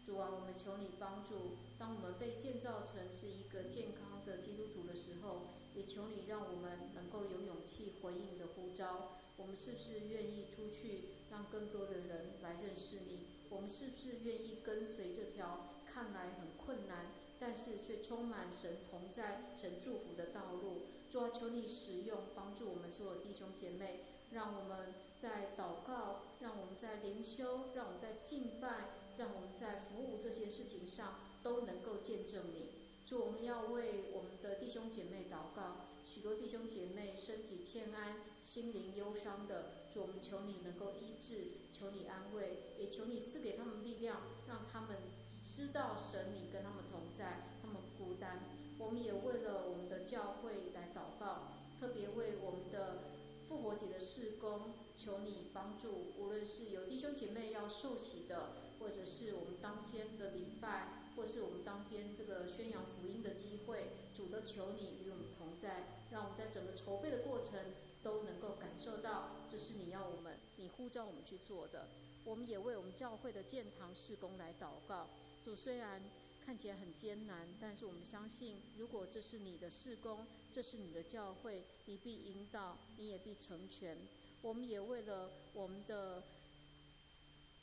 主啊，我们求你帮助，当我们被建造成是一个健康的基督徒的时候，也求你让我们能够有勇气回应你的呼召。我们是不是愿意出去，让更多的人来认识你？我们是不是愿意跟随这条看来很困难，但是却充满神同在、神祝福的道路？主啊，求你使用，帮助我们所有弟兄姐妹，让我们在祷告，让我们在灵修，让我们在敬拜，让我们在服务这些事情上都能够见证你。主，我们要为我们的弟兄姐妹祷告，许多弟兄姐妹身体欠安、心灵忧伤的，主，我们求你能够医治，求你安慰，也求你赐给他们力量，让他们知道神你跟他们同在，他们不孤单。我们也为了我们的教会来祷告，特别为我们的复活节的事工，求你帮助，无论是有弟兄姐妹要受洗的，或者是我们当天的礼拜，或是我们当天这个宣扬福音的机会，主都求你与我们同在，让我们在整个筹备的过程都能够感受到，这是你要我们，你呼召我们去做的。我们也为我们教会的建堂事工来祷告。主，虽然看起来很艰难，但是我们相信，如果这是你的事工，这是你的教会，你必引导，你也必成全。我们也为了我们的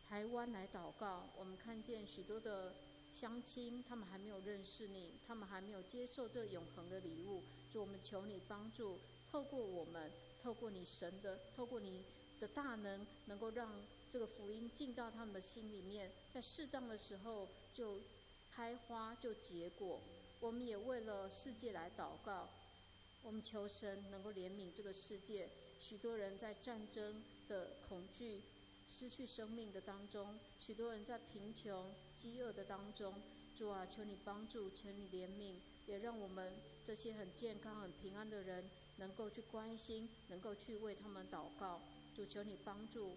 台湾来祷告。我们看见许多的乡亲，他们还没有认识你，他们还没有接受这永恒的礼物。主，我们求你帮助，透过我们，透过你神的，透过你的大能，能够让这个福音进到他们的心里面，在适当的时候就开花，就结果。我们也为了世界来祷告，我们求神能够怜悯这个世界，许多人在战争的恐惧、失去生命的当中，许多人在贫穷、饥饿的当中。主啊，求你帮助，求你怜悯，也让我们这些很健康、很平安的人，能够去关心，能够去为他们祷告。主，求你帮助，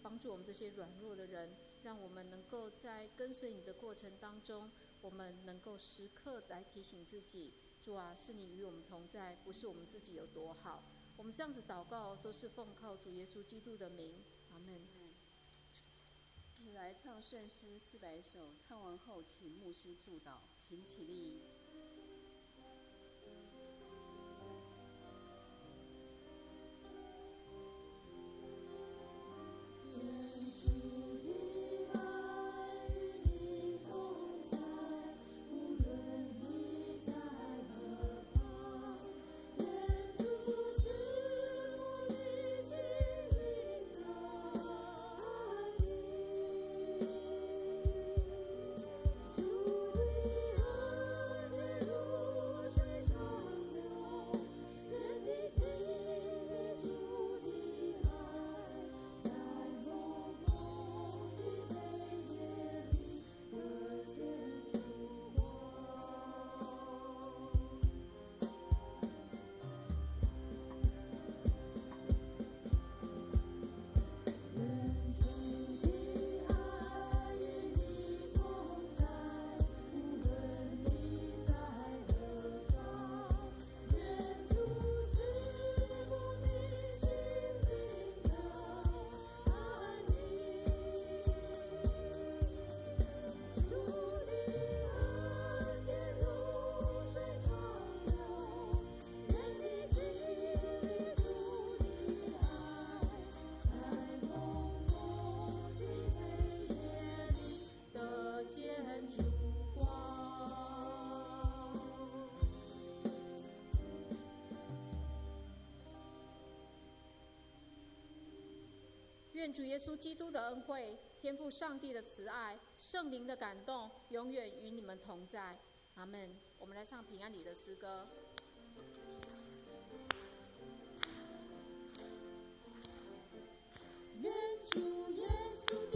帮助我们这些软弱的人，让我们能够在跟随你的过程当中，我们能够时刻来提醒自己，主啊，是你与我们同在，不是我们自己有多好。我们这样子祷告，都是奉靠主耶稣基督的名，阿们。是来唱圣诗400首，唱完后请牧师祝祷，请起立。愿主耶稣基督的恩惠、天父上帝的慈爱、圣灵的感动，永远与你们同在。阿们。我们来唱平安里的诗歌。愿主耶稣的